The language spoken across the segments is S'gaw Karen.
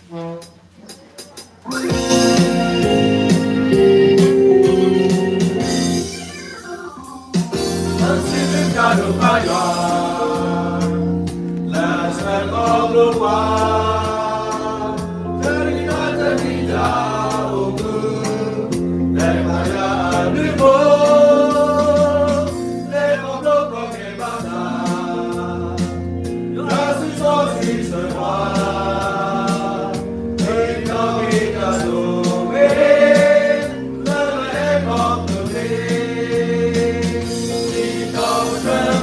ဘါထုကဖၣ်, လၢကလဲၤတၢ်အၢ တ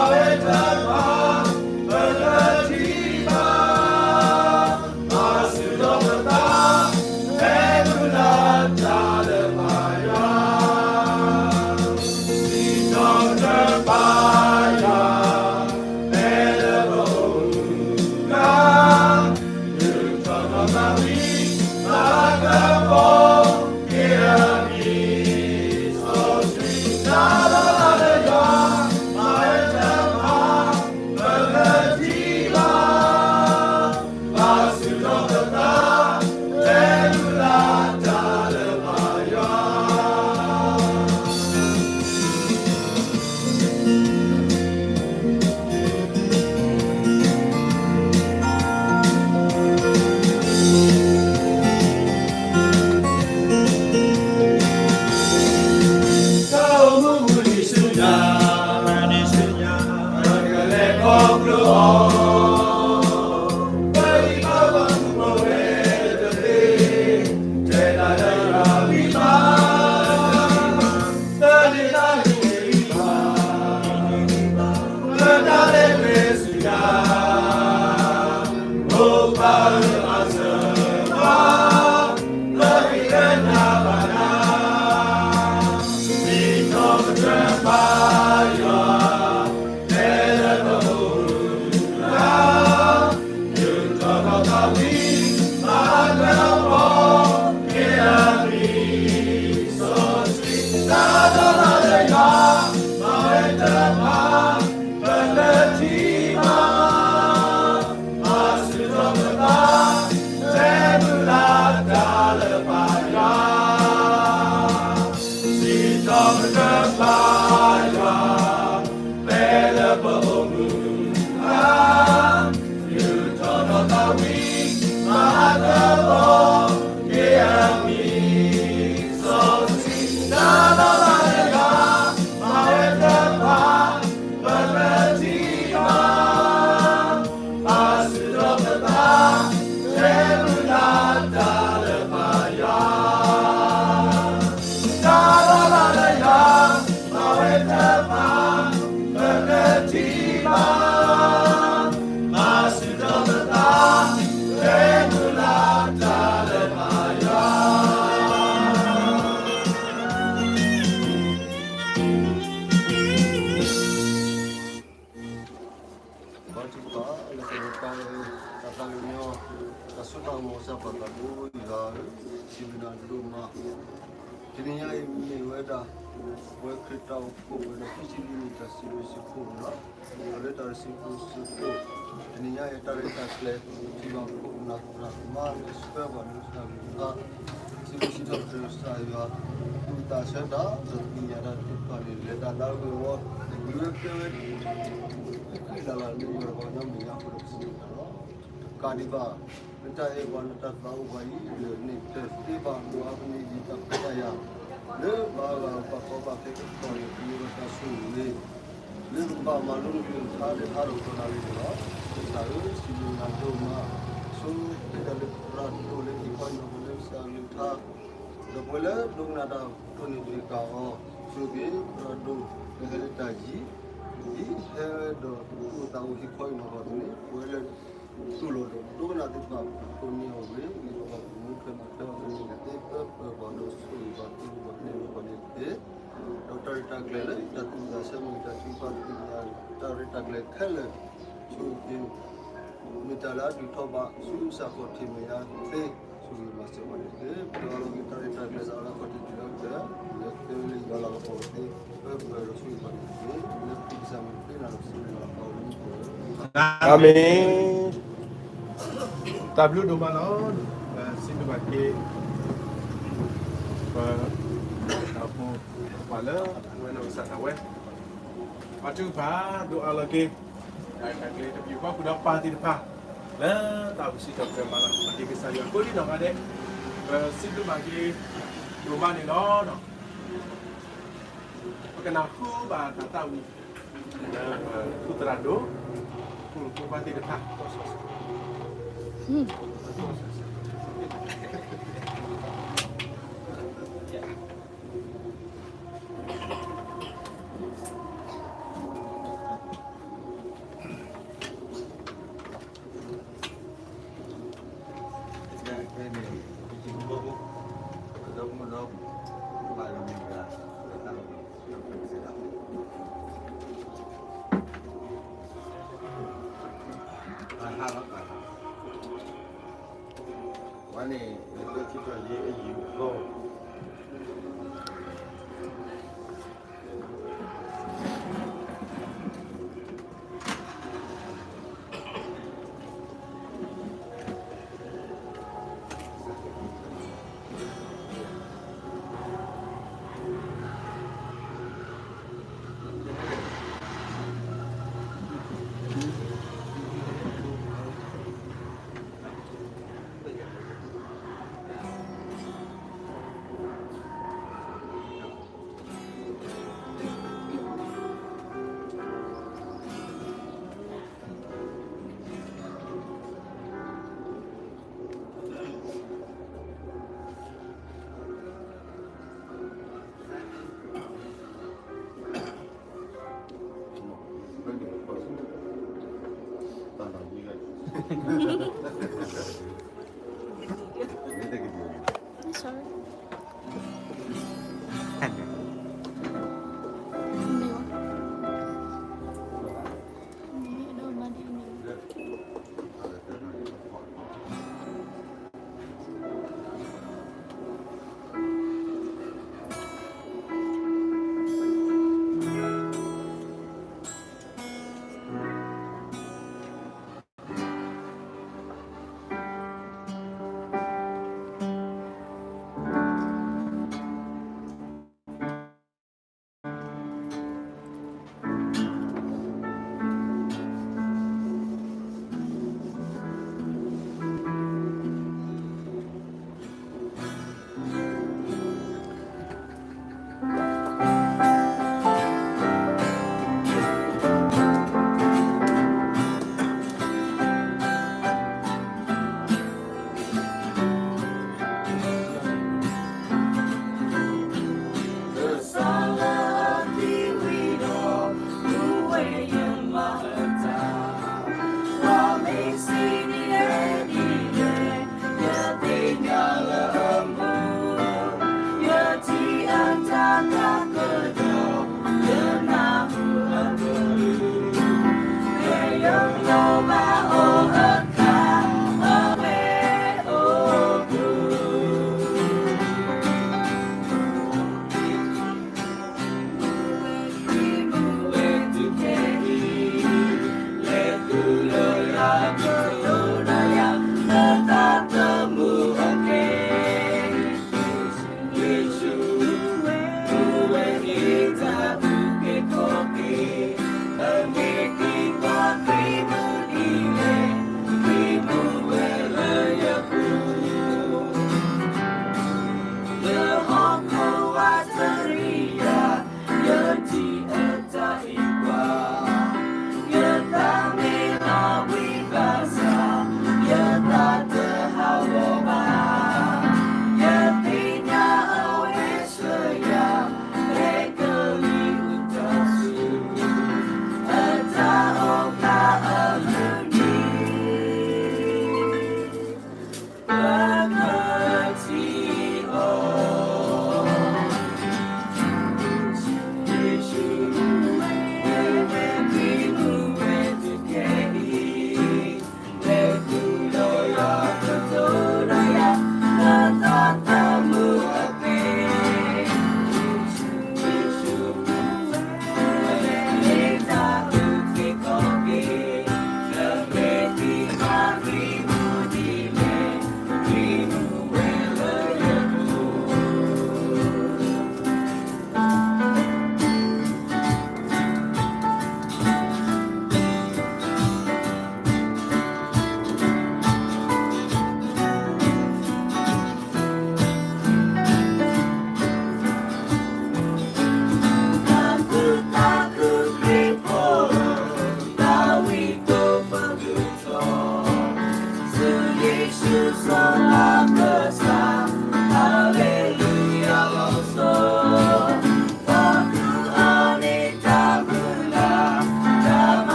ၢ်သးကညီၤ, တၢ်စိတၢ်ကမီၤ ကစၢ်ပၢ်သးဘိယွၤဧၢ, စံးဘျုးနၤဒိၣ်မး. တနံၤညါအံၤမ့ၢ်ဝဲဒၣ် ပဝဲခရံာ်တၢ်အိၣ်ဖှိၣ်ဝဲဒၣ် ခံဆံလွံၢ်နံၣ် တၢ်စံးဘျုးစံးဖှိၣ်န့ၣ်လီၤ. လၢတၢ်စံးဘျုးစံးဖှိၣ် တနံၤညါအံၤ တၢ်ရဲၣ်တၢ်ကျဲၤ ထံဘၣ်ခိၣ်နၢ်သရၣ်သမါ လၢဆှၢပှၤလၢကစၢ်ယွၤ စံးဘျုးစံးထီၣ်ပတြၢၤကစၢ်ယွၤ သူၣ်ဝံသးဆၢတၢ် ဒီးသ့ၣ်ညါတၢ်သ့ၣ်တဖၣ်န့ၣ် လဲၤတၢ်လၢအဂ့ၤအဝီ ဝံၤဝဲကဲဝဲ ဃံလၤလၤလၢယွၤတဂၤညီမ့ၢ်ညါအဃိဒီး ပစံးဘျုးတၢ်လီၤ. တကးဒံးဘၣ် လၢတၢ်အဲၣ်ပှၤလၢတၢ်သးအိၣ်ပှၤအံၤ လၢန့ၣ်တသ့ဘၣ် ဒိးအါကန့ၢ်ယံၤတၢ်ခွဲးတၢ်ယာ် လၢပှၤဂၤပှၤကီဘၣ်ခဲကတီၢ်န့ၣ် ကမ့ၢ်ဝဲတၢ်ဆိၣ်ဂ့ၤ လၢပကဘၣ်မၤလိနကလုၢ်ကထါ ဒဲးဟးဒီးကတီၢ်နၣ်ရံၣ်န့ၣ်လီၤ. ကစၢ်ဧၢ စံးဘျုးနၤဒိၣ်မး ဆိၣ်ဂ့ၤဒၣ်လၢသရၣ်ဒိၣ်လၢဟံၣ်ခီအံၤနီၢ်ကီၢ်လၢကစၢ်ကလုၢ်ကထါ ဒီးပဝဲလၢဒိကနၣ်တၢ်တိၢ်န့ၣ်တက့ၢ်အီၤ ဆိၣ်ဂ့ၤသရၣ်ဒိၣ် လၢဟဲလၢတၢ်ယံၤ ဒ်ဟဲဒီးသူၣ်အိၣ်သးအိၣ်ဟံၣ်ခီအံၤနီၢ်ကီၢ်န့ၣ် ပဝဲလၢ တူၢ်လိာ်ဒီးဒိကနၣ်သ့ၣ်တဖၣ် ပတိၢ်န့ၢ်အီၤဝဲ ဂ့ၤဒီးပှၤကမူထွဲမၤထွဲအီၤ ကမ့ၢ်ကသ့ပၢပၢပှၤဒီးဆိၣ်ဂ့ၤပှၤ တူၢ်လိာ်ပှၤန့ၢ်လိာ်ပှၤန့ၣ်တက့ၢ်. ဒီးတၢ်ရဲၣ်တၢ်ကျဲၤလၢတၢ်သူၣ်ဝံသးဆၢမ့ၢ်ဂ့ၤ တၢ်ထုကဖၣ်သ့ၣ်ညါ တၢ်ရဲၣ်တၢ်ကျဲၤခဲလၢာ် ဆိၣ်ဂ့ၤ မ့ၢ်တၢ်လၢအဒုးထီၣ်ဘၣ်ဆူကစၢ်ခီၣ်ထံးမဲာ်ညါသ့, ဆိၣ်ဂ့ၤမၤစၢၤပှၤန့ၣ်တက့ၢ်. ပှၤလီၤက့ၤတၢ်ရဲၣ်တၢ်ကျဲၤစးလၢခီၣ်ထံးတုၤလၢကတၢၢ်, လၢကတၢၢ်လၢယွၤလၤကပီၤသ့, ပၢ်ပှဲၤဒီးဆိၣ်ဂ့ၤပှၤန့ၣ်တက့ၢ်. လၢခံကစၢ်မ့ၢ်တသ့နၤဒီးစံးဘျုးလီၤပှၤဝဲန့ၣ်တက့ၢ်. အၤမ့ၣ်. တၢ်ဘျုးဒိၣ်မးလီၤ. ပစံးဘျုးဘၣ်က့ၤ ပ တၢ်အိၣ်ဖှိၣ် ပှၤလၢအဝဲနီၢ်ကစၢ်ဒၣ်ဝဲ ပှၤထုကဖၣ်ဒိၣ်အါလီၤက့ၤ တၢ်ဂ့ၢ်တၢ်ကျိၤပှၤကူၣ်ဒီးပၢ်သ့ၣ်တဖၣ် လၢတၢ်အိၣ်ဆူၣ်အိၣ်ချ့မၤလၤကပီၤက့ၤကစၢ်ယွၤကိးဒံနီၢ်ဂၤဒဲး, ပစံးဘျုးဘၣ်က့ၤ ဒိၣ်မးန့ၣ်လီၤ. ပကနၢ်ဟူဘၣ်တၢ်သးဝံၣ် လၢပသူသရၣ်ဒိၣ် ဖိမုၣ်ဖိခွါသ့ၣ်တဖၣ်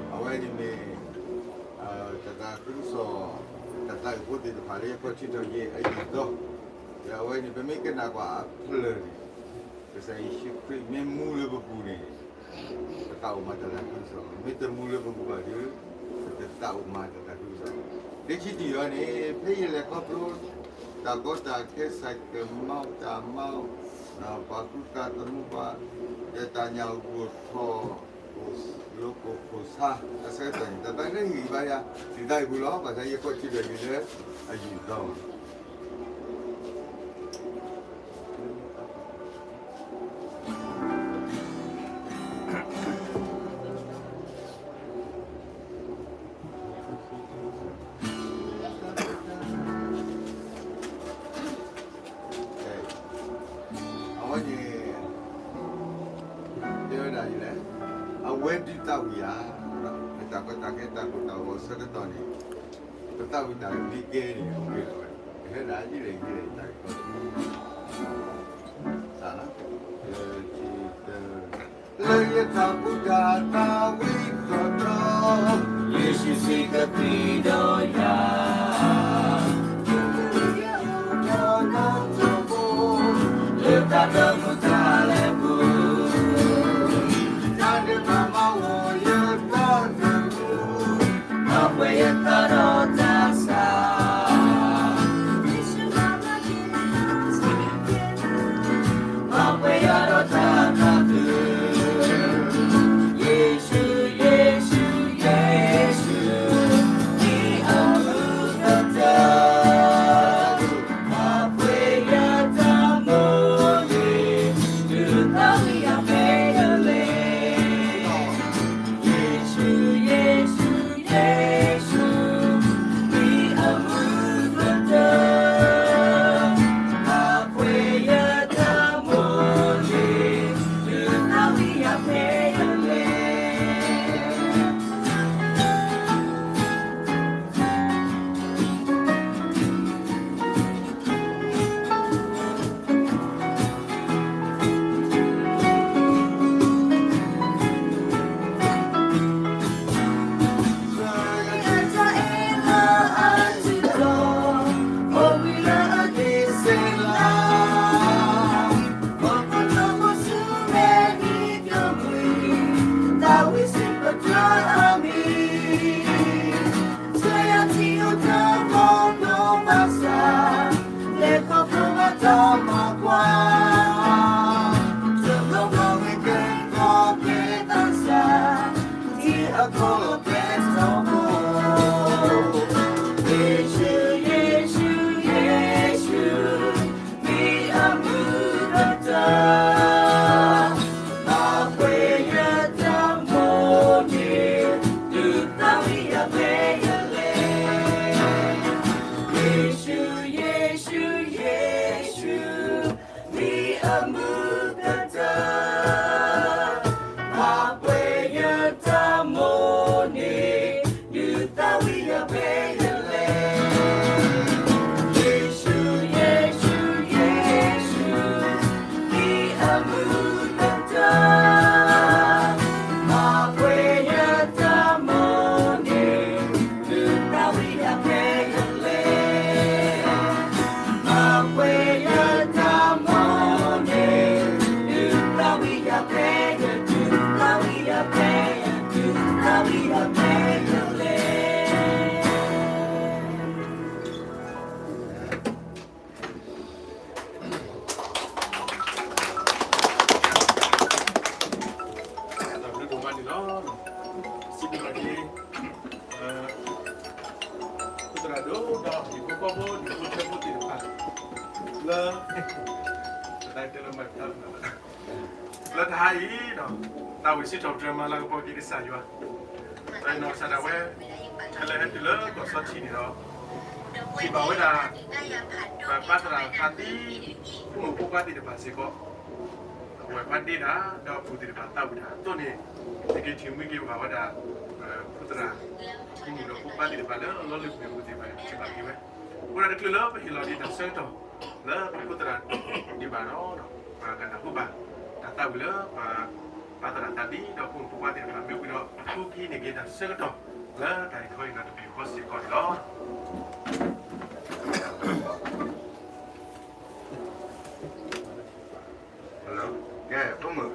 အဝဲန့ၣ်မ့ၢ် တၢ်သးခုကစီၣ် တၢ်သးဝံၣ်ဖိသ့ၣ်တဖၣ်လၢယကွဲးထံထီၣ်က့ၤအယံာ်ဒီး ဒီးအဝဲန့ၣ် ပမ့ၢ်ကနၣ်ကွၢ်အဖျၢၣ်န့ၣ် ကစၢ်ယ့ၣ်ၡူးခရံာ်မ့ၢ်မူလၢပပူၤန့ၣ် ပသးအိၣ်မၤတၢ်သးခုကစီၣ်, မ့ၢ်တမူလၢပပူၤဘၣ်ဒီး ပတသးအိၣ်မၤတၢ်သးခုကစီၣ်. လၢခံတယီၤန့ၣ် ဖဲယလဲၤခီဖျိ တၢ်ကီတၢ်ခဲ စဲးကမီတၢ်မီ ပှၤကူၣ်သးသမူပှၤ ဒီးတၢ်ညၣ်ဂိၢ်ထီၣ် လိကိၣ်ခိၣ်ဆါ အဆၢကတီၢ်န့ၣ် တၢ်သးနၢ်ဟ့ၣ်ဂံၢ်ဘါယၤ ဒ်သိးအံၤပူၤလီၤ. ဘၣ်ဆၣ်ယကွဲးထံထီၣ်က့ၤလၢအယံာ်ဒီး အဝဲန့ၣ် တဲဝဲဒၣ်ဒ်လဲၣ်, အဝဲဒုးသးဝံၣ်ယၤ, လၢတၢ်ကီတၢ်ခဲတၢ်ကိၢ်တၢ်ဂီၤအဆၢကတီၢ်န့ၣ် ပသးဝံၣ်တၢ်မ့ၢ်ကဲန့ၣ် အိၣ်က့ၤလီၤဝဲ, ကဟဲဒၣ်ဒ်လဲၣ်ဒ်လဲၣ်တၢ်ကီ လၢယတၢ်ဘူၣ်တၢ် တၢ်ဝံသးဒီး ယ့ၣ်ၡူးစံးကသံဒီးယၤ, လၢတၢ်တမူတၢ်လဲၤပူၤ, တၢ်ဒုးမၤမၤဝဲယတၢ်တမူ မၤပှဲၤယၤဒီးတၢ်သးစၢ်, ယ့ၣ်ၡူး ယ့ၣ်ၡူး ယ့ၣ်ၡူး, မ့ၢ်အမူကတၢၢ် မၤပှဲၤယတၢ်မိၣ်န့ၣ် ဒုးသးဝံၣ်ယၤဖဲအံၤလံ. ယ့ၣ်ၡူး ယ့ၣ်ၡူး ယ့ၣ်ၡူး, မ့ၢ်အမူကတၢၢ် မၤပှဲၤယတၢ်မိၣ်န့ၣ် ဒုးသးဝံၣ်ယၤဖဲအံၤလံ. ယ့ၣ်ၡူး ယ့ၣ်ၡူး ယ့ၣ်ၡူး, မ့ၢ်အမူကတၢၢ် မၤပှဲၤယတၢ်မိၣ်န့ၣ် ဒုးသးဝံၣ်ယၤဖဲအံၤလံ. ယ့ၣ်ၡူး ယ့ၣ်ၡူး ယ့ၣ်ၡူး, မ့ၢ်အမူကတၢၢ် မၤပှဲၤယတၢ်မိၣ်န့ၣ် ဒုးသးဝံၣ်ယၤဖဲအံၤလံ. ယ့ၣ်ၡူး ယ့ၣ်ၡူး ယ့ၣ်ၡူး, မ့ၢ်အ လၢတဟါအံၤဒီး သးဝံၣ်စံးထီၣ်ပတြၢၤမၤလၤကပီၤက့ၤကစၢ်ယွၤ, ဒီးနီၢ်ကစၢ်ဒၣ်ဝဲ ဖဲလၢဟဲတုၤလၢကီၢ်စီထံန့ၣ်ဒီး ထံၣ်ဘၣ်ဝဲဒၣ် ပှၤပၢ်သရၣ်သးသံ ဖိမုၣ်ဖိခွါသ့ၣ်တဖၣ်စ့ၢ်ကီး အဝဲပှၤဒ့တၢ် ဒီးအပူၤသ့ၣ်တဖၣ်သးဝံၣ်တၢ်အသိးန့ၣ် သုက့ၤထံၣ်မှံက့ၤဘၣ်ဝဲဒၣ် ဖိသရၣ် ဖိမုၣ်ဒီးဖိခွါသ့ၣ်တဖၣ်လၢအလီၤလုၢ်ပှ့ၤအပူၤသ့ၣ်တဖၣ်န့ၣ် ထံၣ်ဘၣ်က့ၤဝဲ, အဃိဒီးတချုးလၢပဟ့ၣ်လီၤဒံးတၢ်ဆၢကတီၢ် လၢပဖိသရၣ်ဒံးဘၣ်ဒီး ပှၤကနၢ်ဟူဘၣ် တၢ်သးဝံၣ်လၢပှၤ ပၢ်သရၣ်သးသံ ဒီးဖိမုၣ်ဖိခွါသ့ၣ်တဖၣ်မ့ၢ်ဝံၤဒီး အဃိကဟံးန့ၢ်က့ၤတၢ်ဆၢကတီၢ် လၢတၢ်အံၤခီအံၤဒီးတပူၤဃီစ့ၢ်ကီးန့ၣ်လီၤ. Hello, ကဲ ဖိမုၣ်,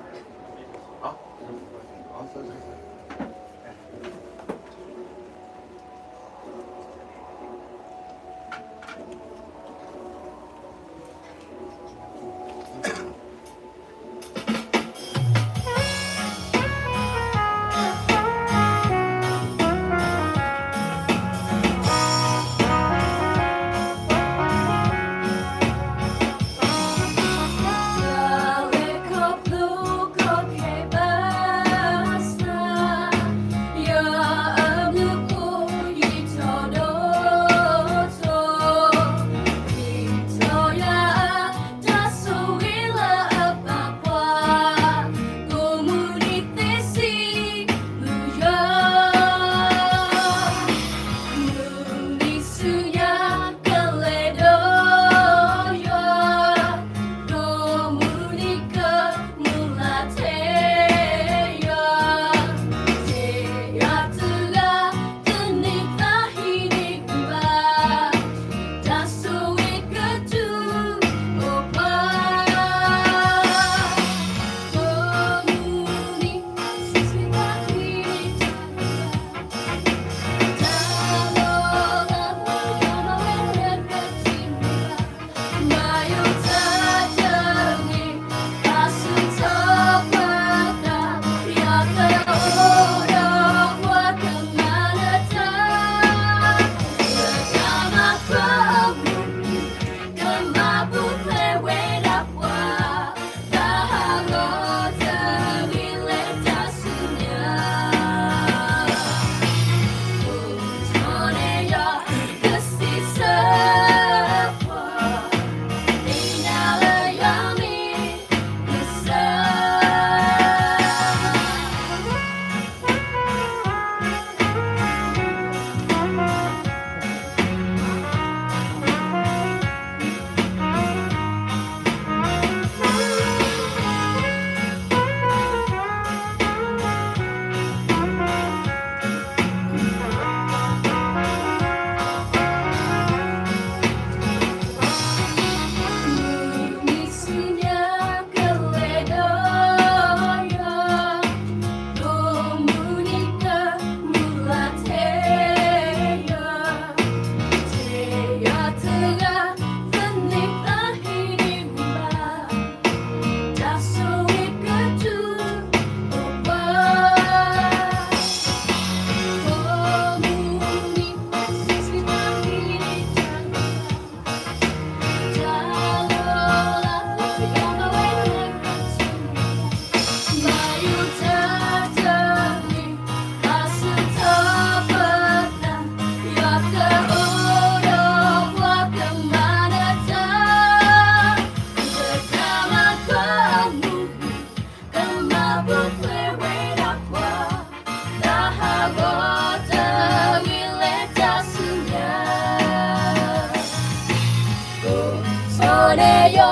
Antonio,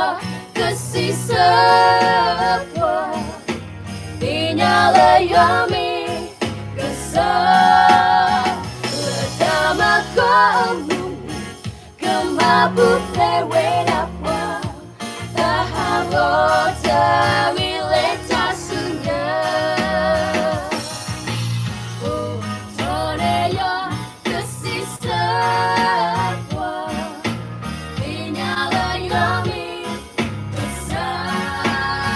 ကစံးဆၢပှၤ, သ့ၣ်ညါလၢယွၤမ့ၢ်ကစၢ်, လၢတၢ်မၤကီအမူ ကမၤပူၤဖျဲးဝဲဒၣ်ပှၤ, တၢ်ဟးဂီၤတၢ်ဂ့ၤလၢတၢ်ဆူညါ. Antonio, ကစံးဆၢပှၤ, သ့ၣ်ညါလၢယွၤမ့ၢ်ကစၢ်,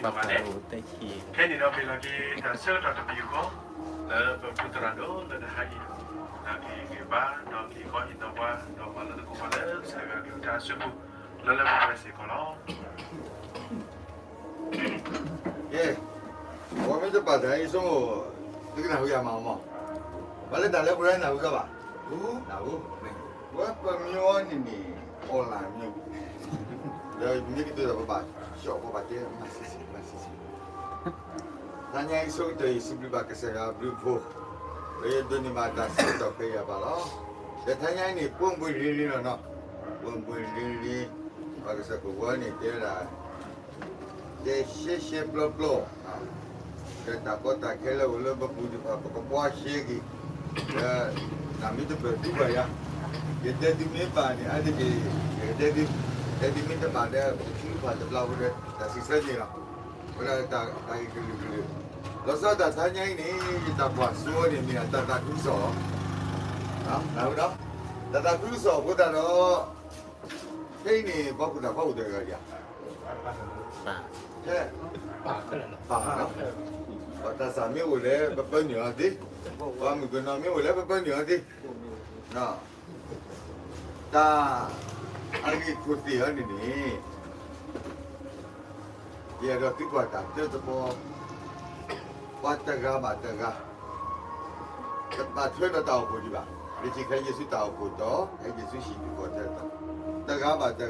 ဘၣ်ဘၣ်လဲၣ်. ဖဲန့ၣ်ဒီးမ့ၢ်လီၤက့ၤတၢ်ဆၢကတီၢ်တမံၤဃီ လၢပဖုသရၣ်ဒိၣ်လၢတဟါအံၤ လၢကဟ့ၣ်ဂံၢ်ဘါ ဒီးကဟ့ၣ်ခီဟ့ၣ်နီၤပှၤ ဒီးမၤလၢသကိးပှၤလၢကစၢ်ယွၤအကလုၢ်ကထါအစုပူၤ လၢလၢပှဲၤပှဲၤစ့ၢ်ကီးလီၤ. ကဲ, ပှၤမ့ၢ်တပာ်တၢ်အံၤဆိမိၣ်, သုကနၢ်ဟူယၤမးမး, ပှၤလၢတၢ်လၢပှဲၤနၢ်ဟူသးဘၣ်, နၢ်ဟူ, ဝဲပမ့ၢ်အီၤန့ၣ်န့ၣ် အီၣ်လၢ်မ့ၢ် ဒီးမ့ၢ်ကတၢၢ်ဒီးပဘၣ် ကၠီၣ်ပဘၣ်တဲမၤဆံးဆံး မၤဆံးဆံး တနံၤအံၤဆိကတၢၢ် ယစံးဘျုးဘၣ်ကစၢ်ယွၤအဘျုးအဖှိၣ်, လၢယဒိးန့ၢ်ဘၣ်တၢ်ဆၢကတီၢ်ဖဲအံၤအပၢ်လီၤ. ဒီးတနံၤအံၤန့ၣ် ပှဲၤပှဲၤရ့ရ့လီၤနီၤ, ပှဲၤပှဲၤရ့ရ့, ပှၤကစၢ်ကိးဝဲန့ၣ်တဲဒၣ် တဲရှဲရှဲပျီပျီ, ဒီးတၢ်ကီတၢ်ခဲလၢအိၣ်လၢပပူၤတဖၣ် ပကဘှါရှဲက့ၤ, ဒီးတၢ်မ့ၢ်တပၢၢ်သံပှၤယၤ, ယတဲသုမ့ၢ်ဘၣ်န့ၣ် အါတက့ၢ် ယကတဲသု, တဲသုမ့ၢ်တဘၣ်ဒီး ပထံပဖးတဘျီဃီဒီး တၢ်စံးဆၢန့ၣ်လီၤ. ဝဲဒၣ်တၢ်ဂ့ၢ်ကလုာ်ကလုာ်, လီၤဆီဒၣ်တၢ်တနံၤအံၤန့ၣ် ယတၢ်ကွၢ်စိန့ၣ်မ့ၢ်တၢ်သးခုကစီၣ်, တၢ်သးခုကစီၣ်အဃိသတးဒီး ခဲအံၤန့ၣ် ပှၤကူၣ်တၢ်ဖိအိၣ်တဂၤဧါ, ဖဲ, ပှၤတၢ်သးမ့ၢ်အိၣ်လဲၣ် ပပၢနုာ်အီၤသ့, ပှၤမုၣ်ကနီၤမ့ၢ်အိၣ်လဲၣ် ပပၢနုာ်အီၤသ့, တၢ်အဂ့ၢ်ခိၣ်သ့ၣ်အံၤန့ၣ်န့ၣ် ယအဲၣ်ဒိးသံကွၢ်တၢ်တၢတဘီ, ပှၤတဂၤဘၣ်တဂၤ တဘၣ်ထွဲဒီးတၢ်အိၣ်ဖှိၣ်ဒံးဘၣ်. လၢခံခဲအံၤ ယ့ၣ်ၡူးတၢ်အိၣ်ဖှိၣ်တီၤ, ယ့ၣ်ၡူးဟံၣ်ဒုးကီၢ်တၢ်တီၤ, တဂၤဘၣ်တဂၤ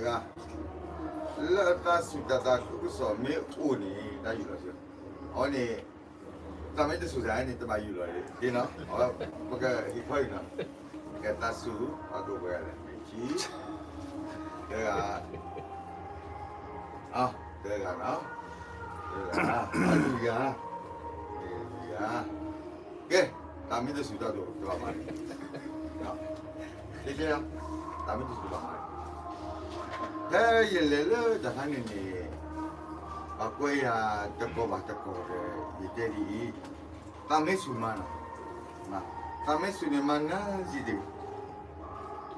လၢအသးဆူၣ်တၢ်သးခုကစီၣ်မ့ၢ်အိၣ်န့ၣ် တၢ်ယူၢ်လီၤစ့ၢ်ကီး, အဝဲန့ၣ် သးမ့ၢ်တဆူၣ်တၢ်န့ၣ် တဘၣ်ယူၢ်လီၤဒ်နီၤ, ပကဟ့ၣ်ခီအံၤနီၤ, ကဲသးဆူၣ် ပှၤကိးပှဲၤဂၤလဲၣ် မ့ၢ်ဆံ, တဂၤ, တဂၤနီၤ, တဂၤ, လွံၢ်ဂၤ, လွံၢ်ဂၤ, ကဲ, တၢ်မ့ၢ်တဆူၣ်တၢ်ဒိၣ်တဘၣ်မၤန့ၣ်, ကဲ, တၢ်မ့ၢ်တဆူၣ်တဘၣ်မၤန့ၣ်, ဖဲယလဲၤလၢတၢ်ခါန့ၣ်န့ၣ် ပှၤကွဲယၤတကီၢ်ဘၣ်တကီၢ်ဒီး ယတဲဒ်အံၤ, သးမ့ၢ်ဆူၣ်မၤနီၤ, သးမ့ၢ်ဆူၣ်န့ၣ်မၤနၢၤစံးတဂ့ၤ,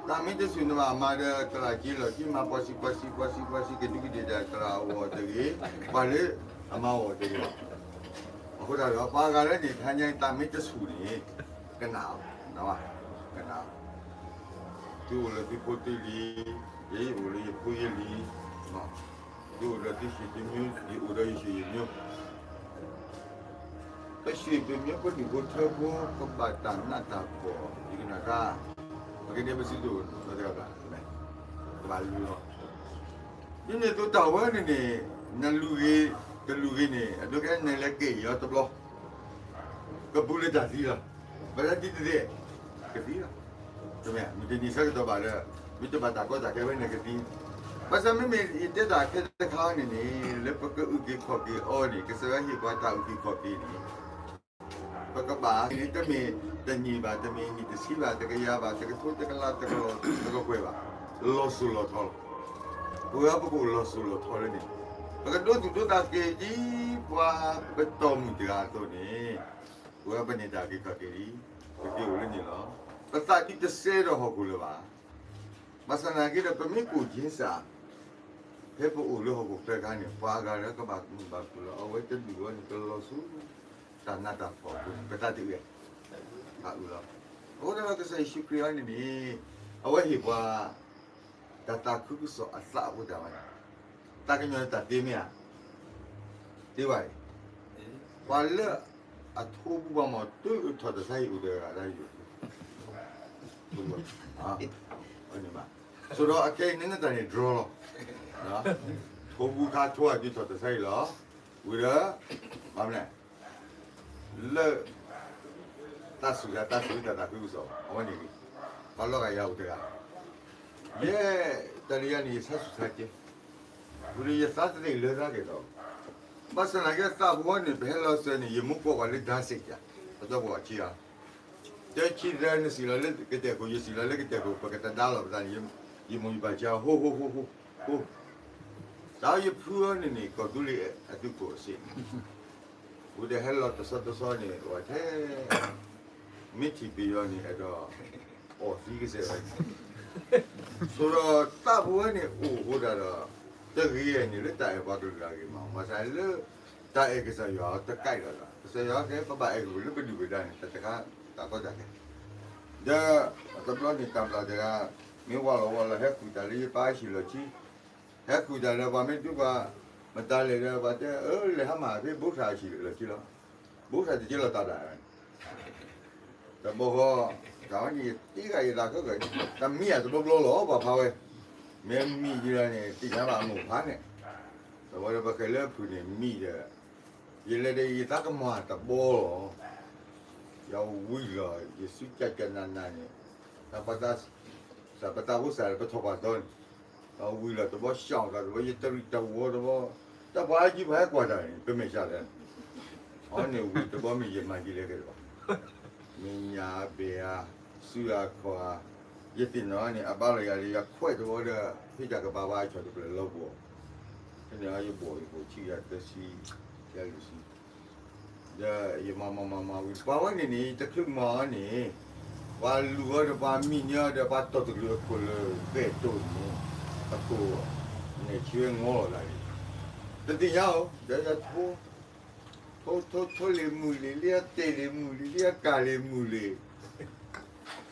သးမ့ၢ်တဆူၣ်န့ၣ်ဘၣ်မၤဒီး သရၣ်က့ၤလီၢ်က့ၤမၤပှၤဆံးပှၤဆံးပှၤဆံးပှၤဆံး ကဒူးကဒ့ၣ်ဒီးသရၣ်အဂီၢ်တဂ့ၤ, ပှၤလၢအမၤအဂီၢ်တဂ့ၤလီၤ. အဃိသတးဒီး ပှၤဂၤလၢန့ၣ် တဟါညါအံၤ သးမ့ၢ်တဆူၣ်န့ၣ် ကနၣ်အီၤ, ကနၣ်အီၤ, သုအိၣ်လၢသုဖိသုလံၤ, ယအိၣ်လၢယဖိယလံၤ, သုအိၣ်ဒီးသု ရွှေတမျိုး, ယအိၣ်ဒီးယ ရွှေတမျိုး, ပ ရွှေတမျိုး ဖိဒံဖိထၢဖိ ကဘၣ်တၢ်နးတၢ်ဖှီၣ် ယကနၣ်တၢ်, ပကဒဲပစုတအိၣ်နီတဂၤဘၣ်, ကဘၣ်လူၤလီၤ. ဒ်န့ၣ်အသိးတၢ်ဝဲန့ၣ်န့ၣ် နလူၤဂ့ၤ တလူၤဂ့ၤန့ၣ် အဒိကဲနလဲၤကဲအီၤတဘျီ ကပူၤလၢတၢ်သံလီၤ. ဘၣ်ဆၣ်ဒ်တသ့ ကသံလီၤ. တမ့ၢ် မုၢ်တနံၤဆၢကတီၢ်ဘၣ်လၢ မ့ၢ်တဘၣ်တၢ်ကီတၢ်ခဲဝဲန့ၣ်ကသံ. ဘၣ်ဆၣ်မ့မ့ၢ်ယတဲတၢ်ခဲတခါန့ၣ်န့ၣ် လၢပကအုၣ်က့ၤခီၣ်က့ၤအီၤန့ၣ် ကစၢ်ယွၤဟ့ၣ်ပှၤတၢ်အုၣ်က့ၤခီၣ်က့ၤန့ၣ် ပကဘၣ်န့ၣ် တမ့ၢ်တနံၣ်ဘၣ်, တမ့ၢ်နံၣ်တဆံဘၣ်, တကယၤဘၣ်, တကထိ, တကလး, တကလီၢ်, တကကွဲၢ်ဘၣ်, လီၤစိၤလီၤထီလီၤ. ပဝဲပကအိၣ်လီၤစိၤလီၤထီလၢန့ၣ် ပကဒိးသူၣ်ဒိးသးက့ၤဒ်ပှၤပတီၢ်မုၢ်တဂၤအသိးန့ၣ် ပဝဲပန့ၢ်တၢ်အုၣ်က့ၤခီၣ်က့ၤလံ, ပက့ၤအိၣ်လၢန့ၣ်လီၤ. ပသးဒ်တစဲဒီးဟီၣ်ခိၣ်လၢၤဘၣ်. ဘၣ်ဆၣ်သနာ်က့ဒီး ပမ့ၢ်ကိၣ်က့ၤစၢ် ဖဲပအိၣ်လၢဟီၣ်ခိၣ်ချၢအခါန့ၣ် ပှၤအဂၤလၢကဘၣ်မုာ်ဘၣ်ခုၣ်လီၤ. အဝဲတဒူၣ်ဝဲန့ၣ် ကလီၤဆူ တၢ်နးတၢ်ဖှီၣ်အဃိန့ၣ် ပသးတအုး, သးအုးလီၤ. အဃိသတးဒီး ကစၢ်ယ့ၣ်ၡူးခရံာ်အံၤန့ၣ်န့ၣ် အဝဲဟ့ၣ်ပှၤ တၢ်သးခုကစီၣ်အသးအဃိသတးဘၣ်န့ၣ် သးကညီၤန့ၣ်တၢ်သ့မ့ၢ်ဧါ, သ့ဝဲအံၤ, ပှၤလၢအထိပူၤပှၤမီၤ တုၤအထီၣ်တၢ်ဆါဟံၣ်အိၣ်တဂၤဒၣ်ယိာ် အန့ၣ်ဘၣ်. ဆိဒီးအခဲအံၤန့ၣ် နတၢ်န့ၣ် draw လီၤ. ထိပူၤခါထိအက့ၤထီၣ်တၢ်ဆါဟံၣ်လီၤ. ဝံၤဒီး ဘၣ်မနုၤလဲၣ်, လၢ သးဆူၣ်တၢ် သးဆူၣ်တၢ်သးခုကစီၣ် အဝဲန့ၣ်ဂ့ၤ, ပှၤလီၤဂာ်ယၤအိၣ်တဂၤ, ယဲ တၢ်တယၤန့ၣ် ယဆါဆူၣ်ဆါကဲ, ဝံၤဒီးယသးတသ့ၣ်လၢသးက့ၤဒီး, ဘၣ်ဆၣ်သနာ်က့သးပူၤဝဲန့ၣ် ပဟဲလီၤစၢၤန့ၣ် ယမိၢ်ကိးပှၤလၢဒါစ့ၣ်ယၤ, ပတီၢ်ပှၤဆံးအီၤ တဆံသၢ နစံၣ်လီၤလၢကတဲာ်ခိၣ် ယစံၣ်လီၤလၢကတဲာ်ခိၣ် ပကတဒါလီၤပသးန့ၣ် ယမိၢ်ယပၢ်ဆံးအီၤ ဟိဟိဟိဟိဟိ, တၢ်ယဖုအီၤန့ၣ်န့ၣ် ကီၢ်သူလ့ၤအသုးခိၣ်အစ့ၣ်, ဝံၤဒီးဟဲလီၤတဆီတဆီန့ၣ် ပှၤထဲ မ့ၢ်ထံၣ်ပယီၤန့ၣ် အဲၣ်ဒိး အီၣ်သံကစဲးဝဲန့ၣ်, ဆိဒီးသးပူၤဝဲန့ၣ်အိၣ်အဃိသတးဒီး တဂ့ၤန့ၣ်လၢတၢ်အဲၣ်ပှၤကလုာ်အဂ့ၢ်မး ဘၣ်ဆၣ်လၢ တၢ်အဲၣ်ကစၢ်ယွၤအီၤတကဲလီၤ. ကစၢ်ယွၤကဲ ပဘၣ်အဲၣ်က့ၤလၢပဒုၣ်ပဒါန့ၣ် တတခါတၢ်ကီတၢ်ခဲ. ဒီးတဘျီန့ၣ်တၢ်ဘျၣ်တဂၤ မ့ၢ်ဝးလီၤဝးလီၤ ဟဲဃုာ်တၢ်လၢယပၢ်အဟံၣ်လီၢ်ခံ, ဟဲဃုာ်တၢ်ဒီးပှၤမ့ၢ်ဒုးပှၤ မတၤလဲၣ်ဒီးပှၤတဲ အၢ လဲၤဟါမၢ်ဖဲဘိးထၣ်အဟံၣ်လီၢ်ခံလီၤ. ဘိးထၣ်တက့လီၤတၢ်ဒၣ် တဘီဃီ, တၢ်ဝဲန့ၣ်ယတ့ဂၤယသးခဲကၢၣ်, တၢ်မံယၤတဘျီဘျီလီၤ ပှၤဖးဝဲ, မ့ၢ်မံယၤန့ၣ် သ့ၣ်ညါဘၣ်အမိၢ်ဖးန့ၣ်, တဝဲဒီးပဃဲၤလၢအဖုၣ်န့ၣ်မံဒီး, ယလဲၤဒီးယသးကမၤတဘီလီၤ, ယဝံၤလီၤ ယစုကၢ်ကၢ်နးနးန့ၣ်, တၢ်ပတၢ်, တၢ်ပတၢ်အိၣ်စၢ်လၢပထီၣ်ပှၤတီန့ၣ်, အဝံၤလီၤတဘီ ရှီၣ်တဘီ ယတရံးတဝီတဘီ, တၢ်ပှၤအါကံပှၤဟဲကွၢ်တၢ်န့ၣ် ပမဲာ်ဆှးလဲၣ်, အဝဲန့ၣ်ဝံၤတဘီမ့ၢ်ယမၤက့ၤလဲၤက့ၤတဘၣ် မ့ၢ်ညၣ်အဘဲဧါ, စုအခီၣ်ဧါ, ယသ့ၣ်နီၣ်န့ၣ် အဘါလီၤယၤလၢယခွဲးတဝီဒီး ဖဲတၢ်ကဘၣ်ဘၣ်အဆီၣ်တဖျၢၣ်လီၤဘှီၣ်, ဖဲန့ၣ်ယဘှီၣ်ယဘှီၣ်ဆံယၤသၢဆံ, ယလွံၢ်ဆံ, ဒီးယမၤမၤမၤမၤဝံၤ ပှၤဝဲန့ၣ်န့ၣ် တချုးမၤအီၤန့ၣ်, ပှၤလူၤအီၤဒီးပှၤမံၣ်န့ၢ်အီၤဒီးပှၤတီၢ်တကလုာ်အခိၣ်လၢဘဲၣ်တိၢ်န့ၣ်, အခိၣ်, န့ၣ်ဆံဝဲငီလီၤလၢ်လံ, တသ့ၣ်ညါဧိၤ ဒီးယထိ ထိထိလ့ၣ်မုၢ်လ့ၣ် လံအတဲာ်လ့ၣ်မုၢ်လ့ၣ် လံအကၣ်လ့ၣ်မုၢ်လ့ၣ်,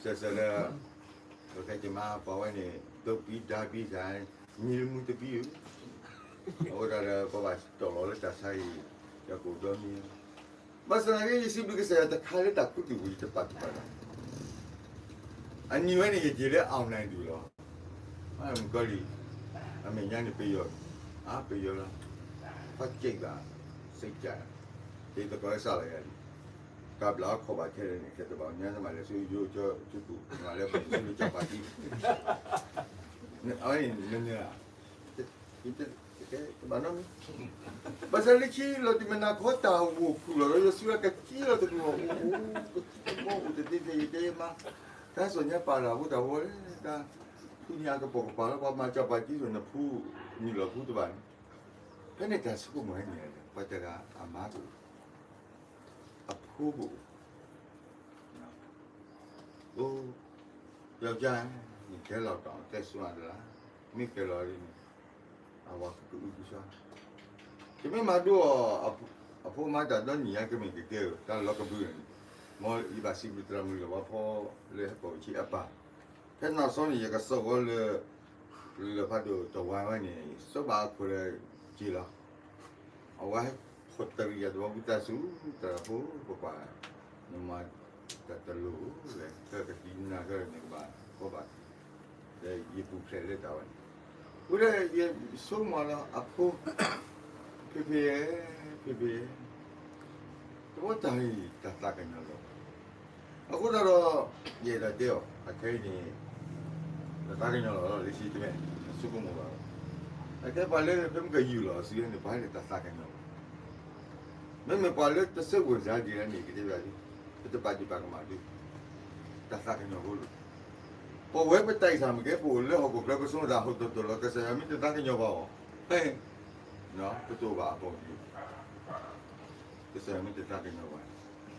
စၢၤစၢၤဒီး, ပကဲက့ၤမး ပှၤဝဲန့ၣ် ဒိးပံဒါဘံစၢ်, မံလၢမုၢ်တဘံဧိၤ, အဃိသတးဒီးပဘၣ်တီၢ်လီၤလၢတၢ်ဆါအံၤ, ယကအိၣ်ဒီမံၤ, ဘၣ်ဆၣ်သနာ်က့ ယစံးဘျုးကစၢ်ယွၤတခါလၢတၢ်ခူသူၣ်ပူၤ ယတပာ်သူၣ်ပာ်သး, အနံၤဝဲန့ၣ် ယက့ၤလၢ အောင်နိုင် ဒူၣ်လီၤ, မုၣ်ကီၤလံၢ်, အမဲာ်ညါန့ၣ်ပယီၤ, အါပယီၤလီၤ, ဖးကဲးဘၣ်, စံးကၢ်, ယသကိးလၢစးလီၤယၤလံ, တၢ်ဘျၣ်အခီၣ်ဘၣ်ထဲလဲၣ်န့ၣ် ခဲတဘၣ်ညါနမၤလဲၤဆူယိကၠီကၠူပူၤ မၤလဲၤပှၤဆူလၢကၠီပာ်တံၢ်, အဝဲန့ၣ်နန့ၣ်, တဘၣ်နီတမံၤ, ဘၣ်ဆၣ်လၢခံလီၤတံၢ်မနၤခီတၢ်ဂိၢ်ခုၣ်လီၤဒီး ယစုလၢကကံလီၤတကလုာ်အီၤ, အိၣ်အိၣ်အိၣ်တသ့သ့ ယတဲယမါ, တၢ်စီၣ်ညါပာ်လၢအဃိတၢ်ဝီလဲၣ်, တၢ်ဖုညါကပိာ်ကပၤလၢပှၤမၤကၠီပာ်တံၢ်န့ၣ် နဖုနုာ်လီၤဖုတဘၣ်န့ၣ်, ဖဲန့ၣ်တၢ်ဆိကမိၣ်ဟဲန့ၣ် ပှၤတဂၤအမါကအိၣ်, အဖိကအိၣ် အိ, ယောက်ျား, နကဲလီၤတီၤ တဲဆိအါတလါ, မ့ၢ်ကဲလီၤလံန့ၣ်, အဝၤကအုကစွါ, တမ့ၢ်မၤဒိၣ်အီၤ, အဖိမါတၢ်ဒီနံၣ်ညါကမ့ၢ်ကကဲဧၢ, တၢ်လီၤကဘုးန့ၣ်, မ်ယဘၣ်စံးဘျုးသရၣ်မုၣ်လၢပှၤဖီလၢဟဲပိာ်ဝဲဆံအပၢ်, ဖဲနီၢ်စီန့ၣ် ယကစီၣ်ဝီလၢ လၢဖးဒိၣ်တဝါဝဲန့ၣ် စီၤဘၣ်အခိၣ်လၢက့ၤလီၤ, အဝဲဟဲခိၣ်တရံးယၤတဝီ ဝံသးစူၤ တၢ်ဖိပပှၢ်, နမၤတၢ်တလိၣ်လဲၣ် ကကသံနၤကနကဘၣ်ကီဘၣ်, ဒီးယပူၤဖျဲးလၢတၢ်ဝဲန့ၣ်, ဝံၤဒီးယဆိကမိၣ်လီၤအဖိ, ဖံဖံ, ဖံဖံ တဝီတၢ်အံၤ တၢ်သးကညီၤလီၤ, အဃိသတးဒီး ယအဲၣ်ဒိးတဲအီၤ အခဲအံၤန့ၣ် တၢ်သးကညီၤလီၤလီၤ လၢဆံတမဲာ် အဆိကမိၣ်လီၤ, အခဲပှၤလၢဖဲမုၢ်ကယူၢ်လီၤအစုန့ၣ် ပှၤန့ၣ်တၢ်သးကညီၤလီၤ, မ့မ့ၢ်ပှၤလၢတစိတ်ဝင်စားဒံးလၢန့ၣ် ကတဲဘၣ်ဒံး, ပတပာ်ဒံးပာ်ကမၣ်ဒံး, တၢ်သးကညီၤဖိလီၤ, ပဝဲပတၢ်အံၤဆၣ်မ့ၢ်ကဲ ပအိၣ်လၢဟီၣ်ခိၣ်ချၢပဆိကမိၣ်တၢ်ဟီၣ်ခိၣ်တီတီလီၤ ကစၢ်ယွၤမ့ၢ်တသးကညီၤပှၤအီၤ, ပတအိၣ်ဘၣ်အဖီခိၣ် ကစၢ်ယွၤမ့ၢ်တသးကညီၤပှၤ,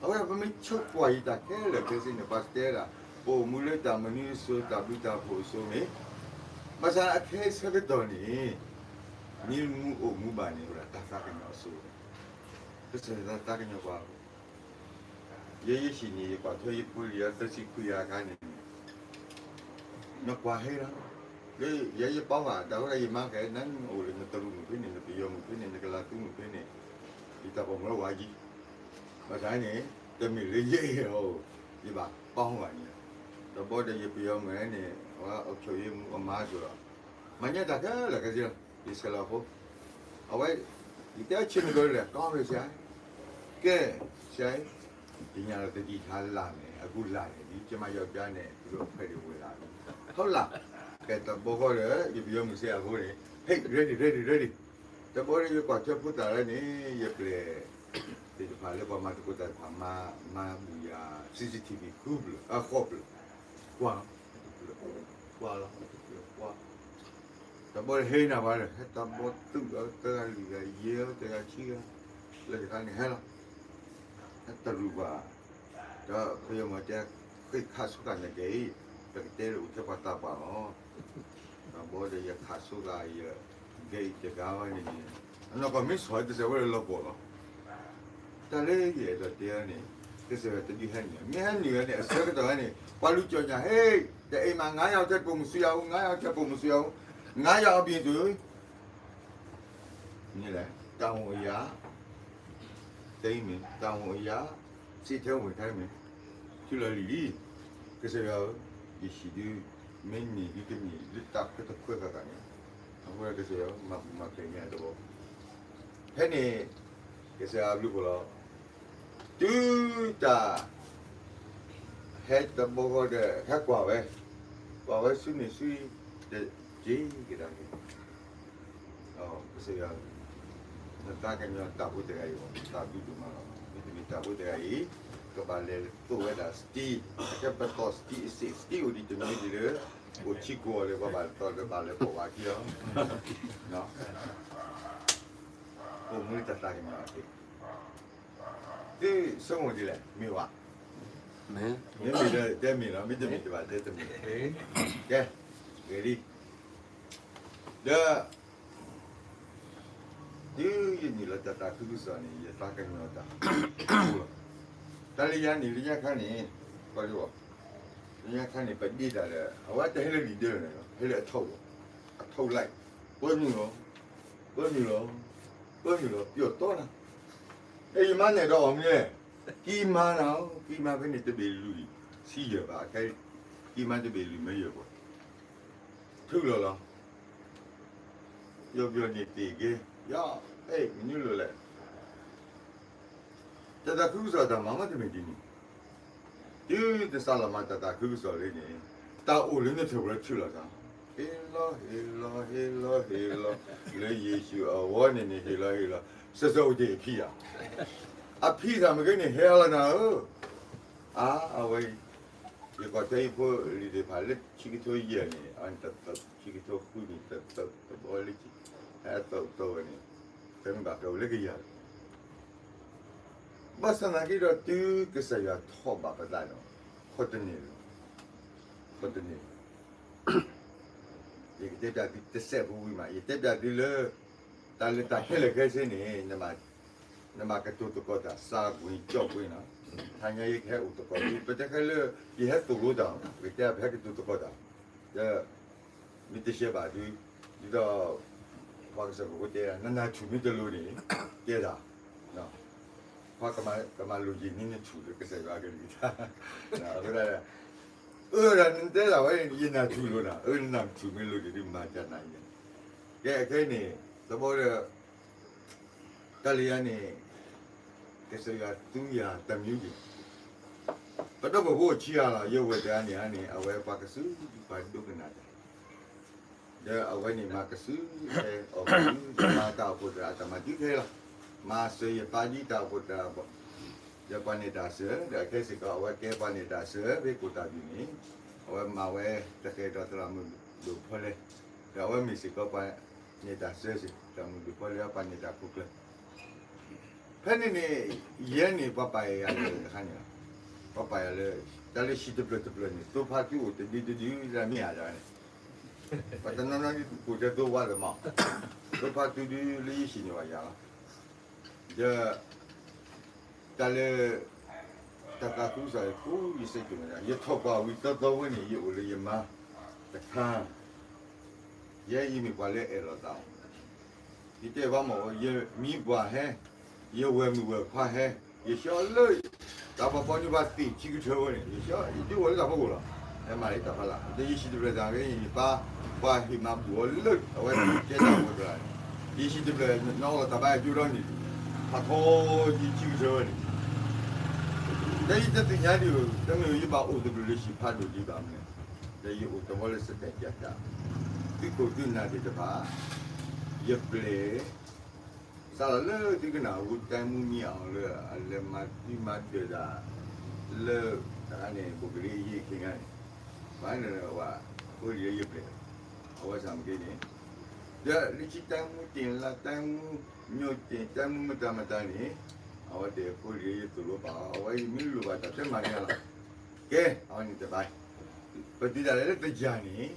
အဝဲပမ့ၢ်ဆိကမိၣ်ယံာ်တၢ်ခဲလၢာ်ခဲဆ့န့ၣ် ပှၤတဲဒၣ် ပအိၣ်မူလၢတၢ်မနုၤအစိၤ တၢ်ဘျုးတၢ်ဖှိၣ်အစိၤန့ၣ်, ဘၣ်ဆၣ်အခဲအံၤဆၢကတီၢ်န့ၣ် မ့ၢ်မူအိၣ်မူဘၣ်န့ၣ် အိၣ်ဒၣ်တၢ်သးကညီၤအစိၤ, ကစၢ်ယွၤသးကညီၤပှၤ ယဲယဟံၣ်န့ၣ် ယကွၢ်ထွဲယဖိလံၤအသၢဆံခွံဂၤအခါန့ၣ် နကွၢ်ဟဲလီၤ, လၢယဲယပီၢ်ဘၣ် တၢ်ဝဲဒၣ်ယမါကဲ နအိၣ်လၢနတရူးမုၣ်ဖဲန့ၣ် နပယီၤမုၣ်ဖဲန့ၣ် နကလၤသူမုၣ်ဖဲန့ၣ်, ယတၢ်ပိာ်မုၣ်လၢဝၤယံၤ, ဘၣ်ဆၣ်န့ၣ် တမ့ၢ်လၢယအဲၣ်အီၤ, ယဘၣ်ပီၢ်ဘၣ်န့ၣ်, တဘျီဒီးယပယီၤမုၣ်န့ၣ် အဝဲအိၣ်ဆိးယဲမူအမါအစိၤလီၤ, မၤညါတၢ်ခဲလၢာ်ခဲဆ့လီၤ ယဆဲးလီၤအဖိ, အဝဲ ယတဲဆ့ၣ်နီၤကလဲၣ် ကီၢ်ဝဲဆဲး, ကဲ, ဆဲး, ယညါလီၤတကံၢ်ခါလၢ်န့ၣ် အကူလၢ်န့ၣ် ဒ်ကမၤယီၤကါန့ၣ် ကဖဲးဒံးဝဲလၢ်, ထီၣ်လၢ်, ကဲတဘျီဃီဒီး ယပယီၤမုၣ်စ့ၢ်အဖိန့ၣ် ဟဲ ready ready ready, တဘျီဒီးယကွၢ်ထွဲဖိသၣ်လၢန့ၣ် ယပျဲၢ် သ့ၣ်တဖၣ်လၢပှၤမၤသကိးတၢ်တဖၣ် မၤဘူၣ်ယၤ CCTV ဃုဖျၢၣ် အဃိးဖျၢၣ်, ကွၢ်လီၤ, ကွၢ်လီၤ, ကွၢ် တဘျီဟဲနၤဘၣ်ဒီး ဟဲတဘျီသုးလီၤ တဂၤလွံၢ်ဂၤယဲၢ်လီၤ တဂၤဆံဂၤ, လၢတခါန့ၣ်ဟဲလီၤ, ဟဲတရူးဘၣ်, ဒီးပယီၤမုၣ်တဲ ဃ့ခးဆိကမိၣ်နကဲအံၤ, ပကတဲလၢအိၣ်ထဲပှၤတၢ်ပာ်လီၤ, တဘျီဒီးယခးဆိကမိၣ်ယ ကဲအံၤတဂၤဝဲန့ၣ်န့ၣ်, အနီၢ်ကီၢ်မ့ၢ်ဆီၣ်တစဲးဝဲလၢလီၤပှီၢ်လီၤ တၢ်လၢယအဲၣ်ဒိးတဲအီၤန့ၣ်, ကစၢ်ယွၤတဒုးဟဲနုာ်, မ့ၢ်ဟဲနုာ်ဝဲန့ၣ် အဆၢကတီၢ်ဝဲန့ၣ် ပှၤလူၤကၠီၣ်ညါ, ဟ့, တအ့ၣ်မး ငါးယောက်ထဲပုံမစုရဘူး, ငါးယောက်ထဲပုံမစုရဘူး, ငါးယောက်အပြင်သူ မ့ၢ်လဲၣ်, တာဝန်အရ တဲအံၤမ့ၢ် တာဝန်အရ စိတ်ထဲဝင်ထဲမ့ၢ် ထူလီၤလံလံ, ကစၢ်ယွၤဧၢ, ယဟံၣ်ဒုး မ့ၢ်န့ၢ်ဒုးတန့ၢ် လၢတၢ်ခွဲးတၢ်ခွဲးဃၣ်ဃၣ်န့ၣ်, အဃိကစၢ်ယွၤမၤပူၤမၤဖျဲးညါတဘျီ, ဖဲန့ၣ် ကစၢ်ယွၤဘျုးဖှိၣ်လီၤ. တုၤတၢ် ဟဲတဘျီဃီဒီး ဟဲကွၢ်ဝဲ, ကွၢ်ဝဲဆူန့ၣ်ဆူ တက့ၤကဒါက့ၤ ကစၢ်ယွၤ, နသးကညီၤတၢ်ဖိတဂၤအံၤ သးဘျုးဒိၣ်မးလီၤ. မ့တမ့ၢ်တၢ်ဖိတဂၤအံၤ ကဘၣ်လဲၤသိးဝဲဒၣ် steel, အကဲပတီၢ် steel အစ့ၣ် steel အိၣ်ဒံးတမံၤဒ်လၢ အိၣ်ထံကိးအီၤလၢ ပှၤဘၣ်တတီၤဒီးဘၣ်လဲၤပိာ်ဘၣ်ခံလီၤ. အိၣ်မူလၢတၢ်သးကညီၤအီၤ, သုဆိကမိၣ်ဒ်လဲၣ်, မ့ၢ်ဘၣ်, မ့မ့ၢ်ဒီးတဲမ့ၢ်လီၤ, မ့တမ့ၢ်တဘၣ်တဲတမ့ၢ်, ကဲ, ဂ့ၤလံ, ဒီး တုၤယနုာ်လီၤတၢ်သးခုကစီၣ်န့ၣ် ယသးကညီၤတၢ်, တၢ်လၢယၤန့ၣ် လၢညါခါန့ၣ်, လၢညါခါန့ၣ် ပဒ့တၢ်ဒီး အဝဲတဟဲလၢ leader န့ၣ်လီၤ, ဟဲလၢအထီၣ်, အထီၣ်လၢ်, ပၢနုာ်လီၤ, ပၢနုာ်လီၤ, ပၢနုာ်လီၤ ပျီၣ်တီနၤ, အဲၣ်ယမါနဲၣ်ဒီးအီၤမ့ၢ်လဲၣ်, ကံမါနၤ, ကံမါဖဲန့ၣ်တဘ့ၣ်လွံၢ်ဆံယဲၢ်ဘၣ်, ကံမါတဘ့ၣ်လွံၢ်မၢယဲၢ်ပှၤ, ထုးလီၤလီၤ ယီၤပယီၤန့ၣ်တ့ၢ်က့ၤ, ယီၤ, အဲၣ် မနုၤလိၤလဲၣ်, တၢ်သးခုကစီၣ်တၢ်မၤမးတမ့ၢ်ဒ်န့ၣ်, တုၤနစးလီၤမၤတၢ်သးခုကစီၣ်လံန့ၣ်, တၢ်အိၣ်လၢနထၢၣ်ပူၤလၢထုးလီၤသး, ဟ့ၣ်လီၤ ဟ့ၣ်လီၤ ဟ့ၣ်လီၤ ဟ့ၣ်လီၤ, လၢယ့ၣ်ၡူးအဂီၢ်န့ၣ်န့ၣ် ဟ့ၣ်လီၤ ဟ့ၣ်လီၤ, စၢၤစၢၤအိၣ်တ့ၢ်အဖံယၤ, အဖံသးမ့ၢ်ဂ့ၤန့ၣ် ဟဲလီၤနၤဧၢ, အါ အဝဲ ယကီၢ်ထဲယဖိလံၤသ့ၣ်တဖၣ်လၢဆံကထိယဲၢ်န့ၣ် အတသုး, ဆံကထိဃုန့ၣ်တသုး, တဘီလၢ ဟဲအသုးတဝဲန့ၣ်, တမ့ၢ်ဘၣ်ကအိၣ်လၢကယၤလီၤ, ဘၣ်ဆၣ်သနာ်က့ဒီးတုၤကစၢ်ယွၤထီၣ်ဘၣ်ပသးဒီး, ခီတန့ၢ်လီၤ, ခီတန့ၢ်လီၤ ယကတဲပျးသုတစဲးဖိဝံၤမး, ယတဲပျးသုလၢ တၢ်လၢတၢ်ခဲလၢာ်ခဲဆ့န့ၣ် နဘၣ်ကတိၤသကိးတၢ် စးကွံာ်ကၠီၣ်ကွံာ်နီၤ, တဟါညါယကဟဲအိၣ်သကိးသု, ပတဲခဲလၢ ယဟဲသိၣ်လိတၢ်, ပကတဲပဟဲကတိၤသကိးတၢ်, ဒီး မ့ၢ်တရှဲဘၣ်သု, ဒ်သိး ပှၤကစၢ်ကီၢ်ဖိတဲ နနၢ်ထူၣ်မ့ၢ်တလိၤန့ၣ် တဲတၢ်, ပှၤကမၤလိာ်ယံာ်န့ၢ်နထူၣ်လၢကစၢ်ယွၤကလုၢ်ကထါ, အဃိသတး အၢ ဒၣ်နတဲဒၣ်ဝဲ ယနၢ်ထူၣ်လိာ်နၤ, အၢ နနၢ်ထူၣ်မ့ၢ်လိာ်န့ၣ် ဒုးမၤတၢ်နၤအံၤန့ၣ်, ကဲ အခဲအံၤန့ၣ် သဘီဒီး တၢ်လၢယၤန့ၣ် ကစၢ်ယွၤသူယၤတမံၤဒံး, ပဒီပုၢ်ဖိဆံးဂၤလီၤ, ယဝဲၢ်တဂၤန့ၣ်န့ၣ် အဝဲပှၤကစု ပှၤဒိကနၣ်တၢ် ဒီးအဝဲန့ၣ်မၤကစု အဲၣ်အီၣ်ကစု မၤတၢ်အိၣ်ဖှိၣ်သရၣ် အတၢ်မၤဒ်ခဲလီၤ, မၤစၢၤယပၢ်ဒ်တၢ်အိၣ်ဖှိၣ်သရၣ်, ဒီးပှၤနဲၣ်တၢ်စၢၤ, ဒီးအခဲစ့ၢ်ကီး အဝဲကဲပှၤနဲၣ်တၢ်စၢၤဖဲကိၣ်တၢ်ဘံၣ်န့ၣ်, အဝဲမၤဝဲတဃဲၤဒီးသရၣ်မုၣ်ဒိၣ်ဖီလဲၣ်, ဒီးအဝဲမ့ၢ်စ့ၢ်ကီးပှၤနဲၣ်တၢ်စၢၤစ့ၢ်, သရၣ်မုၣ်ဒိၣ်ဖီလဲၣ် ပှၤနဲၣ်တၢ်ခိၣ်ကျၢၢ် ဖဲန့ၣ်န့ၣ် ယဲန့ၣ် ပှၤပာ်ယၤလၢတခါန့ၣ်လီၤ, ပှၤပာ်ယၤလၢ တၢ်လၢဟံၣ်တဖျၢၣ်တဖျၢၣ်န့ၣ် သိဖါသုအိၣ်တဒုတဒုလၢမ့ၢ်ဧါဒၣ်န့ၣ်, ပှၤတနီၤနီၤဒုးကိးတဲသိဝါလၢမး, သိဖါသုဒုလၢယဟံၣ်န့ၣ်ဘၣ်ယၤလီၤ, ဒီး တၢ်လၢ တၢ်သးခုကစီၣ်အံၤ ယစ့ၢ်ကီးန့ၣ် ယထီၣ်ပှၢ်ဝံၤသီသီဝဲန့ၣ် ယအိၣ်လၢယမါတခါ, ယဲယမ့ၢ်ပှၤလၢအဲၣ်လီၤသး, ယတဲဘၣ်မး ယမံပှၢ်ဟဲ, ယဝဲၢ်မုၣ်ဝဲၢ်ခွါဟဲ, ယဆှၢလၢ တၢ်ပှၤပီနုၤပှၤသ့ၣ်ဆံကထၢဝဲန့ၣ် ယဆှၢ ယဒုးအိၣ်လၢတၢ်ဖီခိၣ်လီၤ, ဟဲမၤလၢတၢ်ဖီလာ် ဒီးယဟံၣ်တဖျၢၣ်တၢ်ဂ့ၤ ယပၢ် ပှၤဟ့ၣ်မၤဘူၣ်အီၤလၢ အဝဲကဲတၢ်အိၣ်ဖှိၣ်သရၣ်န့ၣ်, ယဟံၣ်တဖျၢၣ် နအီၣ်လီၤတၢ်ဘါယွၤကၠိဒီနံၣ်, ဖးထီယဆံကထၢဝဲန့ၣ်, ဒီးယတသ့ၣ်ညါဒံးဧိၤ တမ့ၢ်ယဘၣ်အိၣ်တဖျၢၣ်လၢဟံၣ်ဖးဒိၣ်ဒံးဘၣ်မနုၤ, ဒီးယအိၣ်တဘျီလၢစတဲာ်ကၠးတၢ်, သုးခိၣ်သုးနၢ်သ့ၣ်တဖၣ်, ယပျဲၢ် စးထီၣ်လၢသုကနၣ် ဝူတၢ်မူမံၤအီၤလၢ အလဲၤမၤသံမၤဒၢးတၢ် လၢ တခါန့ၣ် ဘိၣ်ကလံအယံၤအခ့ခါန့ၣ်, ပှၤန့ၣ်ဝဲ ဖိလံၤလၢယပျဲၢ်, အဝဲစၢ်မ့ၢ်က့န့ၣ်, ဒီးလၢခံတၢ်မူတ့ၢ်လၢတၢ်မူ ညိၣ်တ့ၢ်တၢ်မူမတၤမတၤန့ၣ်, အဝဲဒၣ်ဖိလံၤလၢယသိၣ်လိပာ်အီၤ အဝဲယမ့ၢ်လိၣ်ဘၣ်တၢ်တဲမၤန့ၢ်လီၤ, ကဲ အဝဲန့ၣ်တဘၣ်, ပတုၤဒၣ်လဲာ်လၢတယၤန့ၣ်,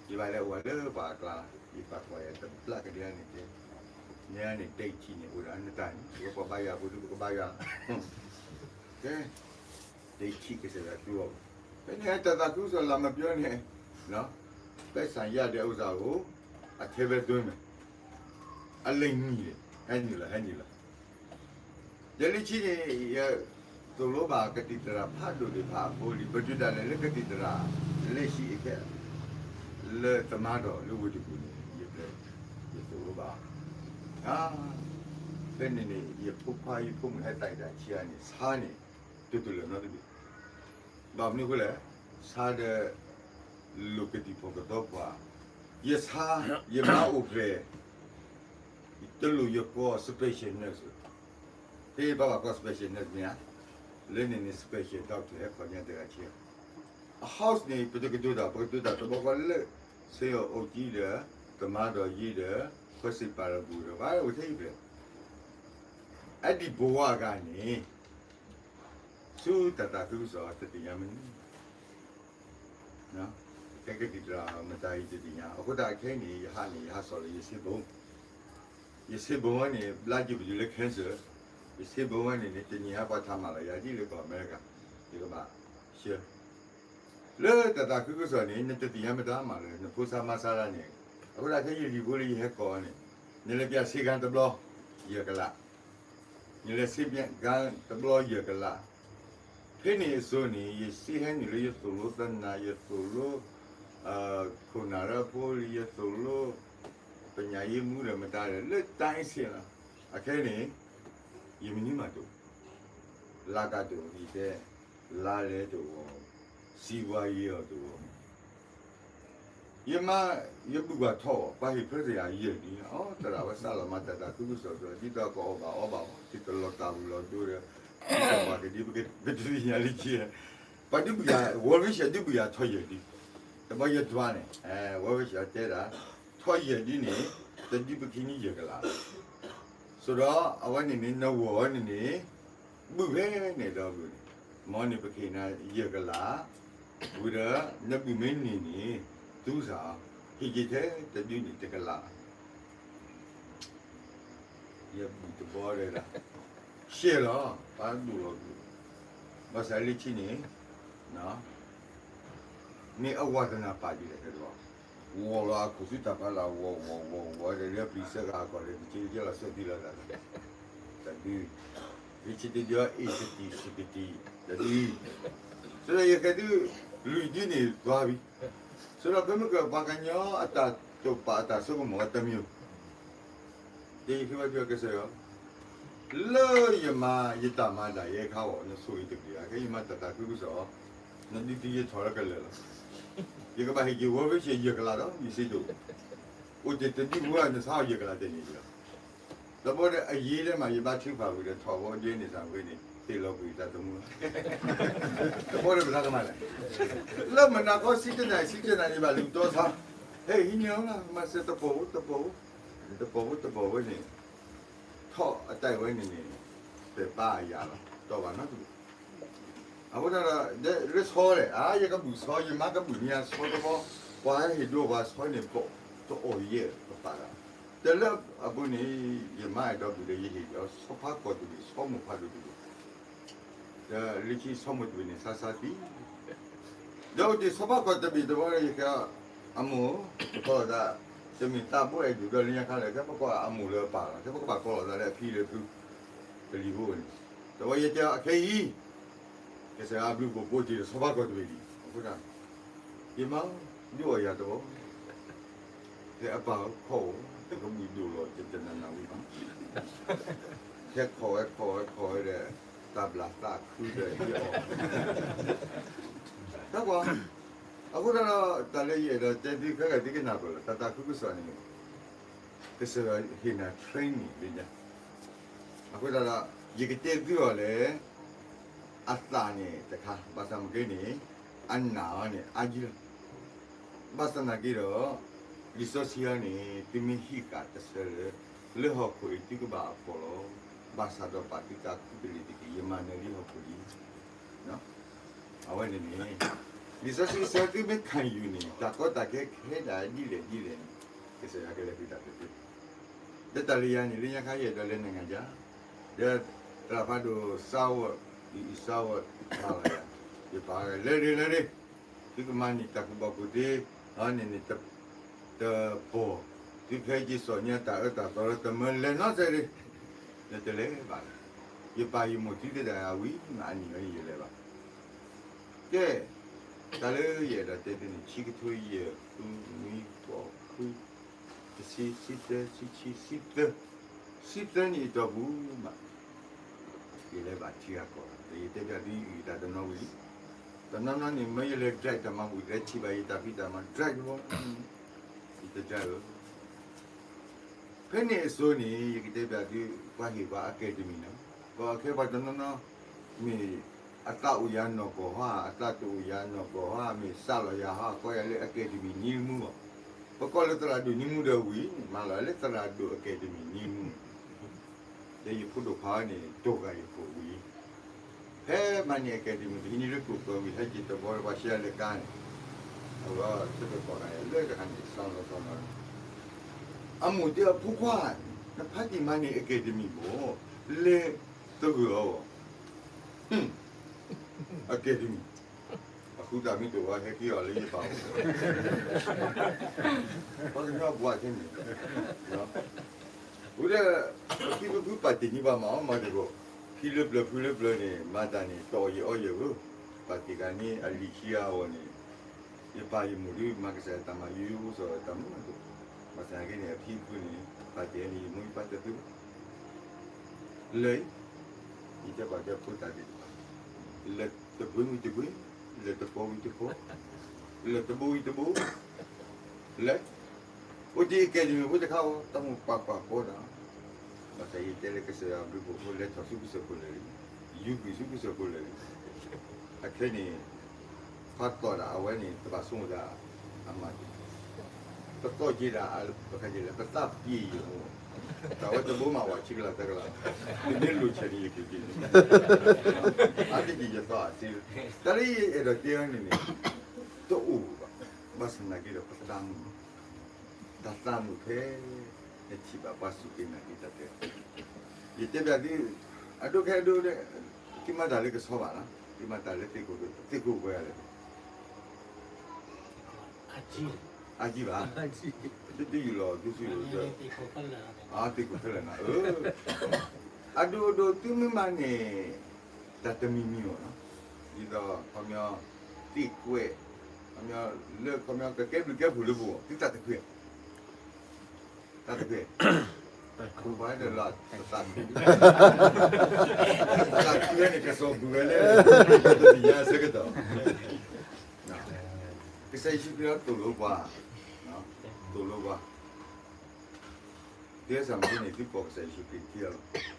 ယဘၣ်လဲၤအိၣ်လၢပှၤအကျါ, ယပာ်ကွၢ်ယၤတဘျးကဒဲန့ၣ်တဲ, နန့ၣ် ဒိတ်ၣ်ထံန့ၣ် အိၣ်ဒီးနတၢ်န့ၣ် ပကဘါယွၤဖိဒ်ပကဘါယွၤ, ကဲ, ဒိတ်ၣ်ထံကစၢ်ယွၤတူၢ်အီၤ, ဖဲန့ၣ်တၢ်သးခုကစီၣ်လၢမပြောန့ၣ်, ပဲစံယၣ်ဒဲးအိၣ်စၢ်ဧိၤ, အထဲဘဲသွဲမဲာ်, အလံာ်နံၤန့ၣ် ဟဲနုာ်လီၤ ဟဲနုာ်လီၤ ယလၢခံန့ၣ် ယသိၣ်လိဘၣ်ကသံၣ်သရၣ်ဖးဒိၣ်သ့ၣ်တဖၣ်အဖိလံ, ပဒုးဒၣ်လဲာ်လၢကသံၣ်သရၣ် လၢဟံၣ်အခဲ လၢသမါဒီးလၢဝ့ၢ်တကူၣ်န့ၣ် ယဘျဲ ယသိၣ်လိဘၣ်, ဖဲန့ၣ်န့ၣ် ယဖိခွါယဖိမုၣ်ဟဲသးအံၤတၢ်ဆံးအါန့ၣ် ဆါန့ၣ် တိၢ်တလၢာ်နီတဘ့ၣ်, ဘၣ်မနုၤအဃိလဲၣ်, ဆါဒီး လိာ်ကသံၣ်ဖီၣ်ကသီပှၤ, ယဆါ, ယမါအိၣ်ဖျဲၣ်, တလိၣ်ယကိး special nurse, ဖဲဘၣ်ဘၣ်ကိး special nurse မ့ၢ်ဧါ, လၢန့ၣ်န့ၣ် special doctor ဟဲခီၣ်ညါတဂၤဆံး, အ house န့ၣ် ပတကတိၤတၢ် ပကတိၤတၢ်တဘျီဃီလၢ ဆ့ၣ်အအိၣ်ကံဒီး သမါဒီးယံၤဒီး ခွဲးစံးပာ်လီၤဘူၣ်ဒီး ဘၣ်အိၣ်ထဲအံၤဖျဲၣ်, အဒံၣ်ဘဝဂၤန့ၣ် ဆူတၢ်သးခုကစီၣ်တသ့ၣ်ညါမနုၤ ကဲကသံၣ်သရၣ်မတၤအံၤတသ့ၣ်ညါ, အဃိသတးခဲအံၤန့ၣ် ယဟးန့ၣ် ယဟးစိာ်လၢယဆ့ဘိ, ယဆ့ဘိဝဲန့ၣ် ဘျါက့ၤပတုၤလၢ cancer, ယဆ့ဘိဝဲန့ၣ်န့ၣ် တနံၤအံၤပှၤထးမၤလီၤယၤဒ်လၢကီၢ်အမဲရကၤ, ယကဘၣ်ဆှၢ လၢတၢ်သးခုကစီၣ်န့ၣ် နတသ့ၣ်ညါမတၤမးလၢ နဖိဆါမါဆါဒၣ်န့ၣ်, အဃိသတးခဲအံၤယလံာ်ဖိလၢယဟဲကိးန့ၣ်, နလဲၤပၠးစ့ခါတဘျီ ယဲၢ်ကလး, နလဲၤစ့ခါတဘျီယဲၢ်ကလး, ဖဲန့ၣ်အစိၤန့ၣ် ယစ့ဟဲနုာ်လၢယသိၣ်လိသနၢ် ယသိၣ်လိ ခိၣ်နၢ်ရၢဖိလံ ယသိၣ်လိ ပညာရေးမှူးဒီးမတၤဒီး လၢတၢ်အံၤစ့လီၤ, အခဲအံၤန့ၣ် ယမနုၤမးတအိၣ်, လၢ်ကးတအိၣ် ယတဲ, လါလဲတအိၣ်, စံးပှၤယံၤအီၤတအိၣ် ယမါ, ယဘုၣ်ပှၤထီၣ်အီၤ ပှၤဟ့ၣ်ဖျၢၣ်တဂၤယဲၢ်ဒု, အိ သရၣ်ဝဲစးလီၤမၤတၢ်သးခုကစီၣ်ဒီး ဒ်သိးကအီၣ်ဘၣ်အီဘၣ်အီၤ သုတလီၤတၢ်ဝံၤလီၤဒိဒီး ဒ်သိးပှၤကဒု ပကတသ့ၣ်ညါလၢခံ, ပှၤဒုးဘုၣ်ယၤ World Vision ဒုးဘုၣ်ယၤထီၣ်ယဲၢ်ဒု, တဘျီယဒွးန့ၣ် World Vision တဲဒၣ် ထီၣ်ယဲၢ်ဒုန့ၣ် တဒုပခံန့ၣ်ယဲၢ်ကလး ဆိဒီးအဝဲန့ၣ်န့ၣ် နဂီၢ်ဝဲန့ၣ်န့ၣ် ဘုၣ်ဖဲန့ၣ်ဒီးဘုၣ်န့ၣ်, မ်န့ၣ်ပကဟ့ၣ်နၤယဲၢ်ကလး, ဝံၤဒီး နဘုၣ်မ့ၢ်န့ၢ်န့ၣ် သူစၢ်အီၤ, ဟ့ၣ်က့ၤထဲတဒုန့ၣ်တကလး, ယဘုၣ်တဘီဒီးဒၣ်, ရှဲလီၤ, ပှၤဒိၣ်လီၤဘုၣ်, ဘၣ်ဆၣ်လၢခံန့ၣ် မ့ၢ်အဝၤတနၢ်ပာ်ဒ်လဲၣ်တဲတဘီ, ဝီၤလီၤအခိၣ်ဆူတၢ်ဖးလၢ် ဝီၤဝီၤဝီၤဝီၤဒီး လၢပျံၤဆၢဂၤအကီၢ်ဒီး တက့လၢကဲလီၤဆၢသံလီၤသး, တဒု, လၢခံတဒုအံၤ စတံးစကတံး, တဒု, ဆိဒီးယဃဲၤသု လွံၢ်ဒုန့ၣ် ကွၢ်ဘံ, ဆိဒီးဖဲမ့ၢ်ကပှၤကညီအတၢ်တိာ်ပာ်အတၢ်ဆိကမိၣ်အတမံၤ တယံၤခံဘၣ်ဒုးကစၢ်ယွၤ, လၢယမၤယတၢ်မၤဒၣ်ယဲခါအီၤ နဆိၣ်ဂ့ၤတက့ၢ် အခဲယမၤတၢ်သးခုကစီၣ်, နဒုးသံယထီၣ်လၢကလၢာ်လီၤ, ယကဘၣ်ဟ့ၣ်က့ၤ World Vision ယဲၢ်ကလးဒီး ယစ့ဒိၣ်, အိၣ်တ့ၢ်တဒုပူၤနဆါအီၤယဲၢ်ကလးတန့ၢ်လီၤ, တဘီဒီးအယ့လၢမးယဘါထုကဖၣ်ဝံၤဒီးထီၣ်ဝဲဒ်န့ၣ်သးဝဲန့ၣ် တ့ၢ်လီၤကွံာ်တၢ်သမူလီၤ, တဘီဒီးပသးကမၤလဲၣ်, လၢမုၢ်နၤခီဆံတနၣ်ရံၣ် ဆံတနၣ်ရံၣ်ဘၣ်လူၤတီဆါ, ဟဲဟံးန့ၢ်အီၤလၢ မၤစၢၤတပိာ်ဧိၤ တပိာ်ဧိၤ, တပိာ်ဧိၤတပိာ်ဝဲန့ၣ်, ထီၣ်အတၢ်ဝဲန့ၣ်န့ၣ်, ပဲာ်ပၢ်အယၤလီၤ တီၢ်ဘၣ်နီတဘျီ, အဃိသတးဒီး လၢဆီလဲၣ် အါ ယကဘုၣ်ဆီ ယမါကဘုၣ်မ့ၢ်အဆီတဘီ, ပှၤဟဲဟ့ၣ်ဒိပှၤဆီန့ၣ် တအီၣ်ယဲၢ်ကပာ်လီၤ, တလၢအပူၤန့ၣ် ယမါအဲၣ်ဒိးဘုၣ်ဒီး ယဟ့ၣ်ဒီးဆီဖါကီၢ်တဘ့ၣ် ဆီမိၢ်ဖးဒိၣ်တဘ့ၣ် ဒီးလၢခံဆီမိၢ်တဘ့ၣ်န့ၣ် ဆါဆါသံ, ဒီးအိၣ်တ့ၢ်ဆီဖါကီၢ်တဘ့ၣ်တဘီဒီး ယကဲအမိၢ်, တကိးသး, တမ့ၢ်သးဘိအဲၣ်ဒိၣ်ဒီးလၢညါခါလဲၣ် ခဲပကီၢ်အမိၢ်လၢအပၢ်လီၤ ခဲပကဘၣ်ကိးလီၤသးလၢအဖံလၢဖု, ပလံၤဖိန့ၣ်, တဘီယတဲအီၤအခဲအံၤ, ကစၢ်ယွၤအဘျုးအဖှိၣ်ပအိၣ်တ့ၢ်ဒီးဆီဖါကီၢ်တဘ့ၣ်လံ, အဃိသတး, ယမါ, ဒုးအီၣ်ယၤတဘီ ဖဲအပၢ်ဧၢခီအိၣ် တကဘုၣ်ဒိၣ်လီၤ တတနၤနၤဝံၤဘၣ်, ဟဲခီၣ်ဝဲခီၣ်ဝဲခီၣ်ဝဲဒီး တၢ်ဘျၣ်သးခုဒီးဟံးအီၣ်, တၢ်ကွၢ်, အဃိသတးဒီး တၢ်လၢယအဲၣ်ဒိးတဲသုခဲဂၤသုကနၢ်ပၢၢ်လီၤ တၢ်သးခုကစီၣ်န့ၣ် ကစၢ်ယွၤဟ့ၣ်နၤ training လၢညါ, အဃိသတးဒီး ယကတဲသုအီၤလၢ အသးန့ၣ်တခါ ဘၣ်ဆၣ်မ့ၢ်ကဲန့ၣ် အနာ်အီၤန့ၣ် အါကံလီၤ. ဘၣ်ဆၣ်သနာ်က့ဒီး လံာ်စီဆှံအံၤန့ၣ် သုမ့ၢ်ဟံးဃာ်တဆၢလၢ လၢဟီၣ်ခိၣ်အံၤသုကဘၣ်အဖှီၣ်လီၤ. ဘၣ်ဆၣ်ဒီးပာ်သုသးခူတလ့ၢ်တက့ၢ်. ယမၤနၢၤလံဟီၣ်ခိၣ်လံ. အဝဲန့ၣ်န့ၣ် လံာ်စီဆှံအဆၢသုမ့ၢ်ခံယူၤန့ၣ် တၢ်ကီတၢ်ခဲခဲဒၣ်ဒ်လဲၣ်ဒ်လဲၣ်န့ၣ် ကစၢ်ယွၤကလဲၤဃုာ်တၢ်က့ၤသု ဒီးတၢ်လၢယၤန့ၣ် လၢညါခါယအဲၣ်ဒိးလဲၤနံၣ်ကါ, ဒီးသရၣ်ဖးဒိၣ်စးဝီၤ အံၤစးဝီၤ မၤလီၤယၤ, ယပာ်ဂၤလဲၤဒ်လဲၣ်ဒ်, သုကမၤန့ၢ်တၢ်ကူၣ်ဘၣ်ကူၣ်သ့, န့ၣ်န့ၣ် တပီၢ်, သုဖဲယ့စီၣ်ညါတၢ်အၢတၢ်သီလၢတမၢလဲၤနီတစဲးဒ်, နတလဲၤဘၣ်, ယပာ်ယမိၢ်သုသ့ၣ်တၢ်အဝံၤ မ့ၢ်အနံၣ်ဝဲန့ၣ်ယလဲၤဘၣ်. ကဲ, တၢ်လၢယအဲၣ်ဒိးတဲသုန့ၣ် ဆံကထိယဲၢ် ဃုနွံ ဃိး ခွံ တဆံ ဆံသၢ ဆံဆံ ဆံသၢ, ဆံသၢနံၣ်အတီၢ်ပူၤမး, ယလဲၤဘၣ်ထံဂၤကီၢ်ဂၤ, ဒီးယတဲဘၣ်သုယတၢ်တနီၤဝံၤလံ, တနီၤနီၤန့ၣ် မ့ၢ်ယလဲၤ drive တၢ်မၤဘူၣ် လဲၤထံၣ်ဘၣ်ယတၢ်ဖံးတၢ်မၤ drive တဘီ, ယတ drive ဧၢ ဖဲန့ၣ်အစိၤန့ၣ် ယကတဲဘၣ်သု ပှၤဟ့ၣ်ပှၤ academy နီၤ, ပှၤခဲပှၤတနီၤနီၤ မ့ၢ်အသးအိၣ်ယၤနီၢ်ကီၢ်ဟါ, အသးတအိၣ်ယၤနီၢ်ကီၢ်ဟါ, မ့ၢ်စးလီၤယၤဟါ, ကိးယၤလၢ academy နံမူအီၤ, ပကိးလၢသရၣ်ဒိၣ်နံမူဒီးဝံၤန့ၣ် မၤလီၤလၢသရၣ်ဒိၣ် academy နံမူ, ဒီးယဖိဒိၣ်ခွါန့ၣ် တိၢ်ဂၤယဖိဝံၤ ဖဲမၤန့ၢ် academy တဟံးန့ၢ်လၢကိၣ်ကီၢ်ဝံၤ ဟဲက့ၤတဘီလၢပှၤရှဲလၢကါန့ၣ်, အဝဲဆၢကတီၢ်ဂၤလၢတခါန့ၣ် စီၤလီၤစီၤလီၤ, အမိၢ်တဲအဖိခွါ, နဖါတံၢ်မၤန့ၢ် academy ဘၣ်, လဲၤသဂၢၢ်အီၤ, academy အဃုသးမ့ၢ်တအိၣ်ဘၣ် ဟဲက့ၤအီၤလၢယပာ်အီၤ, ပှၤကညီဘှါခဲန့ၣ်, အဃိဒီး ခံဖုဖုပာ်တ့ၢ်န့ၢ်ပှၤမၤအီၣ်မၤတကိး, ခံလၢပျၢၤဖုလၢပျၢၤန့ၣ် မၤတၢ်န့ၣ် တအီၣ်ယံၤအီယံၤဧၢ, ပာ်တ့ၢ်ဂၤန့ၣ်အလံာ်ခံဂၤအဂီၢ်န့ၣ်, ယပၢ်ယမိၢ်ဒုးမၤကစၢ်ယွၤတၢ်မၤ ယိယိဖိစီၤတၢ်မုၢ်မၤတကိး, ဘၣ်ဆၣ်က့န့ၣ် အဖံအဖုန့ၣ် ပာ်တ့ၢ်န့ၣ် ယမိၢ်ယပၢ်တသ့ဘၣ် လၢ ယတဲပှၤတဲဖိတၢ်သ့ၣ်တဖၣ်, လၢတပှ့ၤဝံၤတပှ့ၤ, လၢတကီဝံၤတကီ, လၢတဘိဝံၤတဘိ, လၢ အိၣ်တ့ၢ် academy ဖိတခါအီၤ တၢ်မိၢ်ပာ်ပာ်ကီတၢ်, ဘၣ်ဆၣ်ယတဲလၢကစၢ်ယွၤဘျုးဖှိၣ်ဖိ လဲၤထီၣ်ဆူကစၢၢ်ခိၣ်လၢာ်လံ, ယူၤကွံာ်ဆူကစၢၢ်ခိၣ်လၢာ်လံ, အခဲန့ၣ် ဖးတီၢ်ဒၣ်အဝဲန့ၣ် တဘၣ်ဆိကမိၣ်တၢ်အမၤတ့ၢ်, ပသီၣ်က့ၤဒၣ် ပသးပ့ၤယိာ်, တၢ်ဝဲတဘိမးဝဲဆံကလးသၢကလး, တမ့ၢ်လိာ်ဆဲးန့ၣ်ယက့ၤက့ၤ, အါတက့ၢ်ယသီၣ်အစ့, တၢ်လၢယအဲၣ်ဒိးတဲဝဲန့ၣ်န့ၣ် တအိၣ်ဘၣ်, ဘၣ်ဆၣ်သနာ်က့ဒီးပသးမုာ်, တၢ်သးမုာ်ဖဲ နထံၣ်ဘၣ်ပှၤစူၢ်က့ၤနာ်က့ၤတၢ်တဲ, ယတဲဘၣ်သု, အဒိခဲအဒိ, သုမၤတၢ်လၢကဆီဘၣ်လီၤ, သုမၤတၢ်လၢသ့ၣ်ခိၣ်, သ့ၣ်ခိၣ်ပှဲၤဂၤလဲၣ် အါကံဘၣ်, သုတယူၢ်လီၤသုစုလိၤ, သ့ၣ်ခိၣ်ခဲလၢာ်နီၤ, အဒိဒိ သုမ့ၢ်မၤန့ၣ် တၢ်တမံၤမံၤအီၤနီၤ, ဒ်သိးခီပညီ သ့ၣ်ကွဲး, ခီပညီလၢခီပညီကကဲဘျုးကဲဖှိၣ်လၢပဂီၢ် သုသးတဖှံ, သးတဖှံ, ပှၤဒီးလၢသးတဖှံ, သးတဖှံန့ၣ် ကစီၤပူၤဝဲလၢ တသ့ၣ်ညါအဆၢကတီၢ် ကစၢ်ယ့ၣ်ၡူးခရံာ်သိၣ်လိပှၤ, သိၣ်လိပှၤ, ဒ်စၢ်မုၢ်န့ၣ် သုကိးကစၢ်ယ့ၣ်ၡူးခရံာ်ထံအလီၢ်,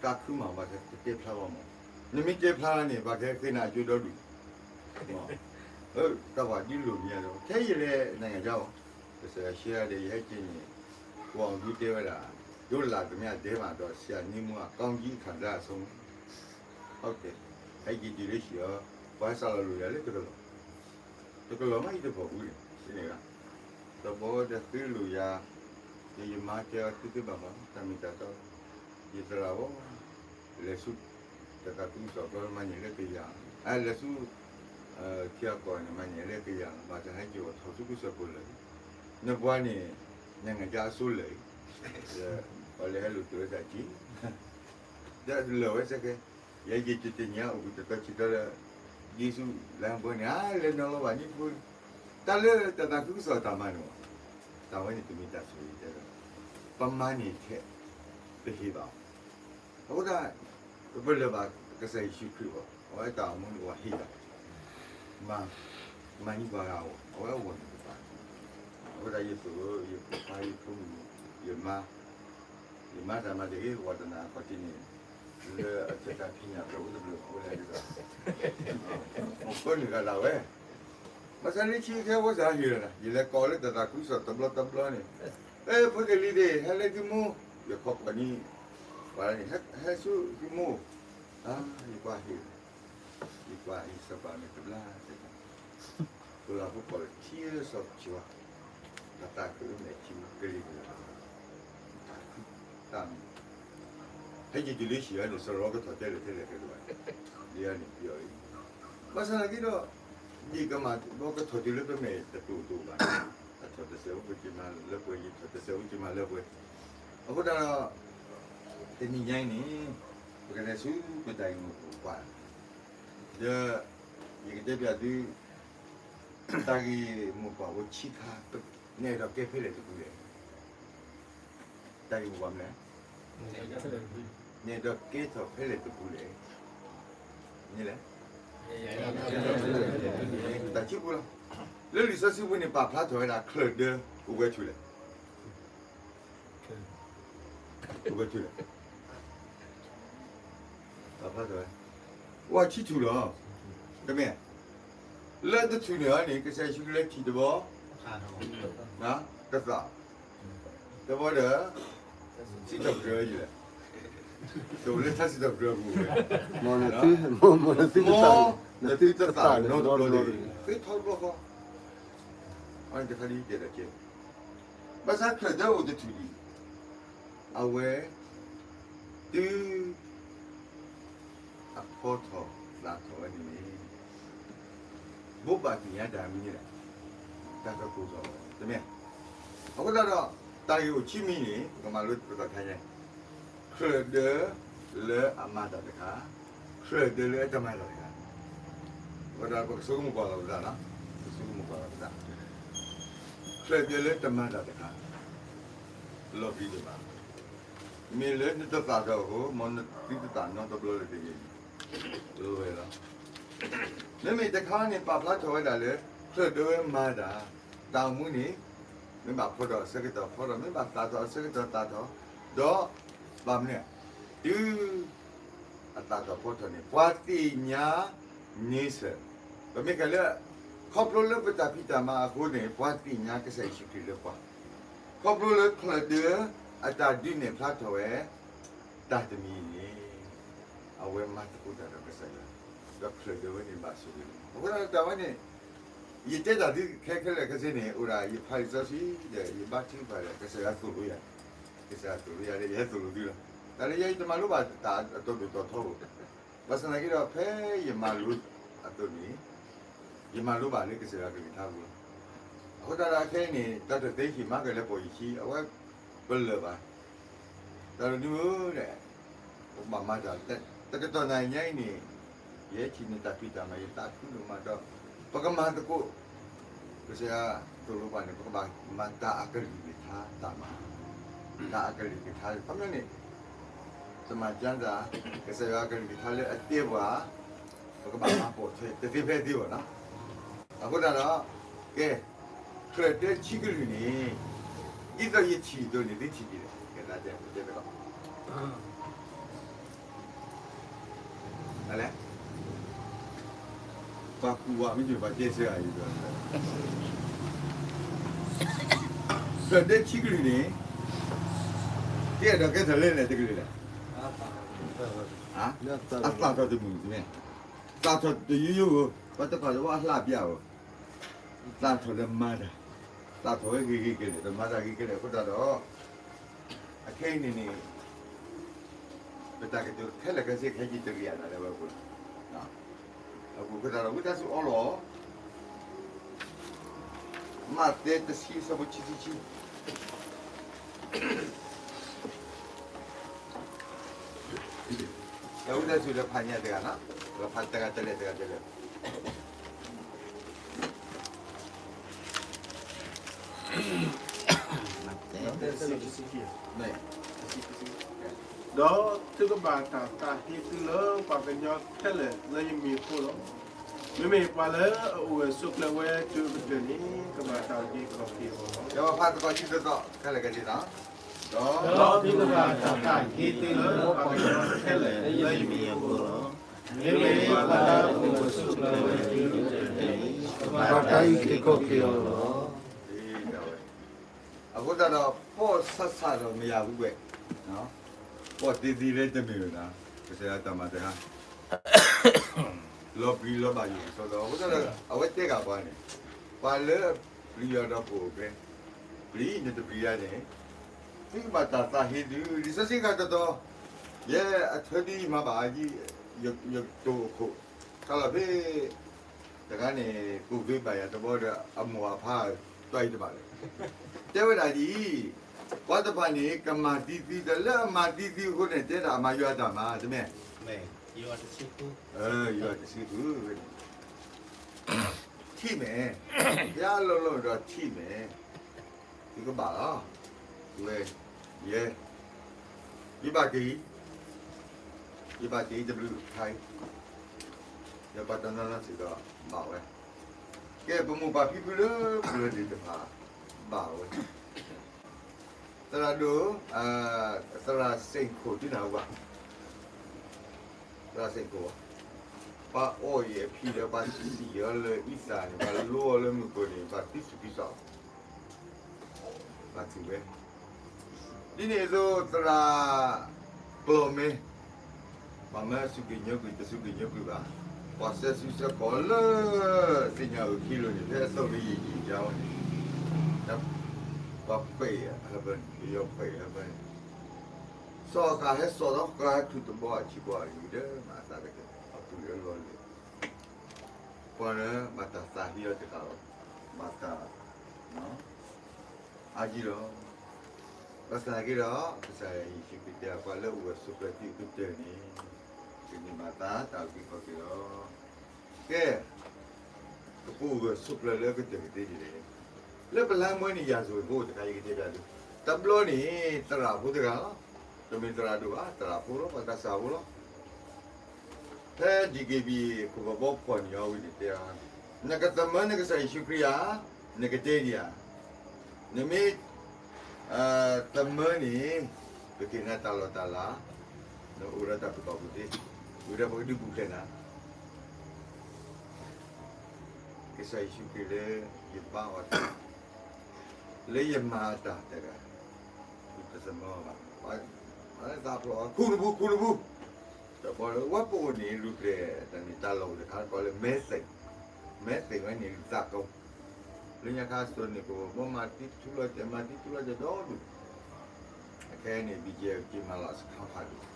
တၢ်ခုမးဘၣ်တတဲဖျါဘၣ်မး, နမ့ၢ်တဲဖျါန့ၣ် ဘၣ်ကဟဲဃ့နၤအကၠိဒီဒူၣ်, တၢ်ဘၣ်ဒ်လိာ်မးဒီး ထဲယလဲၤနံၣ်ကါအီၤ, ကစၢ်ယွၤရှဲဒီး ယဟဲက့ၤန့ၣ် ပှၤအီၣ်ဘုတဲဝဲဒၣ်, ဒိလၣ်သမ့ၢ်အဒဲးမးဒီး ဆရာနံမူအကောင်းကြီးခံစားဆုံး, ဟဲက့ၤတုၤလၢဟံၣ်အီၤ, ပှၤစးလီၤလိာ်ယၤလၢတကလီၢ် တကလီၢ်မး ယတဖီၣ်ဘူးန့ၣ် တန့ၢ်ဘၣ်, တဘီဒီးဃ့လိာ်ယၤ, ဒီးယမါတဲအီၤ သုသ့ၣ်ဘၣ်မး တၢ်မ့ၢ်တၢ်တီ, ယသရၣ်ဝဲ, လဲၤဆူ တၢ်သးခုကစီၣ်အကျိၤ မၤန့ၢ်လၢကယၤ, လဲၤဆူ ထံအကီၢ်န့ၣ် မၤန့ၢ်လၢကယၤလီၤ, ဘၣ်တဟဲက့ၤအီၤထီၣ်ဆူကစၢၢ်ခိၣ်လၢာ်, နပှၤန့ၣ် နံၣ်ကါအစိလၢာ်, ပှၤလဲၤဟဲလိာ်တဲာ်ဝဲတၢ်က့ၤ ဒီးလၢာ်ဝဲစ့ၢ်ကီး, ယဲယတသ့ၣ်ညါအိၣ်ဘူးတတီဆံတီလၢ ယ့ၣ်ၡူးလၢပှဲၤန့ၣ် လဲၤနီၤလီၤဘၣ်န့ၣ်ပှဲၤ, တၢ်လၢတၢ်သးခုကစီၣ်တၢ်မၤန့ၣ်, တၢ်ဝဲန့ၣ်တမ့ၢ်တၢ်ဆိၣ်ဂ့ၤတဲလီၤ, ပမၤန့ၢ်ထဲ ပဟ့ၣ်ဘၣ်အီၤ, အဃိသတး ပပလၢၢ်ဘၣ်ကစၢ်ယ့ၣ်ၡူးခရံာ်အီၤ, အဝဲတၢ်အိၣ်မူန့ၣ် အဝဲဟ့ၣ်ယၤ မၤ, မၤန့ၢ်ပှၤဂၤအဂီၢ်, အဝဲအဂီၢ်န့ၣ်တဘၣ်, အဃိသတးယသိၣ်လိ ယဖိခွါ ယဖိမုၣ် ယမါ, ယမါတၢ်မၤတဂ့ၤ ဝါတနၢ်အခီၣ်ထံးန့ၣ်, လၢအဆၢတၢ်ဖံးညၣ်ဖျၢၣ်အိၣ်တဘျုးအိၣ်လဲၣ်ဒ်သိး, အိၣ်ခိးနုာ်ဂၤဒၣ်ဝဲ, ဘၣ်ဆၣ်လၢခံခဲဝဲစၢ်ဟ့ၣ်လီၤ, ယလဲၤကိးလၢတၢ်သးခုကစီၣ်တဘျီတဘျီန့ၣ်, အဲ ဖိသ့ၣ်လံၤသ့ၣ် ဟဲလၢသုမိၢ်, ယခီပီၤန့ၣ်, ပှၤန့ၣ် ဟဲဆူသုမိၢ်, ယကွၢ်ဟ့ၣ် ယကွၢ်အံၤစီၤပၤမ့ၢ်တဘျါစ့ၢ်ကီး, ပလၢ်ဖိကီၢ်လၢထံစီၤပၤ, အသးခုမ့ၢ်ထံကလံၤကလၢၤ, တၢ်မံၤ, ဟဲက့ၤတုၤလၢဟံၣ်အံၤန့ၣ် စရီကထီၣ်တဲလဲၣ်ထဲလဲၣ်ကဲဒိၣ်ဘၣ်, ဒ်အံၤန့ၣ်ပယီၤအံၤ, ဘၣ်ဆၣ်သနာ်က့ဒီး ယကမၤဘီကထီၣ်တုၤလၢပမဲာ်တတိၢ်တိၢ်ဘၣ်န့ၣ်, အထီၣ်တစဲးဖိပက့ၤမၤလၢပှဲၤ, ယထီၣ်တစဲးဖိက့ၤမၤလၢပှဲၤ, အဃိသတးဒီး တနံၤညါအံၤန့ၣ် ပကလဲၤဆူပတၢ်ဂ့ၢ်မိၢ်ပှၢ်, ဒီး ယကတဲပျးသု တၢ်ဂ့ၢ်မိၢ်ပှၢ်ဖိဆံးခါ နအဲၣ်ဒိးကဲဖဲလဲၣ်တပူၤလဲၣ်. တၢ်ဂ့ၢ်မိၢ်ပှၢ်မနုၤလဲၣ်, နအဲၣ်ဒိးကဲထီၣ်ဖဲလဲၣ်တပူၤလဲၣ်. မနုၤလဲၣ်, တၢ်ဆံးပူၤလီၤ. လၢလံာ်စီဆှံပူၤန့ၣ် ပာ်ဖျါထီၣ်ဝဲဒၣ် ချၢၣ်ဒၢ အိၣ်ဝဲဆူၣ်လဲၣ်, အိၣ်ဝဲဆူၣ်လဲၣ်. ပာ်ဖျါထီၣ်ဝဲ, အိၣ်ဆံထူၣ်လီၤ. တမ့ၢ်, လၢတထူၣ်န့ၣ်အံၤန့ၣ် ကစၢ်ယ့ၣ်ၡူးခရံာ်လဲၤထံၣ်တဘီ, တသး, တဘီဒီး စံးထီၣ်ပတြၢၤဝဲဒ်လဲၣ်, တအိၣ်လၢထါစံးထီၣ်ပတြၢၤအပူၤ, မ်နသုတသးနီတဘျီတဂ့ၤ, ဃ့ထီတဘျီဃီ, အန့ၣ်တခါဒ်တဲဒၣ်ကဲ, ဘၣ်ဆၣ်ချၢၣ်ဒၢအိၣ်တထူၣ်ဒံး, အဝဲ တုၤ အဖီထီၣ်သၣ်ထီၣ်ဝဲန့ၣ်န့ၣ်, ဘိးဘၣ်သ့ၣ်ညါတၢ်မနုၤလဲၣ်, တၢ်ကကိၢ်ထီၣ်, တမ့ၢ်, အဃိသတးဒီး တၢ်ဂ့ၢ်အိၣ်ဆံမံၤန့ၣ် ပကမၤလိသကိးတခါညါ, ချၢၣ်ဒၢလၢအမၤတၢ်တခါ, ချၢၣ်ဒၢလၢအတမၤတၢ်တခါ, အဃိသတးဒီး ပကဆိကမိၣ်ကွၢ်လီၤပသး, ပဆိကမိၣ်ကွၢ်လီၤပသး, ချၢၣ်ဒၢလၢတမၤတၢ်တခါ လီၤပျံၤဒိၣ်မး, မ့ၢ်လၢနတသၣ်ထီၣ်အဃိ မ်နသုတသးနီတဘျီလၢၤတဂ့ၤ, လီၤဝဲလီၤ. မ့မ့ၢ်တခါန့ၣ် ပာ်ဖျါထီၣ်ဝဲဒၣ်လၢ ချၢၣ်ဒၢဝဲမၤတၢ်, တၢ်အိၣ်မူန့ၣ် မ့ၢ်ဘၣ်ဖီထီၣ်အဆၢကတီၢ်ဖီထီၣ်, မ့ၢ်ဘၣ်သၣ်ထီၣ်အဆၢကတီၢ်သၣ်ထီၣ်, ဒီး ဘၣ်မနုၤ, တုၤ အသၣ်ထီၣ်ဖီထီၣ်န့ၣ် ပှၤသ့ၣ်ညါန့ဆၢၣ်, ပမ့ၢ်ကဲလၢ ခီဖျိလၢပတၢ်ဖံးတၢ်မၤအဃိန့ၣ် ပှၤသ့ၣ်ညါကစၢ်ယ့ၣ်ၡူးခရံာ်လၢပှၤ, ခီဖျိလၢချၢၣ်ဒၢ အတၢ်ဒုးနဲၣ်ဖျါထီၣ်ဝဲ တၢ်တမံၤန့ၣ် အဝဲမၤသကိးတၢ်ဒီးကစၢ်ယွၤ, ဒီးချၢၣ်ဒၢဝဲန့ၣ်ဘၣ်ဆိၣ်ဂ့ၤလီၤ. အဃိသတးဒီးတၢ်ဝဲန့ၣ် ယတဲတၢ်သုခဲခဲလၢာ်ခဲဆ့န့ၣ် အိၣ်ဒၣ်ယဖးလံာ်စီဆှံဒီး ယဘါထုကဖၣ်ဒီး ကစၢ်ယွၤသိၣ်လိယၤ, ကစၢ်ယွၤသိၣ်လိယၤဒီး ယဟဲသိၣ်လိသုလီၤ. တၢ်လၢယဲယတမၤလိဘၣ်တၢ်အတီၢ်ဒိၣ်တီၢ်ထီဘၣ်, ဘၣ်ဆၣ်သနာ်က့ဒီး ဖဲယမၤလိအသိးန့ၣ် ယမၤလိဘၣ်လၢကစၢ်ယွၤကလုၢ်ကထါပူၤလီၤ. အဃိသတးဒီးခဲအံၤန့ၣ် တၢ်တသ့ဟံၣ်မၤကလဲၤပိာ်ယခံ အဝဲပလၢၢ်ဘၣ်, တၢ်တနုၤဧၢဒီး ပကဘၣ်မၤတၢ် တကတီၢ်နၤညါအံၤန့ၣ် ယဟဲထံၣ်န့ၢ်တၢ်ဖံးတၢ်မၤ ယသးခုဒိၣ်မးဒီး ပကမၤသကိး ကစၢ်ယွၤသိၣ်လိပှၤန့ၣ် ပကဘၣ်မၤတၢ်အကလုၢ်ကထါတၢ်မၤ, တၢ်အကလုၢ်ကထါ ခီပညီန့ၣ် တမၤကၢတၢ် ကစၢ်ယွၤအကလုၢ်ကထါလၢအတဲပှၤ ပကဘၣ်မၤပိာ်ထွဲတသ့ဖဲသ့ဘၣ်နီၤ. အဃိသတးဒီး ကဲ ချၢၣ်ဒၢဆံကလုာ်န့ၣ် ဒ်သိးယထံၣ်အသိးန့ၣ် သုထံၣ်ဒ်လဲၣ်, ကဲ တၢ်တဲတဲတကီၢ် လဲၣ်, ပှၤကူၣ်ဝဲမ့ၢ်ပှၤတဲဆၢဂၤအံၤဒီး ချၢၣ်ဒၢဆံကလုာ်န့ၣ် ကဲဒီးကဲထီၣ်လၢလဲၣ်တကလုာ်လဲၣ်, အသၣ်ထီၣ်တမုာ်တမံၤ, သၣ်ထီၣ်တယိယိဧိၤ, ပှၤတဖၣ်တဝီအလှးပျၢ်ဧိၤ, သၣ်ထီၣ်ဒီးမၤတၢ်, သၣ်ထီၣ်ဝဲဂ့ၤဂ့ၤကဲလဲၣ် ဒီးမၤတၢ်ဂ့ၤကဲလဲၣ်အဃိသတးဒီး အခဲအံၤန့ၣ်န့ၣ် ပတၢ်ကတိၤခဲလၢာ်ခဲဆ့ခဲက့ၤတဂ့ၤအသးလၢဝဲအပူၤလီၤ. အပူၤအဃိသတးဒီး ဝံသးစူၤအီလီၤ မးသဲတဆံအဆၢဖိခံဆံခံ ဒီးဝံသးစူၤဒီးဖးညါတဂၤနီၤ, ဒီးဖးတဂၤတလဲၣ်တဂၤတလဲၣ် ဒီးသုကဘၣ်တၢ်သးဟ့သုလၢပှၤကညီခဲလၢာ်လၢယမံၤအဃိလီၤ. မ့မ့ၢ်ပှၤလၢအအိၣ်ဂၢၢ်ဆိးကျၢၤဝဲတုၤအကတၢၢ်န့ၣ် ကဘၣ်တၢ်အုၣ်က့ၤခီၣ်က့ၤအီၤလီၤ. ဒီးပဖးသကိးခံသီသီခဲလၢာ်ခဲဆ့နီၤ, ဒီး ဒီးသုကဘၣ်တၢ်သးဟ့သုလၢပှၤကညီခဲလၢာ်လၢယမံၤအဃိလီၤ. မ့မ့ၢ်ပှၤလၢအအိၣ်ဂၢၢ်ဆိးကျၢၤဝဲတုၤအကတၢၢ်န့ၣ် ကဘၣ်တၢ်အုၣ်က့ၤခီၣ်က့ၤအီၤလီၤ. အဃိသတးဒီး ပိာ်ဆးဆးဒီးမ့ၢ်ယၤဘူးဝဲ, ပိာ်သ့သ့လၢတမ့ၢ်ဝဲဒၣ် ကစၢ်ယွၤတၢ်မၤတခါ လီၤပျံၤလီၤဘၣ်ယိၣ်ကစီဒီ အဃိသတးဒီး အဝဲတဲဂၤပှၤန့ၣ် ပှၤလၢအပျံၤယွၤဒီးပိာ်အကျဲ ပျံၤနတပျံၤယၤန့ၣ် သုကဘၣ်တၢ်သးဟ့ဒုး လံာ်စီဆှံဂၤတတီၤ, ယဲအထၢဒ်ယမၤဘၣ်, ယတိၢ်အခိၣ်, ခါလီၤဖဲ တဂၤန့ၣ် ကိၣ်သ့ဘၣ်ယၤတဘီဒီး အမိၢ်အဖါ တွၢ်အံၤတဘၣ်လဲၣ်, တဲဝဲဒၣ်ဒ်အံၤ, ပှၤတဖၣ်န့ၣ် ကမၤသံသု တၢ်လၢအမၤသံသုအဃိန့ၣ် တဲဒၣ်အမၤယွၤအတၢ်မၤ တမ့ၢ်, ယွၤတဆံဃု, ထံၣ်မဲာ်, ဘုရားအလုပ်လုပ်တော့ ထံၣ်မဲာ်, သုကဘၣ်လီၤ, ဝဲ, ယဲ, ယဘၣ်တ့ၢ်, ယဘၣ်တ့ၢ်တဘျုးခါအံၤ, ယပှၤတနီၤနီၤစ့ၢ်ကီးဘၣ်ဝဲ, ကဲ ပမိၢ်ပၢ်ဖံဖုလၢပျၢၤသ့ၣ်တဖၣ် ဘၣ်ဝဲ, သရၣ်ဒိၣ်, သရၣ်စ့ၣ်ခိၣ် ဒုးနၢ်ဟူဘၣ်, သရၣ်စ့ၣ်ခိၣ်, ပှၤအီၣ်အံၤအဖံဒီး ပှၤစံၣ်အီၤလၢအံသၣ်န့ၣ် ပှၤလိအီၤလၢမုၢ်ကိၣ်န့ၣ် ပှၤသံသူၣ်သံသး, ဘၣ်သူၣ်ဝဲ, ဒ်န့ၣ်အသိးသရၣ်ကျီၢ်မ့ၢ်, ပှၤမၢစူၢ်က့ၤညိကွံာ် တစူၢ်က့ၤညိကွံာ်ဘၣ်, ပှၤဆှၢစုဆှၢခီၣ်လၢ သ့ၣ်ညါအုၣ်ခံလိၤန့ၣ် ဖဲအသိးလၢယံာ်ယံာ်ယါဝဲန့ၣ်, ပှၤခွဲးအဟၢဖၢန့ၣ် ပယီၤခွဲးအဟၢဖၢန့ၣ်, စီၤဃာ်ဟဲစိာ်ဒီးဃာ်ဟဲခုၣ်တဘီအထံပှၤအံၤ ဒ်မၤအသးကတၢၢ် အပူၤလၢလီၤလၢ ပှၤလၢဘၣ်တၢ်သးဟ့အီၤတဂၤလီၤ, ဘၣ်တၢ် အါကံလီၤ, ဘၣ်ဆၣ်သနာ်က့ဒီး ကစၢ်ယ့ၣ်ၡူးခရံာ်တဲ ပှၤလၢအိၣ်ဂၢၢ်ဆိးကျၢၤသ့ၣ်အကတၢၢ်န့ၣ် ကန့ၢ်ဘၣ်သါတၢ်အုၣ်က့ၤခီၣ်က့ၤလီၤ, ကဲ ပကအိၣ်ဂၢၢ်ဆိးကျၢၤလၢကတၢၢ်ကသ့ဒ်လဲၣ်, လၢပလါမၢနံၤယၤစၢၤဖိတခါ ယကတဲဘၣ်သု, တဘျီန့ၣ် သရၣ်ဖိတဂၤလီၤ, တမ့ၢ်သရၣ်ဒိၣ်ဘၣ် သရၣ်ဖိလီၤ ပှၤသးစၢ်ဖိလီၤ, ဖဲ DKBA ခိၣ်ဘီဖီၣ်န့ၢ်အီၤဝံၤန့ၣ်တဲအီၤ, နကသမၢနကစၢ်ယ့ၣ်ၡူးခရံာ်ဧါ, နကတဲဒံးဧါ, နမ့ၢ် သမၢန့ၣ် ပကဟ့ၣ်နၤတၢ်လီၢ်တၢ်လၤ, နအိၣ်ဒီးတၢ်ကူၣ်ဘၣ်ကူၣ်သ့, ဝံၤဒီးပကဒုးပူၤဖျဲးနၤ, ကစၢ်ယ့ၣ်ၡူးခရံာ်လၢယဘါအီၤတၢ်, လၢယမၤအတၢ်တဂၤ, တသမၢဘၣ်, သးဖျိး ခူၣ်နပူၤ ခူၣ်နပူၤ, ဒီးပှၤလၢဝဲပအိၣ်န့ၣ် လူၤဖျဲးတၢ်န့ၣ် တၢ်လီၢ်အိၣ်တခါ ကိးလၢမဲသ့ၣ်, မဲသ့ၣ်ဝဲန့ၣ် လူၤသးကိး, လၢညါခါစိၤန့ၣ် ကဘီမၤသံထူလီၤတဲာ် မၤသံထူလီၤတဲာ်ဒီဒူၣ်, အခဲအံၤန့ၣ် BGF က့ၤမၤလီၤစခါဖးဒိၣ်,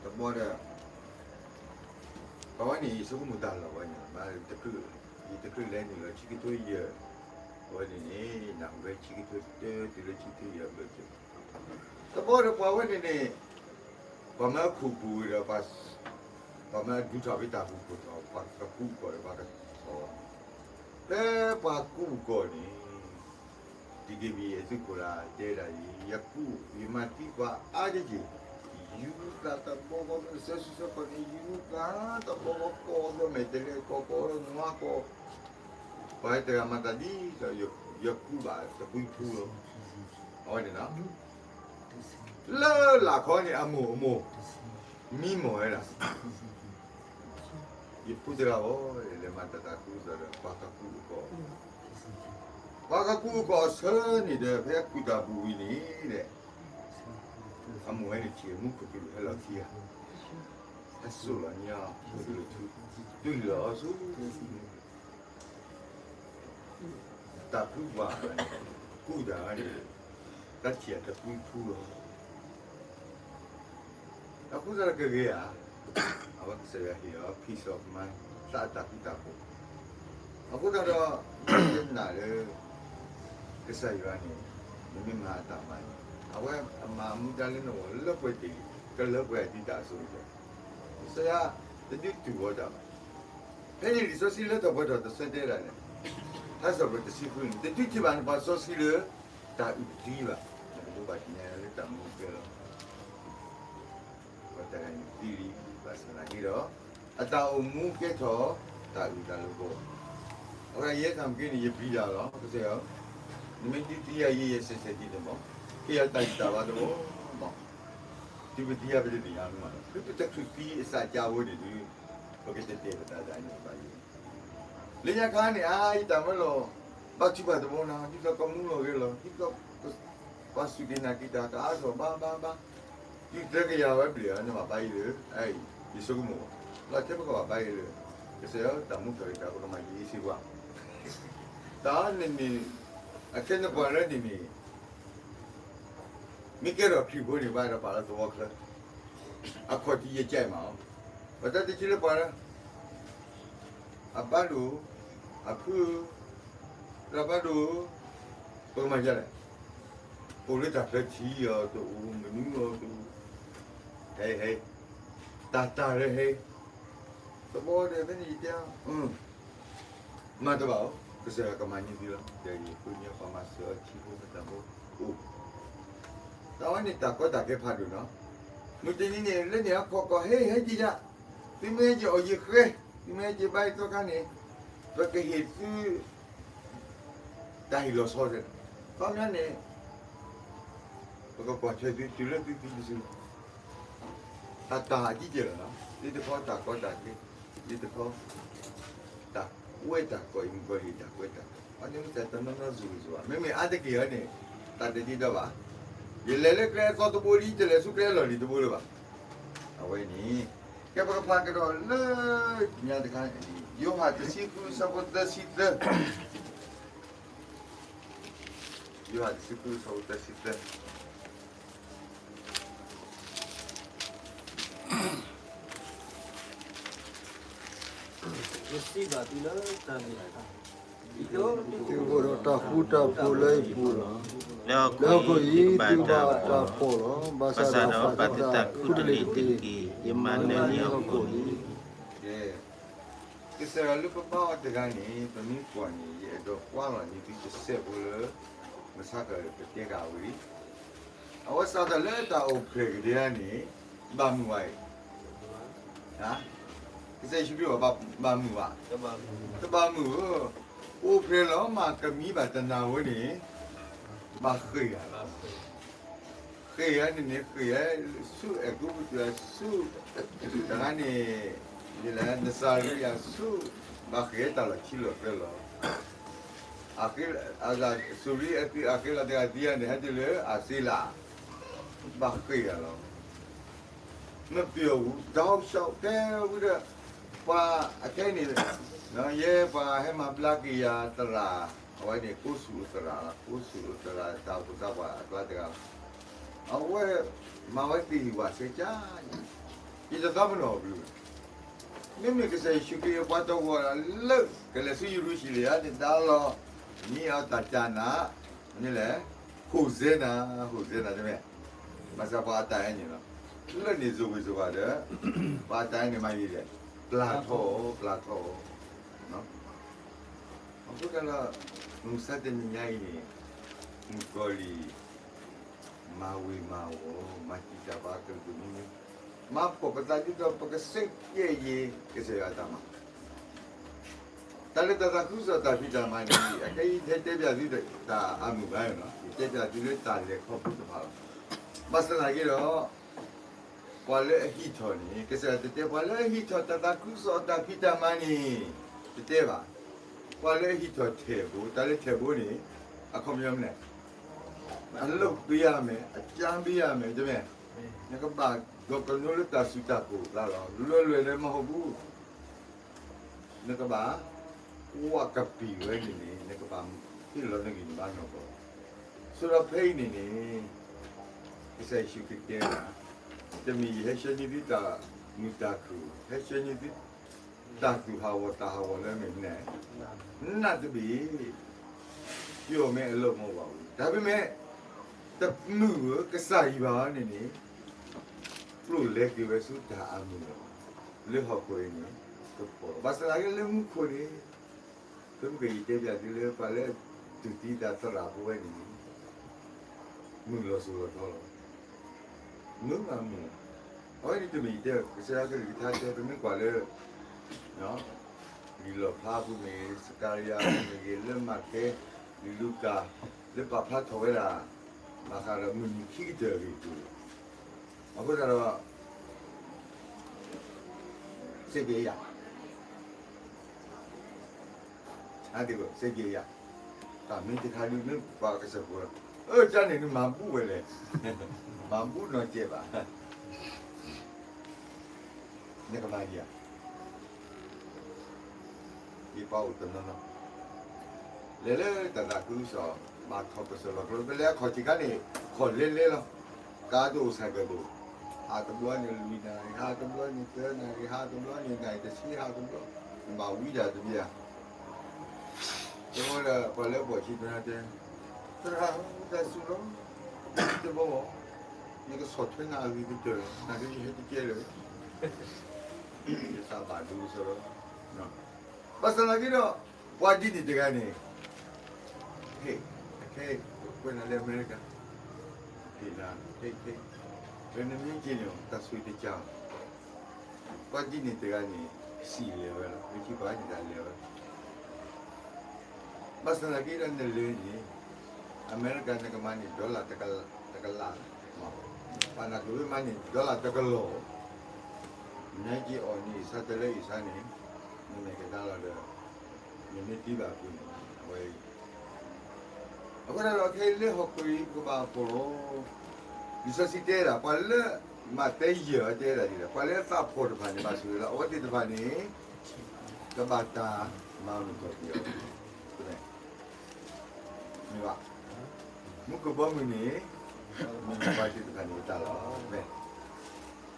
တဘီဒီး ပဝဲန့ၣ် ယဆိကမိၣ်တၢ်လီၢ်ဝဲန့ၣ် တချုး, ယတချုးလဲၤနုာ်လီၤဆံကထိယဲၢ်, အဝဲန့ၣ်န့ၣ် နၢ်ဟူဝဲဆံကထိတၢတုၤလၢဆံကထိယဲၢ်အဘျီ, တဘီဒီးပှၤဝဲန့ၣ်န့ၣ်, ပှၤမၢခူၣ်ပူၤဒီး ပှၤမၢဒူထီၣ်ဖဲတၢ်ပူၤခိၣ်ထီၣ် ပှၤကကူးကီၢ်ဒီးပှၤကထီၣ်, ဖဲပှၤကူးကီၢ်န့ၣ် DKBA သုးခိၣ်လၢတဲဒၣ်အံၤ ယကူး ယမၤသံပှၤအါတက့ၢ်, ယူၤသးတဘီဘီ မ့ၢ်ကစၢ်စုဆၢခီၣ်န့ၣ် ယူၤသးတဘီဘီ ကိးဘျီမဲာ်တဲၤလဲၤကီၢ် ကိးနွါကီၢ်, ပှၤတဂၤမၤသးဒ်သိး ယကူးဘၣ်တပှံၤဖူလီၤ, အဝဲန့ၣ်လီၤ, လၢလာ်ခီန့ၣ် အမိၢ်အမိၢ် မံမီၢ်ဝဲဒၣ် ယဖုတဂၤအံၤ လဲၤမၤတၢ်သးခုကစီၣ်ဒီး ပှၤကကူးအကီၢ်, ပှၤကကူးအကီၢ်အဆၢန့ၣ်ဒီး ဖဲကူးတၢ်ပူၤဝံၤန့ၣ်ဒီး အမိၢ်ဝဲန့ၣ်ထံၣ်မူခိၣ်ကလူးဟဲလီၤခံဂၤ, ဟဲစိာ်လီၤန့ၢ်အီၤ ခိၣ်ကလူးထူ, တုၤလီၤအီၤဆူ တၢ်ဖုပှၤန့ၣ် ကူးတၢ်န့ၣ် တၢ်ထံၣ်အတပှံၤဖူလီၤ. အဃိသတးဒီးကဂ့ၤဧါ, အဝဲကစၢ်ယွၤဟ့ၣ်အီၤ peace of mind သးအတၢ်ဃူတၢ်ဖိး, အဃိသတးဒီး နနာ်လၢ ကစၢ်ယွၤန့ၣ် နမ့ၢ်မၤအတၢ်မၤန့ၣ် အဝဲအမၤမူဒါလၢနဂီၢ်လၢပှဲၤတ့ၢ် ကလၢပှဲၤဒ်တၢ်အစိၤကတၢၢ်, ကစၢ်ယွၤတဒုးတူၢ်ဝဲတၢ်ဘၣ်. ဖဲန့ၣ်လံာ်စီဆှံလၢထီၣ်ပှဲၤထီၣ်တဆၢတဲဒၣ်လဲၣ်, ထါစံးပတြၢၤတဆံဃုန့ၣ် တဒုးထံၣ်ဘၣ်နပှၤစီဆှံလၢ တၢ်အုၣ်ကသံဘၣ်, နကဒိးဘၣ်သ့ၣ်ညါလၢတၢ်မူကဲလီၤ. ပှၤတဂၤန့ၣ်သံလံ, ဘၣ်ဆၣ်သနာ်က့ဒီး အတၢ်အိၣ်မူကဲထီၣ် တၢ်အုၣ်တၢ်လီၤကီ, အဝဲဒၣ်ယဲတၢ်မ့ၢ်ကဲန့ၣ် ယပျံၤတၢ်လီၤ, ကစၢ်ယွၤ, နမ့ၢ်ဒုးသံယၤယဲ ယဲစဲးစဲးဒ်န့ၣ်မး, ကဲယၤတၢ်ဂံၢ်တၢ်ဘါတအိၣ်မး, တုၤပသံယၤပတသ့ၣ်ညါမး, ဖုပတချုးသံအစးကါဖိန့ၣ်ဒုး ပကတဲာ်တဲာ်ပသးဒၣ်န့ၣ်ဘၣ်ယဲ လၢညါခါန့ၣ် အါ ယတၢ်မၢလီၤ, ဘါထုကဖၣ်တဘီနၤ ဒ်သိးကမူလီၤဂဲၤလီၤ ဒ်သိး ပှၤစူၢ်က့ၤနာ်က့ၤတၢ် တအါထီၣ်ဘၣ်ဘၣ်ဘၣ်, တုၤသၢကယၤဝဲဘျဲၣ်ဧါ နဘၣ်ဘါယဲလၢ ယဆိကမိၣ်, လီၤတဲပကဘၣ်ဘါယဲလၢ ကစၢ်ယွၤတၢ်မူထီၣ်က့ၤတၢ် ပကမၤယံာ်အ့ၣ်စ့ဝါ, တၢ်န့ၣ်န့ၣ် အခဲန့ၣ်ပှၤလၢန့ၣ်န့ၣ် မ့ၢ်ကဲထီၣ်ခရံာ်ဖိန့ၣ် ဘၣ်ဒီးပာ်လၢသဝီချၢ, အခီၣ်ထံးယကဲမးအီၤ, ပတၢ်တဆံလၢပှၤလၢ အဘၣ်ဒိၣ်, အဖု, လၢအဘၣ်ဒိၣ်, ပကမၤဒ်လဲၣ်, အိၣ်လၢတၢ်ချၢထံအီၤတအိၣ် မနုၤအီၤတအိၣ်, ဟဲဟဲ, တၢ်တၢ်လၢဟဲ, တဘီဒီးဖဲန့ၣ်ယတဲအီၤ မၤတဘၣ်အီၤ, ကစၢ်ယွၤကမၤန့ၢ်သုလီၤ, ဒီးယဃုန့ၢ်ပှၤမၤစၢၤအီၤထံဖိကီၢ်ဖိအိၣ်, တၢ်ဝဲန့ၣ်တၢ်ကီတၢ်ခဲဖးဒိၣ်နီၤ, မုၢ်တနံၤန့ၣ် လၢန့ၣ်အခီၣ်ကီၢ်ဟဲဟဲက့ၤယၤ, သုမ့ၢ်ဟဲက့ၤအီၣ်ယဃဲ, သုမ့ၢ်ဟဲက့ၤဘါယသီခါန့ၣ်, ပကဟ့ၣ်သု တၢ်ဟ့ၣ်လီၤဆီ, ခီပညီန့ၣ် ပကကွၢ်ထွဲသုတုၤလၢသုသံတစု, တၢ်တၢ်အကံၢ်ကဲလီၤနီၤ, သ့ၣ်တခီတၢ်ကီတၢ်ခဲ, သ့ၣ်တခီ တၢ်ကွဲးတၢ်ကီအံၤ မုၣ်ကီၤလံၢ်တၢ်ကွဲးတၢ်ကီ, အန့ၣ်မ့ၢ်တၢ်တနီၤနီၤ စူၤဂ့ၤစူၤဘၣ်, မ့မ့ၢ်အါတက့ၢ်အီၤန့ၣ် တၢ်တဒ့ဒီဘၣ်, ယလဲၤလၢကျဲအသီတဘိလံ တလဲၤဆူကျဲအလီၢ်လံၤတဘိလၢၤဘၣ်, အဝဲန့ၣ် ကဲပကဖးကဒီးလၢညါတခါ, ယိၤဟၣ်တဆံဃုဆၢဖိသၢဆံသၢ, ယိၤဟၣ်တဆံဃုဆၢဖိသၢဆံသၢ ယစံးဘၣ်သုလၢတၢ်န့ၣ်တခါ, သုအိၣ်ဒီးတၢ်ဃူတၢ်ဖိးလၢယပူၤလီၤ. လၢဟီၣ်ခိၣ်အံၤ သုဘၣ်တၢ်ဖှီၣ်လီၤ. ဘၣ်ဆၣ်ဒီးပာ်သုတၢ်ခူတလ့ၢ်တက့ၢ်. ယမၤနၢၤလံဟီၣ်ခိၣ်လံ. ကစၢ်ယွၤလၢပဘါအီၤတဂၤန့ၣ် ပမ့ၢ်ကွၢ်န့ၣ် ယအဲၣ်ဒိးကွၢ်လီၤန့ၢ်သုတစဲးဖိလၢ မဆါကပတဲက့ၤဝံၤ အဝဲစးထီၣ်လၢတၢ်အိၣ်ဖျဲၣ်ကဒဲဧါန့ၣ် ဘၣ်မုာ်ဝဲအံၤ, ကစၢ်ယ့ၣ်ၡူးခရံာ်ဘၣ်မုာ်ဘၣ်, တဘၣ်မုာ်ဧၢ, အိၣ်ဖျဲၣ်လီၤမးကမံဘၣ်တနၤဝဲန့ၣ် ဘၣ်ဃ့ၢ်ဧါလီၤ. ဃ့ၢ်ဧါန့ၣ်န့ၣ် ဃ့ၢ်ဧါ ဆူအဲၤကူပတူးဧါ ဆူ တဂၤန့ၣ် ဒ်လဲၣ် နစၤရံယၤဆူ ဘၣ်ဃ့ၢ်တၢ်လီၢ်ခံလီၢ်သၢလီၢ် အစၤရံအသုးအဃ့လီၤတဂၤသံဧါန့ၣ် ဟဲတုၤလၢအစ့လး ဘၣ်ဃ့ၢ်ဧါလီၤ. မပျီၤဝူ ဒီးဆှီကဲဝံၤဒီး ပှၤအခဲအံၤန့ၣ် ယဲပှၤဟဲမၤဘျါက့ၤယၤသရၣ် အဝဲန့ၣ် ကိးဆူၣ်အသရၣ်လီၤ, ကိးဆူၣ်အသရၣ် တၢ်အိၣ်ဖှိၣ်သးပှၢ်အကျါတဂၤလီၤ. အဝဲမၤဝဲသ့ၣ်ဟံၣ်ဝးဆဲကၢ်, ယတသးပ့ၤနီၣ်အီၤဘျုးဘၣ်. မ့မ့ၢ်ကစၢ်ယ့ၣ်ၡူးခရံာ်အပှၤတဂၤလၢ ကလဲၤဆူယရူၤၡလ့ၣ်ဧါန့ၣ် တၢ်လီၢ် မ့ၢ်အတၢ်ကၢ်နၤ မ့ၢ်လဲၣ် ဟိၣ်စဲနၤ ဟိၣ်စဲနၤတမ့ၢ်, ဘၣ်ဆၣ်ပှၤအတၢ်အဲၣ်န့ၣ်လီၤ. လၢန့ၣ်စိၤဝ့ၤစိၤဘၣ်ဒီး ပှၤအတၢ်အဲၣ်န့ၣ်မၤယံၤလဲၣ်, ပျၢ်ထီၣ်အီၤ ပျၢ်ထီၣ်အီၤ. အဃိသတးဒီး မုၢ်မဆါတနံၤညါအံၤန့ၣ် မုၣ်ကီၤလံၢ် မၤဝ့ၤမၤဝီၤ မၤတံာ်တာ်ပှၤကလုာ်ကလုာ်မံၤမံၤ, မၤဖှီၣ်ပသးဒ်သိးပကစ့ၢ်ကီးယံၤ ကစၢ်ယွၤအတၢ်မၤ တၢ်လၢတၢ်သးခုကစီၣ်တၢ်ဖံးတၢ်မၤန့ၣ် အခဲအံၤဟဲတဲပၠးသုတၢ်အမုာ်ဘၣ်န့ၣ်လီၤ. ယတဲပၠးသုလၢတၢ်လဲၤခီဖျိတဖၣ်လီၤ. ဘၣ်ဆၣ်သနာ်က့ဒီး ပှၤလၢအဟံးထီၣ်န့ၣ် ကစၢ်ယွၤတတဲပှၤလၢအဟံးထီၣ်တၢ်သးခုကစီၣ်တၢ်ဖံးတၢ်မၤန့ၣ် တတဲဘၣ်. ပှၤလၢအဟံးထီၣ်ထဲၣ်ဘိ, တၢ်လၢထဲၣ်ဘိန့ၣ် အခီပညီမနုၤလဲၣ်, အလုပ်ပေးရမယ်, အကြမ်းပေးရမယ်, တမ့ၢ်, နကဘၣ်ဒိးကနိလၢတၢ်စုၣ်တၢ်ကိၢ်အကျါလီၤ. လွယ်လွယ်လၢမဟုတ်ဘူး. နကဘၣ် ကွၢ်ကပံာ်ဝဲန့ၣ်န့ၣ် နကဘၣ်ဟ့ၣ်လီၤနဂံၢ်နဘါနီၢ်ကီၢ်. ဆိဒီးဖဲအံၤန့ၣ်န့ၣ် ကစၢ်ယ့ၣ်ၡူးခရံာ်တဲဝဲဒၣ်, တမ့ၢ်ယဟဲဆှၢန့ၢ်သုတၢ်မုာ်တၢ်ခုၣ်, ဟဲဆှၢန့ၢ်သု တၢ်သူၣ်ဟးဂီၤသးဟးဂီၤလၢအမ့ၢ်မနုၤလဲၣ်, နးတဘ့ၣ်, ပျီၢ်မ့ၢ်အလီၢ်မ့ၢ်ဘၣ်ဝံၤ, ဒါပေမဲ့ တမုာ်ဧိၤ ကစၢ်ယွၤန့ၣ်န့ၣ် ကျိၣ်လဲက့ၤဝဲဆူတၢ်အမုာ်လီၤ. လၢဟီၣ်ခိၣ်အံၤန့ၣ် ကပီၤလီၤ. ဘၣ်ဆၣ်သနာ်က့လၢမူခိၣ်န့ၣ် ဖဲမုၢ်ကယံာ်တဲပၠးသုလၢပှၤလၢတူၢ်သံသးသရၣ်ဖိဝဲန့ၣ် မုာ်လီၤစိၤလီၤထီလီၤ. မုာ်မးမုာ်, အဝဲန့ၣ်တမ့ၢ်ယတဲ ကစၢ်ယွၤကလုၢ်ကထါတဲ ပမ့ၢ်ကွၢ်လၢ လံာ်လီၣ်ဖျါပူၤမ့ၢ်ဂ့ၤ, စကၤရယၤပူၤမ့ၢ်ဂ့ၤ, လၢမးသဲ, လံာ်လူၤကၣ်, လၢပာ်ဖျါထီၣ်ဝဲဒၣ် ဘၣ်ဃးဒီးမုၢ်နံၤခံကတၢၢ်အဂ့ၢ်အကျိၤ, အဃိသတးဒီး စ့ပယၤ စ့ပယၤ, တၢ်မ့ၢ်တခါဒုးမ့ၢ်ပှၤကစၢၢ်ခိၣ်, အၢ ကန့ၣ်နမၤဘူၣ်ဝဲလဲၣ်, မၤဘူၣ်နီၢ်ကဲဘၣ်, နကမၤဒံးဧါ, ယပှၤအိၣ်တနီၤနီၤ, လဲၤလၢတၢ်သးခုကစီၣ်, ဘၣ်ခီၣ်ကစီၣ်လီၤကျိ ပလဲၤအခီၣ်ထံးခါန့ၣ် ခီၣ်လဲလဲလီၤ. ကါတအိၣ်ဆၢကတီၢ်, ဟးတဘျီန့ၣ်လွံၢ်နၣ်ရံၣ်, ဟးတဘျီန့ၣ်သၢနၣ်ရံၣ်, ဟးတဘျီန့ၣ်နၣ်ရံၣ်တဆံ, ဟးတဘျီ, နဘၣ်ဝံဒၣ်တဘျီဧါ. အဃိဒီး ပှၤလၢအဘီၣ်ဆံသရၣ်တဲ, သရၣ်ဧၢ, တၢ်စူၤလီၤ, တဘီဘီ, ယကဆီၣ်ထွဲနၤအဂ့ၤကတၢၢ်လီၤ, နကယဟဲတကဲလၢာ်, ယသးဘၣ်ဒိဆၢလီၤ. ဘၣ်ဆၣ်သနာ်က့ဒီး ပှၤဒ်န့ၣ်တဂၤန့ၣ်, ဟဲ, ဟဲ, ကွဲးနၤလၢအမဲရကၤ, ဟဲ, ဟဲ, ဟဲ, နမ့ၢ်က့ၤန့ၣ် တၢ်ဆိၣ်တကး, ပှၤဒ်န့ၣ်တဂၤန့ၣ် စံးလဲၤဝဲလီၤ, မ့ၢ်က့ၤပှၤန့ၣ်တၢ်လဲၤဝဲ ဘၣ်ဆၣ်သနာ်က့ဒီးနလဲၤန့ၣ်, အမဲရကၤနကမၤန့ၢ် dollar တကလး, ပှၤနၤကဝ့ၤမၤန့ၢ် dollar တကလီၢ်, နက့ၤအီၣ်န့ၢ်အံၤဆါတလၢအံၤဆါန့ၣ်, နမဲာ်ကဒါလီၤဒီး, နမ့ၢ်သံဘၣ်အပူၤန့ၣ်, အဝဲအံၤ အဃိသတးဒီးခဲအံၤလၢဟီၣ်ခိၣ်အံၤပကဘၣ်အိၣ်လီၤ, လံာ်စီဆှံတဲဒၣ် ပှၤလၢမးသဲယဲၢ်အတဲဒၣ်ဒ်လဲၣ်, ပှၤလၢအသးဖှီၣ်တဖၣ်န့ၣ် ဘၣ်ဆိၣ်ဂ့ၤလီၤ, အဝဲသ့ၣ်တဖၣ်န့ၣ် ကဘၣ်တၢ်မၤမုာ်ထီၣ်က့ၤအီၤ, မ့ၢ်ဘၣ်, မူခိၣ်ဘီမုၢ်န့ၣ် မ့ၢ်ပှၤသ့ၣ်တဖၣ်န့ၣ်အတၢ်လီၤ,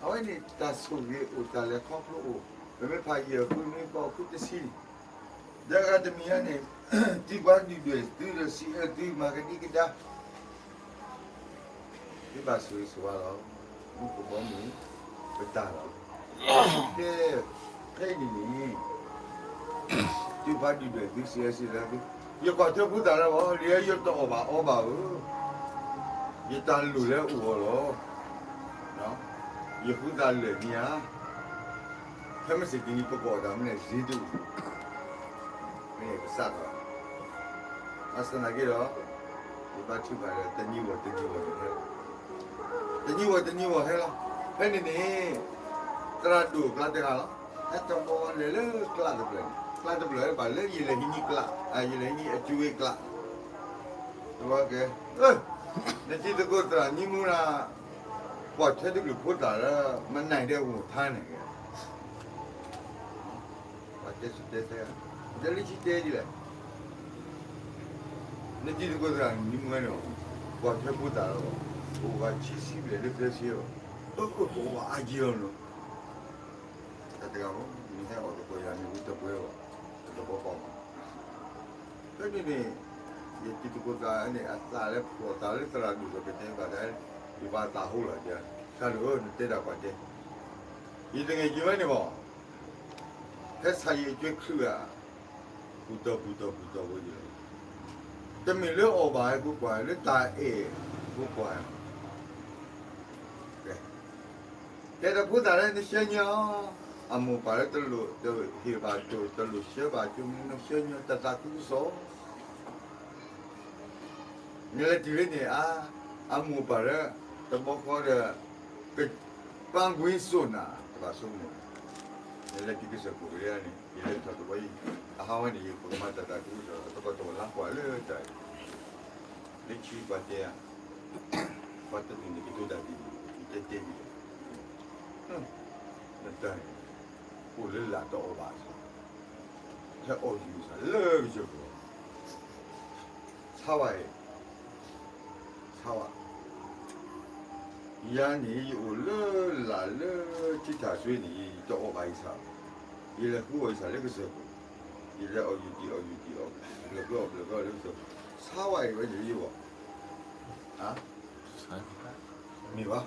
အဝဲန့ၣ်တၢ်ဆိၣ်ဂ့ၤအိၣ်တၢ်လဲၤခီဖျိအိၣ်, ပမ့ၢ်ဖးယဲၢ်ဃုနွံဃိးဃုတဆံ ဒီးအဂၤတမံၤညါန့ၣ်, သုပှၤဒုၣ်ဒွဲၣ်သုဒီးစံးအၢသုမၤကဒံကဒါ, သုဘၣ်ဆိၣ်ဂ့ၤဆိၣ်ဝါလီၤ, မူခိၣ်ဘီမုၢ်, ပတၢ်လီၤ, ကဲ, ဖဲအံၤန့ၣ်န့ၣ်, သုပှၤဒုၣ်ဒွဲၣ်သုစံးအၢစံးလၢသု, ယကွၢ်ထွဲဖိသၣ်လၢအီၤ, လံယတအီၣ်ဘၣ်အီဘၣ်ဧၢ, ယတၢ်လိၣ်လၢအအိၣ်အီၤလီၤ, ယဃုသးလၢာ်မ့ၢ်ဧါ, ဖဲမ့ၢ်စ့ၢ်ကီးပကအီၣ်တၢ်မနုၤလဲၣ် စ့တအိၣ်, မ့ၢ်ကစၢ်ဒီး, ဘၣ်ဆၣ်သနာ်က့ဒီး, ယဘါထုကဖၣ်ဒီးတနံၤဂီၢ်တနံၤဂီၢ်န့ၣ်ဟဲလီၤ, တနံၤဂီၢ်တနံၤဂီၢ်ဟဲလီၤ, ဖဲန့ၣ်န့ၣ်, သရၣ်ဒိၣ်အကျါတဂၤလီၤ, ဟဲတဘျီလဲၤလၢကျးတဖျၢၣ်န့ၣ်, ကျးတဖျၢၣ်ဘၣ်လၢယလဲၤဟံးန့ၢ်ကျး, ယလဲၤဟံးန့ၢ်အကၠိဝ့ကျး, တဝဲကဲ, နတံၤသကိးသရၣ်နံမူနၤ, ကွၢ်ထွဲတကလုာ်ဖိသၣ်လၢ မနၤဒဲးအိၣ်ထါန့ၣ်ကဲ ပှၤတဲဆူတဲဆဲ, တဲလၢခံတဲဒ်လဲၣ်, နတံၤသကိးသရၣ်နံမူန့ၣ်, ကွၢ်ထွဲဖိသၣ်လၢ, အိၣ်ဝဲဆံဆံဘျဲၣ်လၢသၢဆံလီၤ, အိၣ်ဝဲအါက့လီၤနီၤ, တၢ်တဂၤမ့ၢ်, နဟဲအီၣ်သကိးယၤန့ၣ် ဝံတပှဲၤဘၣ်, တဘီဘီဘၣ်, ဖဲန့ၣ်န့ၣ်, ယတံၤသကိးသရၣ်န့ၣ် အသးလၢဖှီၣ်သးလၢသရၣ်ဒိၣ်ဒီးကတဲဘၣ်ဒၣ်, ယဘၣ်သးဟိလီၤ, တၢ်လိၣ်ဧၢ နတဲတၢ်ကွၢ်တဲ, ယတဂ့ၤက့ၤဝဲန့ၣ်ဘၣ် ဖဲဆၣ်ယံာ်အကၠွဲချုးဧါ, ပူၤတီၤပူၤတီၤပူၤတီၤဝဲဒၣ်လီၤ, တမ့ၢ်လၢအီၣ်ဘၣ်ဟဲဖိကွၢ် လၢတၢ်အဲၣ်ဖိကွၢ်, ကဲ, ကဲဒီးဖိသၣ်လၢနဆှၢညီ, အမိၢ်ပၢ်လၢတလိၣ်တဟ့ၣ်ဘၣ်တိၢ် တလိၣ်ဆှၢဘၣ်ကၠိမ့ၢ်နဆှၢညီတၢ်သးခုကစီၣ် နလဲၤတုၤလၢန့ၣ်ဧါ, အမိၢ်ပၢ်လၢ တဘီဃီဒီး ကပၢ်ကွံစိၣ်နၤ တဘၣ်ဆိကမိၣ်, နလဲၤတုၤကစၢၢ်ခိၣ်ကရၢန့ၣ် ယလဲၤထီၣ်တဘီအံၤ, အဟးဝဲန့ၣ် ယပကမၤတၢ်သးခုကစီၣ် တဘီတဝီလါပှၤလၢတၢ်အံၤ, လၢခံပှၤတဲဧါ, ပှၤတဒူၣ်န့ၣ်ကတိၤတၢ်ဒ်န့ၣ် ယတဲတဲဒ်လဲၣ်, နတၢ်န့ၣ် အိၣ်လၢလာ်တအီၣ်ဘၣ်အသး, ဟဲအီၣ်ယူၤအသးလၢကစၢၢ်ခိၣ် ဆါဝဲ, ဆါဝဲ, ယၤန့ၣ် ယအိၣ်လၢလာ်လၢထံထၣ်စွ့န့ၣ် ယတအီၣ်ဘၣ်ယသး, ယလဲၤဃုအီၣ်ယသးလၢကစၢၢ်ခိၣ်, ယလဲၤအီၣ်ယူၤတံၢ်အီၣ်ယူၤတံၢ်အီၣ်, ဘျၢၣ်ဘျၢၣ်အီၣ်ဘျၢၣ်ဘျၢၣ်လၢကစၢၢ်ခိၣ်, ဆါဝဲအံၤဝဲန့ၣ်ယဂီၢ်, မ့ၢ်ဘၣ်,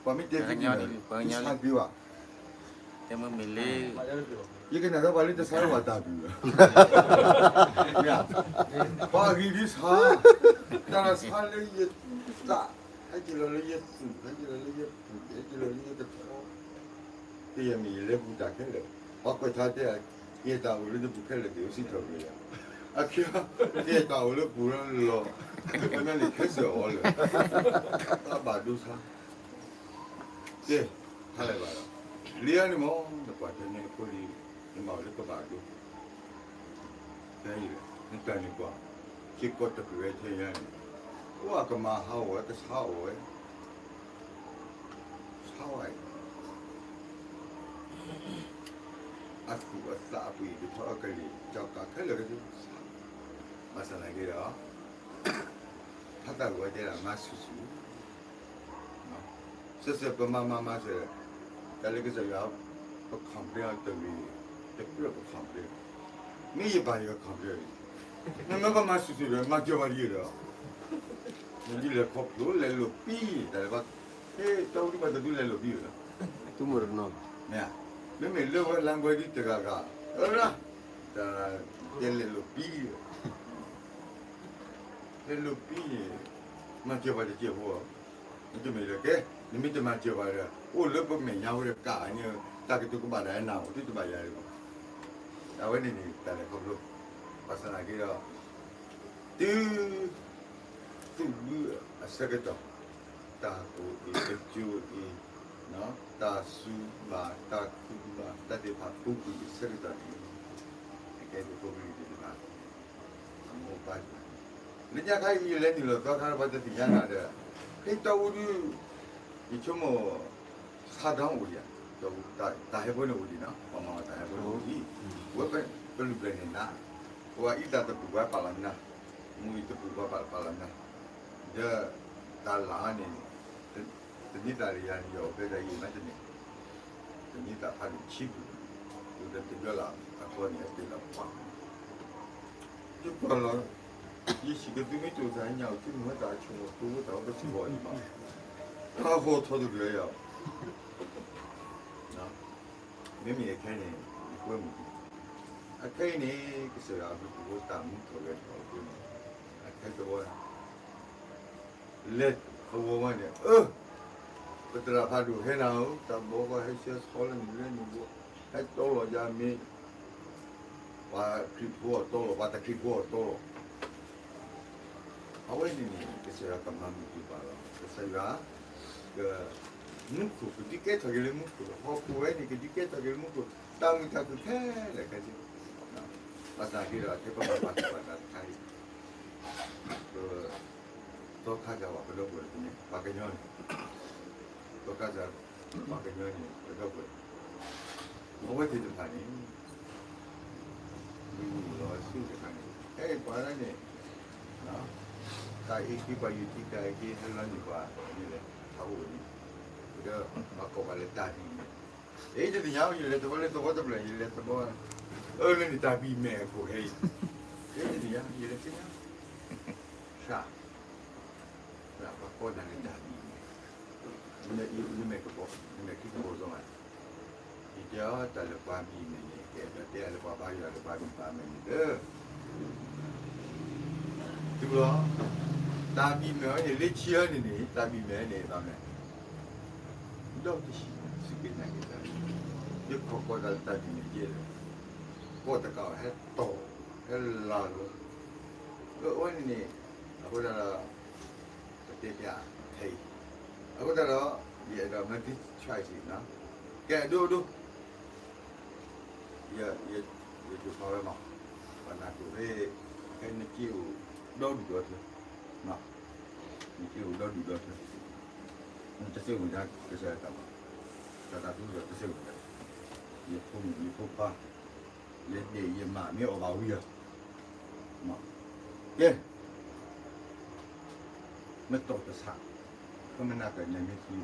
ပှၤမ့ၢ်တဲသုန့ၣ် ယဆါဒံးဘၣ် တဲမ့ၢ်လၢ ယကနၣ်ဒီးပှၤလၢတဆါလၢပှၤတၢ်ပူၤလီၤ, ပှၤအဂ့ၤဒ်ဆါ, တၢ်ဆါလၢယသး, ဟဲက့ၤလီၤလၢယသူၣ်, ဟဲက့ၤလီၤလၢယပူၤ, ဟဲက့ၤလီၤလၢယကထီ, ကယဲၢ်မ့ၢ်ယလဲၤပူၤတၢ်ခဲလၢာ်, ပှၤကွဲးထါတဲ, ကယဲၢ်တၢ်အိၣ်လၢနပူၤခဲလၢာ် က့ၤအိၣ်စံးထီၣ်ပတြၢၤယၤ, အခံ, ကယဲၢ်တၢ်အိၣ်လၢပူၤလၢလီၢ်, ကမ့ၢ်န့ၣ်ခဲစၢၣ်အီၤလၢာ်, တၢ်ဘၣ်ဒိဆါ ကဲ, ဟါလၢၤဘၣ်ဒီး, လံအန့ၣ်မ့ၢ် နကွၢ်ထဲန့ၣ်အဖိလံ, နမၤအီၤလၢကဘၣ်ဒိ, နတၢ်န့ၣ်ကွၢ်, စ့ၢ်ကီးတကလုာ်ဝဲထဲညါန့ၣ်, အိၣ်အကမၤဟးဂီၤဝဲ ကဆါအီၣ်ဝဲ, ဆါဝဲ, အသူၣ်အသးအပှ့ၤကထီအကလံၤ ကၠီကးခဲလၢာ်ကသ့, ဘၣ်ဆၣ်သနာ်က့ဒီး ဖးသးဝဲတဲဒၣ်မၤဆူၣ်ဆူၣ်, စဲးစဲးပမၤမၤမၤစဲး, တၢ်လၢကစၢ်ယွၤ ပ complain အီၤတဂ့ၤ, တကြၢးပ complain, မ့ၢ်ယပၢ်ယွၤ complain အီၤ, နမ့ၢ်ကမၤစူၤစူၤဒီး မၤစၢၤပှၤတယံၤဒီး, နဒုးလဲၤခီဖျိလဲၤလိာ်ပံၤ, တၢ်လၢဘၣ်, ဟဲ တၢ်အိၣ်ဒံးဘၣ်တဒုလဲၤလိာ်ပံၤလီၤ, မ့ၢ်, မ့မ့ၢ်လၢဝဲလၢပှဲၤဒ်တဂၤဂၤ, အရၢ, တၢ်, တဲလဲၤလိာ်ပံၤ လဲၤလိာ်ပံၤန့ၣ်, မၤစၢၤပှၤတစဲးဖိ, မ့တမ့ၢ်ဒီးကဲ, နမ့ၢ်တမၤစၢၤပှၤဒီး အိၣ်လၢပမဲာ်ညါဝဲဒီးကးန့ၣ်, တၢ်ကတိၤကဘၣ်ဒၣ်နၤအိၣ် သုတဘၣ်ယၤဒံးဘၣ်, အဝဲန့ၣ်န့ၣ် တၢ်လဲၤခီဖျိ, ဘၣ်ဆၣ်သနာ်က့ဒီး, တုၤ သုးဘုအဆၢကတီၢ်, တၢ်ကိၣ်အံၤ ကစၢၢ်အံၤ, တၢ်စူၤဘၣ် တၢ်ခုၣ်ဘၣ် တၢ်သ့ၣ်တဖၣ်ပူၤကွံာ်အဆၢကတီၢ်န့ၣ်, အကဲပဖိပလံၤသ့ၣ်တဖၣ်, အမိၢ်ပၢ်သ့ၣ်တဖၣ်, လၢညါခါအံၤ ယလဲၤနုာ်လီၤသီခါ ပှၤတသ့ၣ်ညါနၤဒီး, ဖဲတၢ်အိၣ်ဒုး, ယဆိကမိၣ် ဆါဒီအိၣ်ဒံးဧါ, တၢ်ဟဲဖိန့ၣ်အိၣ်ဒံးနီၤ, ပှၤမၤအီၤတၢ်ဟဲဖိန့ၣ်အိၣ်ဒံး, ဝဲပလူၤပျဲၢ်န့ၣ်နၤ, ပှၤအံသၣ်တပူၤပှၤပာ်လီၤနၤ, မူအံၤတပူၤပှၤပာ်ပာ်လီၤနၤ, ဒီးတၢ်လၢ်န့ၣ်, တန့ၢ်သးလၢယၤန့ၣ် ယအီၣ်ဘဲတၢ်ယံာ်မးတန့ၢ်, တန့ၢ်သးဖးဒိၣ်ဆံပူၤ, အိၣ်ဒီးတဘျီလၢ်အကျီန့ၣ် အတဲလီၤပှၤ ယကွၢ်လီၤ, ယစံးကသုမ့ၢ်တိၢ်သးညါအိၣ် သုမုၢ်ဝဲသးအဆိကမိၣ် တိၢ်ဝဲသးဝဲပစံးဘီၣ်အံၤဘၣ်, တၢ်ဟီၣ်ထီၣ်တဘျီယၤ, မ့မ့ၢ်အခဲန့ၣ် ယကွဲမုာ်, အခဲအံၤန့ၣ် ကစၢ်ယွၤအဘျုးအဖှိၣ်တၢ်မူထီၣ်ဂဲၤထီၣ်အဃိန့ၣ်, အခဲတဝီ လဲၤသဝီဝဲန့ၣ် အၢ, ပသရၣ်ဖးဒိၣ်ဟဲနၤဧၢ, တၢ်ဘီကီဟဲဆှၢဆီလၢနုာ်လၢနုာ်ဘိ, ဟဲတီလီၤယၤမ့ၢ်, ပှၤခရံာ်ဖိအတီလီၤ ပှၤတခရံာ်ဖိအတီလီၤ, အဝဲန့ၣ်န့ၣ် ကစၢ်ယွၤကမၤမုာ်က့ၤပှၤလီၤ. ကစၢ်ယွၤ က မူခိၣ် ကဒုးကဲထီၣ်က့ၤလၢမူခိၣ်, ဟီၣ်ခိၣ်ဝဲန့ၣ် ကဒုးကဲထီၣ်က့ၤလၢမူခိၣ်, တၢ်မုာ်တၢ်ခုၣ်ခဲလၢာ်ခဲဆ့, ဘၣ်ဆၣ်က့ဒီး ထဲပကဘၣ်ပာ်သူၣ်ပာ်သးတခါအံၤ, ပ သီခါစၢ်ဝဲပဒီပုၢ်ဝဲၢ်န့ၣ် ပှၤကညီန့ၣ်, သီခါစၢ် ပှၤကညီန့ၣ် ပဒီပုၢ်ဝဲၢ်, အဝဲသ့ၣ်တဖၣ်န့ၣ် မ့ၢ်ဝံၤလီၤဆူတခါန့ၣ် ဟဲပှၤလၢန့ၣ်, တၢ်အ့ၣ်က့ၤပှၤယူၤထံ တၢ်အ့ၣ်က့ၤဟဲလီၤန့ၢ်ပှၤန့ၣ်လဲၣ် ထးအိၣ်န့ၣ်, ဒီးပှၤကိးပှၤလၢတၢ်ဘံၣ်မဲာ်, အ့ၣ် တသ့ၣ်ညါ ယလဲၤသဝီလၢသဝီတဖျၢၣ် ယလဲၤသဝီ, အၢ လၢန့ၣ်တၢ်ဘံၣ်မဲာ်အခိၣ်ခဲအံၤ, အ့ၣ် တသ့ၣ်ညါ ယလဲၤသ့ၣ်ညါ, စှၤ ပှၤကိးတၢ်လၢတၢ်ဘံၣ်မဲာ်, နမဲာ်ကဘီ, နမဲာ်ခံကဘီစီမး, ယတဲအီၤတၢ်လၢပှၤဘံၣ်မဲာ်န့ၣ် ကဲဒီးတဲအီၤလၢပှၤဘါယွၤလၢပှၤဘံၣ်ဘၣ်မဲာ်န့ၣ်လၢ တုၤလီၤ, တၢ်ဘံၣ်မဲာ်အီၤန့ၣ် လၢခံအီၤန့ၣ်န့ၣ် တၢ်ဘံၣ်မဲာ်န့ၣ်ဘၣ်မဲာ်, ဒီးတဆံး စူၢ်က့ၤနာ်က့ၤတၢ်, ယခီၣ်ကိးတၢ်လၢတၢ်ဘံၣ်မဲာ်ယဲၢ်လၢ, ကိးတကးအီၤဟဲတီၢ်, ဟဲလၤလီၤ, အဝဲန့ၣ်န့ၣ်, အဃိသတးဒီး ပတဲဖျါခဲအံၤ, အဃိသတးဒီး ယအဲၣ်ဒိး multi choice ကဲအဒိအဒိ, ယဒိးဖျါဝဲမး, ပနၢ်ကိၣ်ဖဲ, ဖဲနစ့အိၣ်ဒီဒူၣ်ဒီထၢ, နစ့အိၣ်ဒီဒူၣ်ဒီထၢ, နတစ့အိၣ်ဒၣ်ကစၢ်ယွၤတၢ်မၤ, တၢ်သးခုဒီးတစ့အိၣ်ဒၣ်, ယဖိမုၣ်ယဖိခွါ, ယဒဲးယမးမ့ၢ်အီၣ်ဘၣ်ဝံၤဧါ, ကဲ နတီၢ်တဆး, ကမနၤကနမ့ၢ်သံ,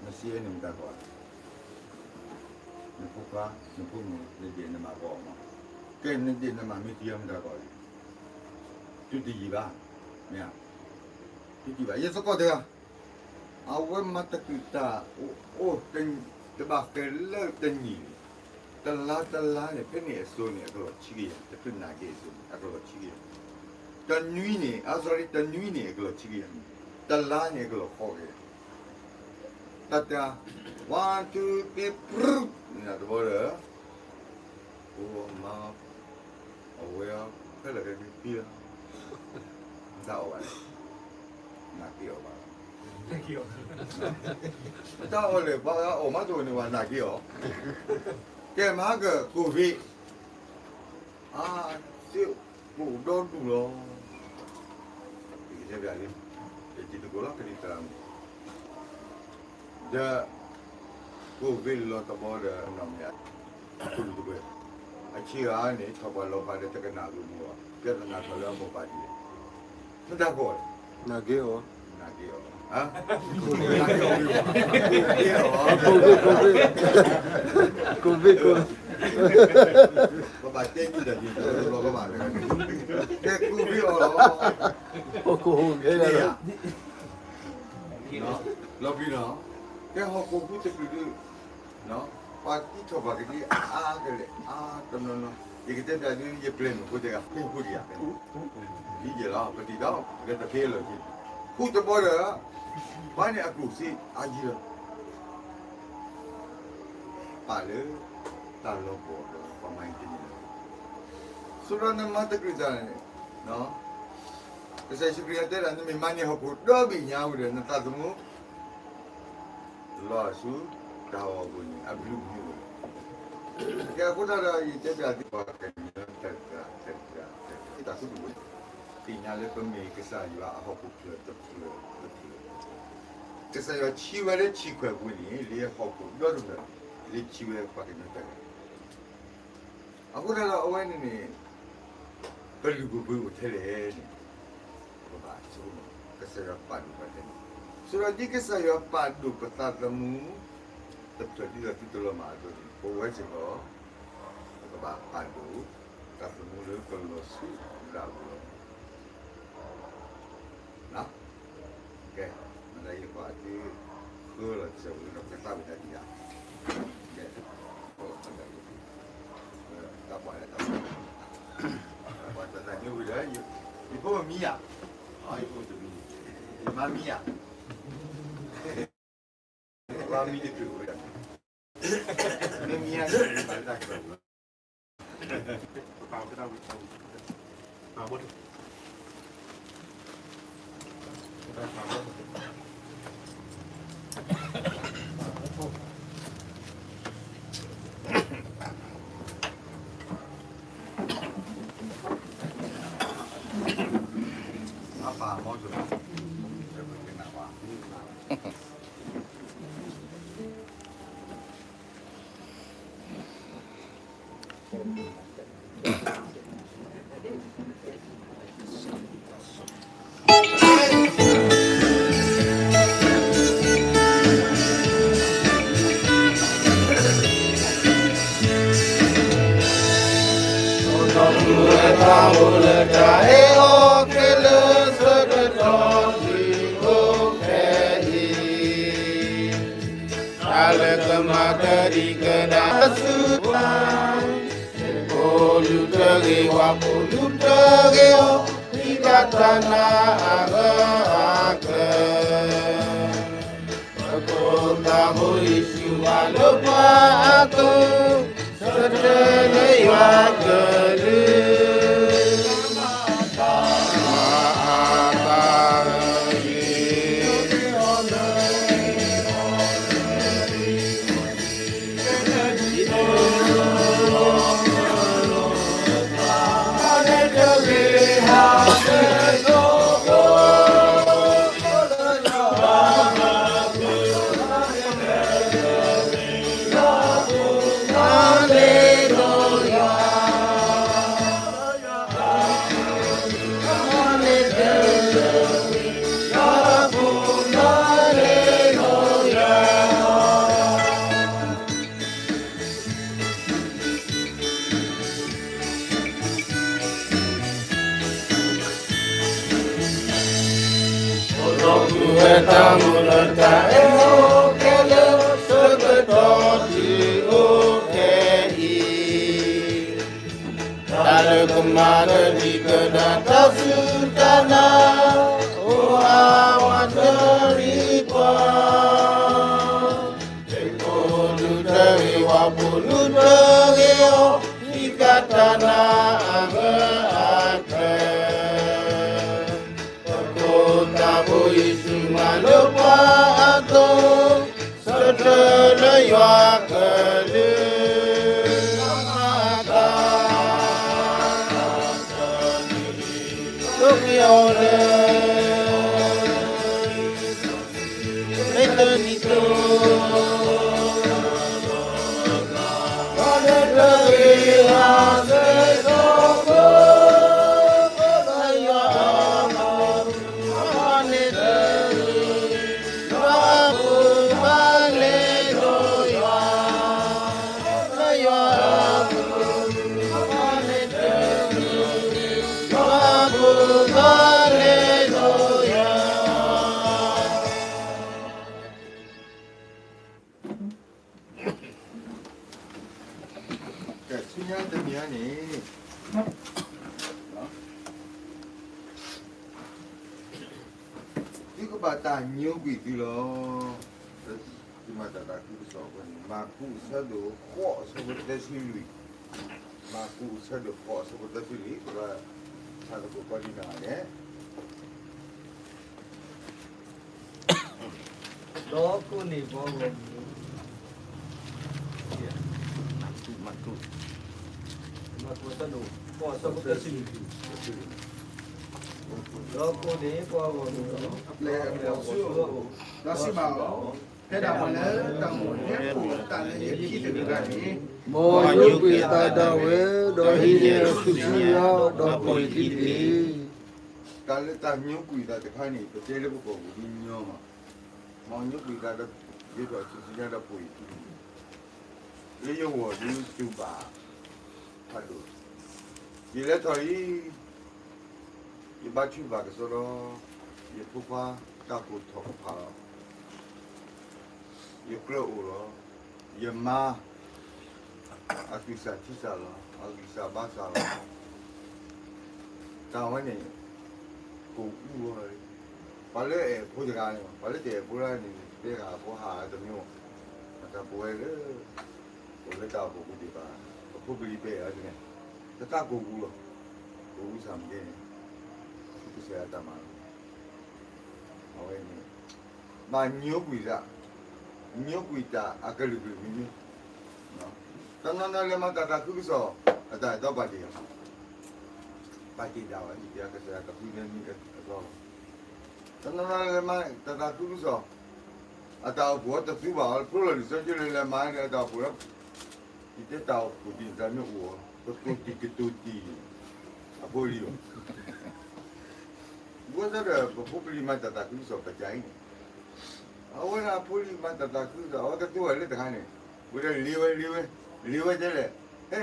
နစ့န့ၣ်မတၤကီး, နဖိခွါ နဖိမုၣ် နဒဲးနမးကီးမး, ကဲနဒဲးနမးမ့ၢ်သံမတၤကီး, သုတယံာ်ဘၣ်, မ့ၢ်, သုတယံာ်ဘၣ် ယသကိးတဂၤ အဝဲမၤတချုးတၢ်အိၣ် တဘၣ်ဃဲၤလၢတနံၣ်န့ၣ်, တလါတလါန့ၣ် ဖဲန့ၣ်အစိၤန့ၣ် အကလီၢ်ဆံကယၤ, တချုးနာ်က့အစိၤန့ၣ် အကလီၢ်ဆံကယၤ, တနွံန့ၣ် အ sorry တနွံန့ၣ် အကလီၢ်ဆံကယၤ, တလါန့ၣ် အကလီၢ်ဃိးကယၤ, တၢ်တၢ် one two three ပရူး န့ၣ်တဘီဒီး အိၣ်မၤ အဝဲအီၤ ဖဲလၢကသံလီၤ, တၢ်အီၣ်ဘၣ်လဲၣ်, နာ်က့အီၣ်ဘၣ်လီၤ, တၢ်အီၣ်လဲၣ် ပှၤဂၤအီၣ်မးတအိၣ်န့ၣ် ပှၤနာ်က့အီၤ, ကဲမၤက COVID, အါ, စ့အိၣ်ဒီဒူၣ်လီၤ, ယကတဲဘၣ်လံ, ယတံၤသကိးလီၤ ကလံၤသရၣ်မုၣ် ဒီး COVID လီၤတဘီဒီး နီၢ်မ့ၢ် အကလုာ်တကွဲၢ်, အဆံးဂၤန့ၣ် ထီၣ်ပှၤလီၤပှၤဒီးတကနၣ်လိာ်မုာ်အီၤ, ပြဿနာထီၣ်လၢအမိၢ်ပၢ်ဒ်လဲၣ်, မတၤကီၢ်လဲၣ်, နာ်က့အီၤ, နာ်က့အီၤ, နာ်က့အီၤ, ကိးဘ့ၣ်, ကိးဘ့ၣ်, ကိးဘ့ၣ်, ကိးဘ့ၣ်, ကိးဘ့ၣ်, ပဘၣ်တဲကံၢ်တၢ်က့ၤ တဘျီဘျီကဘၣ်လဲၤ, ကဲကိးဘ့ၣ်အီၤလီၤ, ဟီၣ်ခိၣ်ဟူးဂဲၤလီၤ, လီၤပျံၤလီၤ, ကဲဟီၣ်ခိၣ်ဖိတကလုာ်ဒုး ပှၤသံထီၣ်ပှၤကဒံအါကလဲာ် အါတနီၤနီၤ, ယကတဲပျးဒုး ယပျဲၢ်မုၣ်ဖိတဲဂၤ ဖဲဖိဒံးဧါ, ဒ်ယဲၢ်လီၤ ပတံၤဒီး ပကတဖဲလီၤက့ၤ, ဃုတဘီဒီး ပှၤန့ၣ်အကျိၣ်စ့အယံၤလီၤ, ပာ်လၢတၢ်လီၤပှီၢ်ဒီး ပှၤမၤအံၤတန့ၢ်လီၤ, ဆိဒီးနမၤတကလုာ်တၢ်န့ၣ် ကစၢ်ယ့ၣ်ၡူးခရံာ်အတဲဒၣ် နမ့ၢ်မၤန့ၢ်ဟီၣ်ခိၣ်ဒီဘ့ၣ်ညါဝံၤဒီး နသးသမူ လီၤဆူတၢ်ဟးဂီၤအပူၤန့ၣ် အဘျုးမနုၤအိၣ်လဲၣ်. ကဲအဃိသတးဒီး ယတဲပျးသုပှၤကညီတဂၤတဂၤတဂၤ တၢ်သူၣ်တမူ သ့ၣ်ညါလၢပမ့ၢ်ကစၢ်ယွၤအဟီၣ်ခိၣ်ဖျၢၣ်တဖျၢၣ်တဖျၢၣ်, ကစၢ်ယွၤဆံးဝဲလၢဆံးခွဲးပူၤန့ၣ် လၢဟီၣ်ခိၣ်ဒီတဖျၢၣ် လၢဆံးဝဲပှၤကညီတဂၤ အဃိသတးဒီးအဝဲန့ၣ်န့ၣ် ပလုၢ်ပပှ့ၤအိၣ်ထဲလဲၣ်န့ၣ် ပကဘၣ်ဆိကမိၣ် ကစၢ်ယွၤပာ်ဒိၣ်ပှၤထဲန့ၣ်, ဆိဒီးဒ်ကစၢ်ယွၤပာ်ဒိၣ်ပသးသမူ တဖျၢၣ်ဒ်သိးသုတလီၤမၢ်အသိးန့ၣ် ပဝဲစ့ၢ်ကီး ပကဘၣ်ပာ်ဒိၣ် တၢ်သမူလၢကလီၤဆူဒၣ်ပူၤလီၤ. ကဲ, မ့ၢ်ဒ်ယကွၢ်အသု ဃၢလီၤစၢၤဝံၤဒီး ပကသးဝံၣ်တၢ်ဒံးဧါ, ကဲ, တၢ်ပှၤလၢတၢ်ပှၤ, တၢ်ပှၤတၢ်သးညိဝံၤဒီး ယဖိမ့ၢ်မံဧါ, ယဖိတမံ, ယမါမံဧါ, ယမါမံတချုးဝဲဒၣ်, မ့ၢ်မံဧါန့ၣ် မၤလၢတၢ်ကပၤဝံၤ တၢ်လၢကမၤ ကဒံကဒါ တၢ်ဆူၣ်, ဖိလူၤတဂ့ၤ ဝၤဖိလူၤတဂ့ၤအီၤ, ဟံးဃာ်တၢ်နါအဂၢအကျၢၤ, ပခိၣ်သးဘိယ့ၣ်ၡူးမၤလၢပှၤအသိး, ဆၢထၢၣ်လၢယွၤကလုၢ် အိၣ်ဒီးပုၢ်ဝဲၢ်တၢ်မုၢ်လၢ်တၢ်အဲၣ်အိၣ်ခဲလၢာ် ဆၢကတီၢ်တုၤအိၣ်ခဲအံၤ, တၢ်လၢကမၤကဒံကဒါ တၢ်ဆူၣ်တၢ်နါ အိၣ်အါဝးတရံးပှၤ, ဖိလူၤတဂ့ၤ ဝၤဖိလူၤတဂ့ၤအီၤ, ဟံးဃာ်တၢ်နါအဂၢအကျၢၤ, ပခိၣ်သးဘိယ့ၣ်ၡူးမၤလၢပှၤအသိး, ဆၢထၢၣ်လၢယွၤကလုၢ် မၤတၢ် ဒိးက့ၤအီၤလၢ မ့ၢ်တနံၤတိၢ် ပှၤလၢတဂ့ၤအီၤ စ့ၢ်ကီး လၢယွၤအမူ ပှၤန့ၣ်တဂ့ၤ ကဲ ဆူညါတနံၤအံၤန့ၣ် သုကဘၣ်တၢ်ညိကွံာ်သုလီၤ. သုမၤတၢ်သးခုကစီၣ်အဃိန့ၣ် မၢ်ကူးအဆၢဒိၣ်ဃိးအဆၢဖိသၢဆံလွံၢ်, မၢ်ကူးအဆၢဒိၣ်ဃိးအဆၢဖိသၢဆံလွံၢ် ပကဖးသကိးကီးဒံးနၤန့ၣ် ဒီးကိးန့ၢ်ပှၤဂီၢ်မုၢ် မၢ်ကူး မၢ်ကူး မၢ်ကူးအဆၢဒိၣ်ဃိးအဆၢဖိသၢဆံလွံၢ်, ဒီးကိးန့ၢ်ပှၤဂီၢ်မုၢ် ဒီးစံးဘၣ်အီၤ, ဖဲဒၣ်ပှၤလၢတၢ်အိၣ်ဖှိၣ်ဟဲအိၣ်တၢ်လၢယခံတဂၤန့ၣ် မ်အညိကွံာ်အသးဒၣ်ဝဲ, ဒီးဟံးန့ၢ်အစုဆူညါ ဒီးပိာ်ယခံတက့ၢ်. တၢ်လၢတၢ်ညိကွံာ်သးတခါန့ၣ် ပတဲလၢပကီၢ်ပူၤဒ်ညီမး, မ်အညိကွံာ်သးဒီး ဟံးန့ၢ်အစုဆူညါဒီးပိာ်ယခံတက့ၢ်. လၢယဂီၢ်ဒုးတူၢ်ဘၣ်ဖးဒိၣ်, ယလဲၤထီၣ်အံၤ ယဘါထုကဖၣ်ကစီဒီး ယဖိခွါတၢ်ကိၢ်ထီၣ်ကဖၣ်လီၤ. ယကြၢးအိၣ်လီၤ. ယမါ အသူၣ်စၢ်ထံစၢ်လီၤ. အဂံၢ်စၢ်ဘါစၢ်လီၤ. တၢ်ဝဲန့ၣ် ကိၢ်အူဝဲလီၤ. ပှၤလၢအဲၣ်ဖိတဂၤန့ၣ် ပှၤလၢတအဲၣ်ဖိတဂၤန့ၣ် တဲဂၤဖိဟးတမံၤ, တၢ်ပဝဲလၢ အိၣ်လၢတၢ်အိၣ်ဖှိၣ်ပူၤဒံးဘၣ်, ပဖိပလံၤပဲာ်အီၤန့ၣ် တၢ်ကိၢ်ပူၤလီၤ. ကိၢ်ပူၤဆၣ်မ့ၢ်ဂ့ၤန့ၣ် ကစၢ်ယွၤတၢ်မၤလီၤ. အဝဲန့ၣ် ဘၣ်ညိကွံာ်တၢ်, ညိကွံာ်တၢ်အကလုာ်ကလုာ်မံၤမံၤ, တနီၤနီၤလဲၤမၤတၢ်သးခုကစီၣ် အတၢ်အဲၣ်တီပာ်တ့ၢ်အီၤ, ပာ်တ့ၢ်ဒၣ်ဝဲ ကစၢ်ယွၤကဃုန့ၢ်အသီလီၤ. တနီၤနီၤလဲၤမၤတၢ်သးခုကစီၣ် အတၢ်အိၣ်ဖှိၣ်အတသူဘၣ်အီၤ ဖျိလီၤလံာ်စီဆှံလၢလဲၤမၤဒီးအတၢ်အိၣ်ဖှိၣ်လီၤ. ယတဲတၢ်အိၣ်ဖှိၣ်ဒ်န့ၣ် တၢ်မ့ၢ်အိၣ်အီၤ ကတိၤတံၢ်ကတိၤတံၢ် အဖိလံၤဘၣ်. ဘၣ်ဆၣ်ဒီး ပဖိပလံၤမၤတၢ်သးခုကစီၣ်ပကါအံၤန့ၣ် အဝဲဒၣ်အဖိလံၤမၤတၢ်သးခုကစီၣ် အဝဲကတိၤဝဲလၢတခါန့ၣ် ဝဲဒၣ်လံဝဲလံဝဲ လံဝဲတဲလဲၣ်, ဟဲ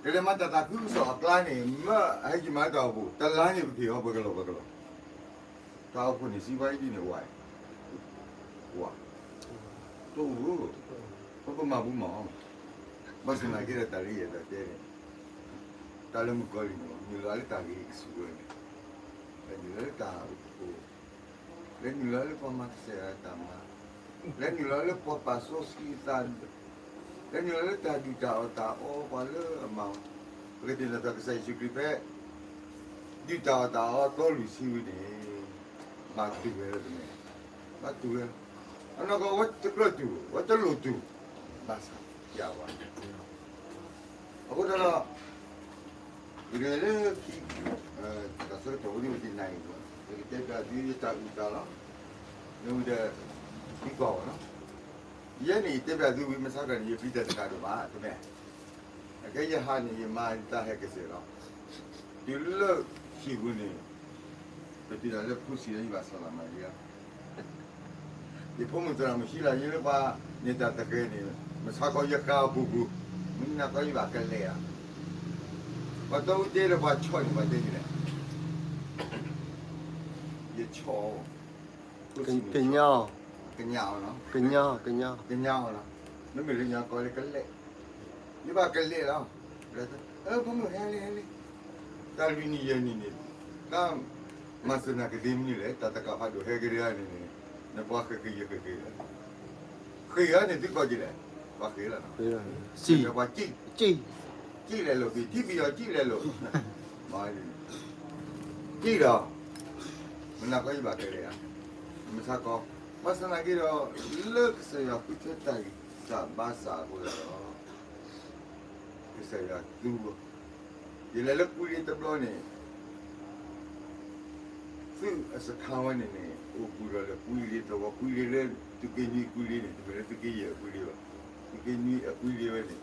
ကလဲၤမၤတၢ်သးခုကစီၣ်အကျါန့ၣ် မ့ၢ်အဟဲက့ၤမၤတၢ်အိၣ်ဖှိၣ် တလါန့ၣ်ပက့ၤအီၤ ပကလီၤပကလီၤ. တၢ်အိၣ်ဖှိၣ်န့ၣ် စံးဘၣ်အံၤဒ်န့ၣ် ဝါ ဝါ တအိၣ်ဧၢ, ပကမၤဘူးမး, ဘၣ်ဆၣ်သနာ်က့ဒီးတၢ်လၢယအဲၣ်ဒိးတဲန့ၣ် တၢ်လၢမုၣ်ကီၤလံၢ်န့ၣ် နုာ်လီၤလၢတၢ်ဂ့ၤကစူၤဝဲန့ၣ်, နုာ်လီၤလၢတၢ်အိၣ်ဖှိၣ်, လဲၤနုာ်လီၤလၢပှၤမၤကစၢ်ယွၤတၢ်မၤ, လဲၤနုာ်လီၤလၢပှၤပာ်စီဆှံအသး, လဲၤနုာ်လီၤလၢတၢ်ဒုၣ်တၢ်အီၣ်တၢ်အီပှၤလၢအမၤ, ပကသ့ၣ်နီၣ်ထီၣ်ကစၢ်ယ့ၣ်ၡူးခရံာ်ဖဲ ဒုၣ်တၢ်အီၣ်တၢ်အီတီလုၢ်ဆံဝံၤန့ၣ် ဘၣ်တူၢ်ဝဲလၢတမ့ၢ်, ဘၣ်တူၢ်ဝဲ, အနီၢ်ကီၢ်ဝဲတကြၢးတူၢ် ဝဲတလိၣ်တူၢ်, ဘၣ်ဆၣ်ယၤဝဲ, အဃိသတးဒီး ယကလဲၤလၢခံ, တၢ်ဆၢကတီၢ်ဝဲဒၣ်ဝံၤတနံၤအံၤ, ယကတဲပျးသုယတၢ်အုၣ်သးလီၤ, မ့ၢ်ဝံၤဒီး သံကွၢ်အီၤလီၤ. ယဲန့ၣ် ယတဲပျးသုဝံၤ မဆါတၢ်န့ၣ် ယပျံၤတၢ်တကးဒိၣ်မး တမ့ၢ်, အခဲယဟးန့ၣ် ယမၤတၢ်ဟဲကစၢၢ်လီၤ. တုၤလၢဟံၣ်ပူၤန့ၣ် ပတုၤဒၣ်လၢဖိဆံးလၢယဘၣ်စးလီၤမၤလံဧါ ယဖိမုၣ်သရၣ်မုၣ်ဟံးလီၤယဲလၢပှၤန့ၢ်တၢ်သကဲၤန့ၣ် မဆါခီယဃါအပူၤပူၤ, မနုၤဃီယဘၣ်ကလဲၤဧါ, ပှၤတီအူတဲလၢပှၤဆီၣ်န့ၣ် ပှၤတဲဒ်လဲၣ်, ယဆီၣ်အီၤ, ကညးအီၤ, ကညးအီၤ, ကညးအီၤ, မ့မ့ၢ်လၢညါကီလၢကလဲၤ, ယဘၣ်ကလဲၤလီၤ, ဖိမုၣ်ဟဲလံ ဟဲလံ, တၢ်လွံၢ်နံၣ်ယဲၢ်နံၣ်န့ၣ်, တၢ်မၤစၢၤနၤကသ့မနုၤလဲၣ်, တၢ်တကးဖးဒိၣ်ဟဲက့ၤဒၣ်န့ၣ်န့ၣ်, နပှၤဃ့က့ၤယဃ့က့ၤလီၤ, ဃ့အီၤန့ၣ်သုကီၢ်က့ၤလဲၣ်, ပှၤဃ့လီၤ, ပှၤကံၣ်, ကံၣ်လဲၤလိာ်က့ၤ ထံပယီၤကံၣ်လဲၤလိာ်, ကံၣ်လီၤ, မနုၤဃီယဘၣ်ကလဲၤဧါ, မဆါခီ, ဘၣ်ဆၣ်သနာ်က့ဒီး လၢကစၢ်ယွၤဃုထၢတၢ်ဂံၢ်စၢ်ဘါစၢ်အဃိဒီး ကစၢ်ယွၤသူ, ယလဲၤလၢကွံလ့တဘျီန့ၣ်, သုးအစခါဝဲန့ၣ်န့ၣ် အိၣ်ဘူးဒီးလၢကွံလ့တဝီ, ကွံလ့လၢသုးက့နွံကွံလ့န့ၣ် တမ့ၢ်လၢသုးက့ယဲၢ်ကွံလ့ဘၣ်, သုးက့နွံအကွံလ့ဝဲန့ၣ်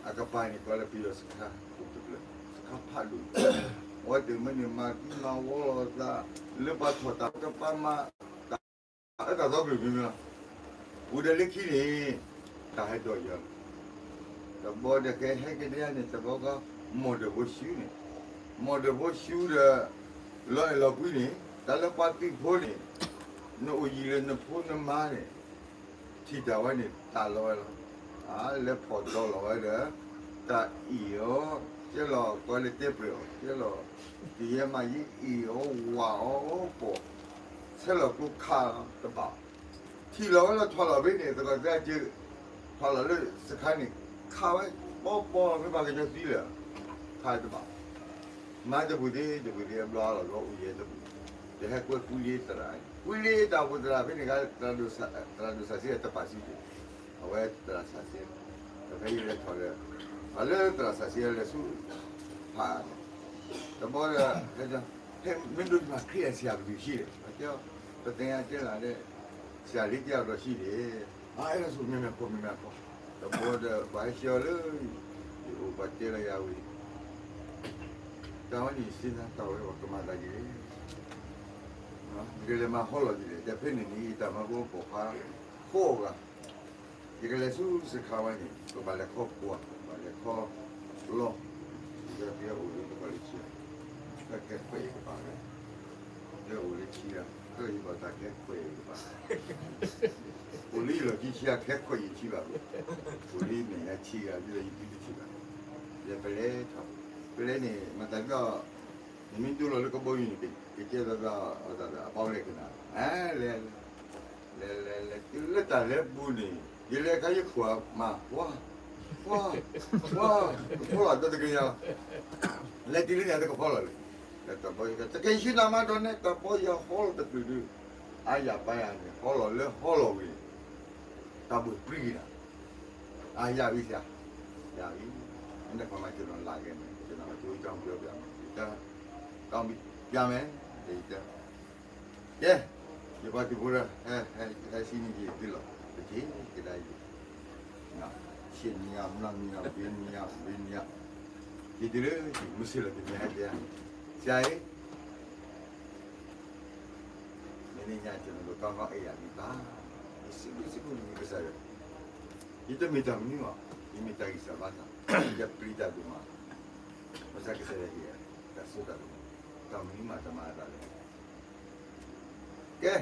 အကပၤန့ၣ် ပှၤလၢပယီၤစခါအိၣ်တဖျၢၣ်, စခါဖးဒိၣ်, အဝဲသ့ၣ်မ့ၢ်န့ၣ် မၤသံမၤဝီလိာ်သး, လၢပှၤထီၣ်တၢ်ကပၤမၤ တၢ်အၢတၢ်သီကလုာ်မံၤမံၤလီၤ. ဝံၤဒီးလၢခံန့ၣ် တၢ်ဟဲဒိးယၤလီၤ. တဘီဒီးကဟဲက့ၤဒ်န့ၣ် တဘီကီ မိၢ်ဒၢးဖိဆူန့ၣ်, မိၢ်ဒၢးဖိဆူဒီး လီၤအဲၣ်လီၤကွံန့ၣ် တၢ်လၢပှၤသုးဖိန့ၣ် နအိၣ်ယံၤလၢနဖိနမါန့ၣ် ထံၣ်တၢ်ဝဲန့ၣ် တၢ်လီၤဝဲလီၤ. အါ လဲၤဖီၣ်ဒီလီၤဝဲဒီး တၢ်အ့ၣ်အီၤ ကဲလီၤ ကီးလၢတဲပှဲၤအီၤ ကဲလီၤ ကယဲၢ်မးယအ့ၣ်အီၤ ဝးအီၤပိာ် ဆဲးလီၤကျိခးတဘၣ် ထံၣ်လီၤဝဲလီၤ ထွးလီၤဖဲန့ၣ် သကိးသၢကၢ ထွးလီၤလၢစခါန့ၣ် ခးဝဲ ပီပီ မ့ၢ်ပှၤကညီသံလၢာ် ခးတဘၣ် မၤတပူၤသ့ တပူၤသ့ အဘျီအါလီၤ အိၣ်ယဲၢ်တပူၤ တဟဲကွဲကွံလ့သရၣ် ကွံလ့တၢ်အိၣ်ဖှိၣ်သရၣ်ဖဲန့ၣ် သရၣ်ဒိၣ်စၢ်စ့တပာ်စုက့ၤ အဝဲသရၣ်စၢ်စ့ ဒီးဖဲယလဲၤထီၣ်ဒီး အလၢသရၣ်စၢ်စ့လဲၤဆူ ဖးန့ၣ် တဘီဒီး ဖဲမ့ၢ်ဒိးမၤခရံာ်အဆရာဘယ်သူရှိလဲ ပတဲအတဲလၢ်ဒီး ဆရာလေးတယောက်တော့ရှိတယ် အအဲဒါဆို မ့ၢ်မ့ၢ်ခိၣ် မ့ၢ်မ့ၢ်ခိၣ် တဘီဒီး ပှၤဟဲဆှၢအီၤလၢ ယအိၣ်ပှၤတဲလီၤယၤဝံၤ တၢ်ဝဲန့ၣ် စ့နၤတၢ်ဝဲပှၤကမၤသးဒ်လဲၣ် ယကလဲၤမၤဟီလီၤဒ်လဲၣ် တၢ်ဖဲန့ၣ်န့ၣ် ယတၢ်မၤဖိပိာ်ခွါ ဃိးဂၤ ယကလဲၤဆူစခါဝဲန့ၣ် ကဘၣ်လဲၤခီပှၤ ကဘၣ်လဲၤခီလီၢ် ဒီးပယီၤအိၣ်လၢတကီၢ်လၢဆံ ခဲခဲခွဲးယကဘၣ်ဝဲ ယအိၣ်လၢဆံဂၤ ခဲယဘၣ်တၢ်ခဲခွဲးယကဘၣ် အိၣ်လၢယလီၢ်ခံဆံဂၤ ခဲခွဲးယထံၣ်ဘၣ်ဝဲ အိၣ်လၢမဲာ်ညါဆံဂၤ ဒ်သိးယဒုတထံၣ်ဘၣ် ယပလဲၤထီၣ် ပလဲၤန့ၣ် မၤသးဒ် နမ့ၢ်ဒိလီၤလၢကဘီယူၤန့ၣ် ကကဲသးသးအီၣ်သးသး အဘီလဲၤကနၣ် လဲၤ လဲၤ လဲၤ လဲၤ တုၤလၢတၢ်လဲၤပူၤန့ၣ် ယလဲၤခါယခိၣ်အမါ ပှၤ ပှၤ ကဖီလီၤဒီးတကယၤ လဲၤတုၤလၢန့ၣ်တကဖီလီၤလံ တၢ်ဘီယၤ တကယၤဆံနၤမးဒီးန့ၣ် တၢ်ဘီယၤဟီလီၤတချုးဒုး အါယၤပၢ်ယၤန့ၣ် ဟီလီၤလၢဟီလီၤဝံၤ တၢ်ဘိၣ်ပြံက့ၤနၤ အါယၤဝံၤဆရာ ယၤဝံၤ နကွၢ်မးကနီၤလၢကဲန့ၣ် ကနီၤကၠိအံၤတၢ်ပျီပျါမး တၢ် တၢ်ပျါမဲာ် ယတဲ ကဲ ယပှၤသုးဖိဒီး ဟဲ ဟဲ ဟဲဆံနံၤက့ၤသုလီၤ ပက့ၤကဒါယံၤ ဆံနံၤယၤ မျးနံၤယၤ ဘ့နံၤယၤ ဘ့နံၤယၤ ယတုၤလၢ မုၢ်ဆ့ၣ်လီၤတနံၤဟဲတဲ ဆရာအံၤ မ့ၢ်န့ၣ်ညါ ကျွန်တော်တို့ ကောင်းကောင်းအိပ်ရာ မိသား ယစံးဘျုးစံးဖှိၣ်ကစၢ်ယွၤ ယတမ့ၢ်တၢ်မနုၤဘၣ် ယမ့ၢ်တၢ်ဂံၢ်စၢ်ဘါစၢ် ယပျံၤတၢ်ဒိၣ်မး ဘၣ်ဆၣ်ကစၢ်ယွၤဟ့ၣ်ယၤ တၢ်စိတၢ်ကမီၤ တၢ်မနုၤမးတမၤအသးလၢ ကဲ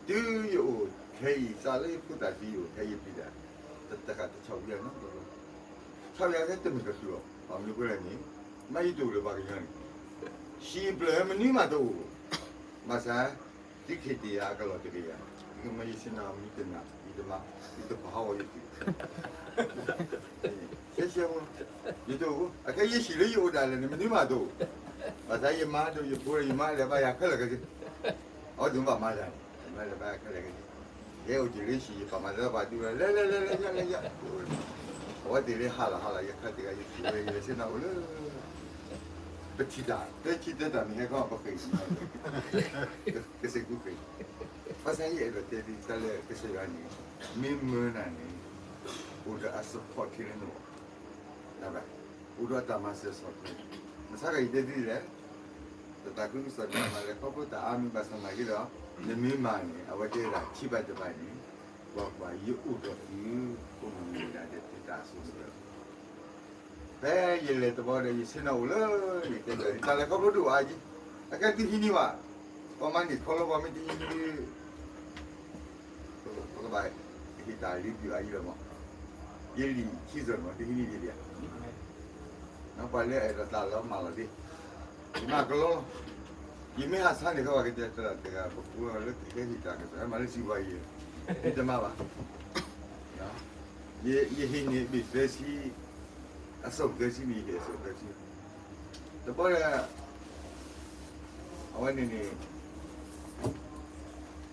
တုၤယအိၣ်ထဲအံၤ စးလၢယဖိသၣ်သံယအိၣ်ထဲယပျံၤတၢ် တတဃာ်တဆီၣ်ဝံၤအနီတဘျီ ဆီၣ်ဝံၤအခဲတမ့ၢ်ကချုးအီၤ ဘၣ်မနုၤဃိလဲၣ်န့ၣ် မ့ၢ်ယတအိၣ်လၢပှၤကညီန့ၣ် ဟံၣ်ပျၢၢ်မနုၤမးတအိၣ် ဘၣ်ဆၣ် သုခ့တ့ၢ်ယၤအကလီၢ်တကယၤ သုကမၢယဆ့ၣ်နီၤမနုၤတနၤ ယတမၤ ယတပာ်ဟးဂီၤယတုၤ ဆဲဆဲဖိ ယတအိၣ် အခဲယဲၢ်ဆံးလၢယအိၣ်ဒၣ်လဲာ်န့ၣ် မနုၤမးတအိၣ် ဘၣ်ဆၣ်ယမါဒီးယဖိဒီးယမါလဲၤဘါယၤခဲလၢာ်ခဲဆ့ အဝဲသ့ၣ်မ့ၢ်ဘၣ်မၤတၢ်န့ၣ် ယမါလဲၤဘါယၤခဲလၢာ်ခဲဆ့ ယဲအိၣ်တ့ၢ်လၢဆံး ယပာ်မၤလၢပှၤဒူလၢ လဲၤလဲၤလဲၤလဲၤလဲၤလဲၤ အဝဲသ့ၣ်လၢဟးလီၤဟးလီၤ ယခါတဂၤယဆံးဝဲ ယဆ့ၣ်နီၤအိၣ်လၢ ပထံၣ်တၢ် တဆံတၢ်မ့ၢ်ဟဲခီပဃ့ၢ် ကစၢ်ကူဃ့ၢ် ဘၣ်ဆၣ်ယအဲၣ်ဒိးတဲဒ်တၢ်လၢကစၢ်ယွၤန့ၣ် မ့ၢ်မၢနၤန့ၣ် အိၣ်ဒီးအ support ခဲလၢာ်န့ၣ် အိၣ်ဒီးအတၢ်မၤစၢၤ support မဆါကယတဲဒ်လဲၣ် တၢ်သးခုကစီၣ်န့ၣ် မၤလၢခီဖျိတၢ်အါမံၤဘၣ်ဆၣ်နာ်က့ဒီး နမ့ၢ်မၤန့ၣ် အဝဲတဲဒၣ်ထံၣ်ဘၣ်တဘၣ်န့ၣ် ကွၢ်ကွၢ်ယအိၣ်ဒီးသု အိၣ်မုာ်မုာ်ဒၣ်ဒီးသုတၢ်အစိၤစိၤ ဖဲယလဲၤတဘျီဒီး ယဆ့ၣ်နီၤအိၣ်လၢ ယတဲဒီး တၢ်လဲၤခီဖျိဒိၣ်အါက့ အကဲသုဟံးန့ၢ်ဘၣ် ပှၤမၤန့ၢ်ခီလၢပှၤမ့ၢ်တဟံးန့ၢ် ပကဘၣ်ဟ့ၣ်တၢ်လံပျုၤအါယံၤလီၤမး ယလံာ်ခံစီၤန့ၣ် သုဟံးန့ၢ်ဒ်လဲၣ် ပှၤလၢအအဲၣ်ဒိးတၢ်လီၤမၢ်လီၤသ့ ယမၤကလီလီၤ ယမ့ၢ်ဟးဆါန့ၣ် ကဘၣ်ကတဲတၢ်တဂၤ ပကိးလၢကဟဲဟ့ၣ်တၢ်ကစီၣ် ဟဲမၤလၢစံးဝါယံၤ ယတမၤဘၣ် ယဟ့ၣ်န့ၢ်ဘ့ၣ်သၢဆံ အစိၣ်သၢဆံန့ၣ် ယဟ့ၣ်အစိၣ်သၢဆံ တဘျီဒီး အဝဲန့ၣ်န့ၣ်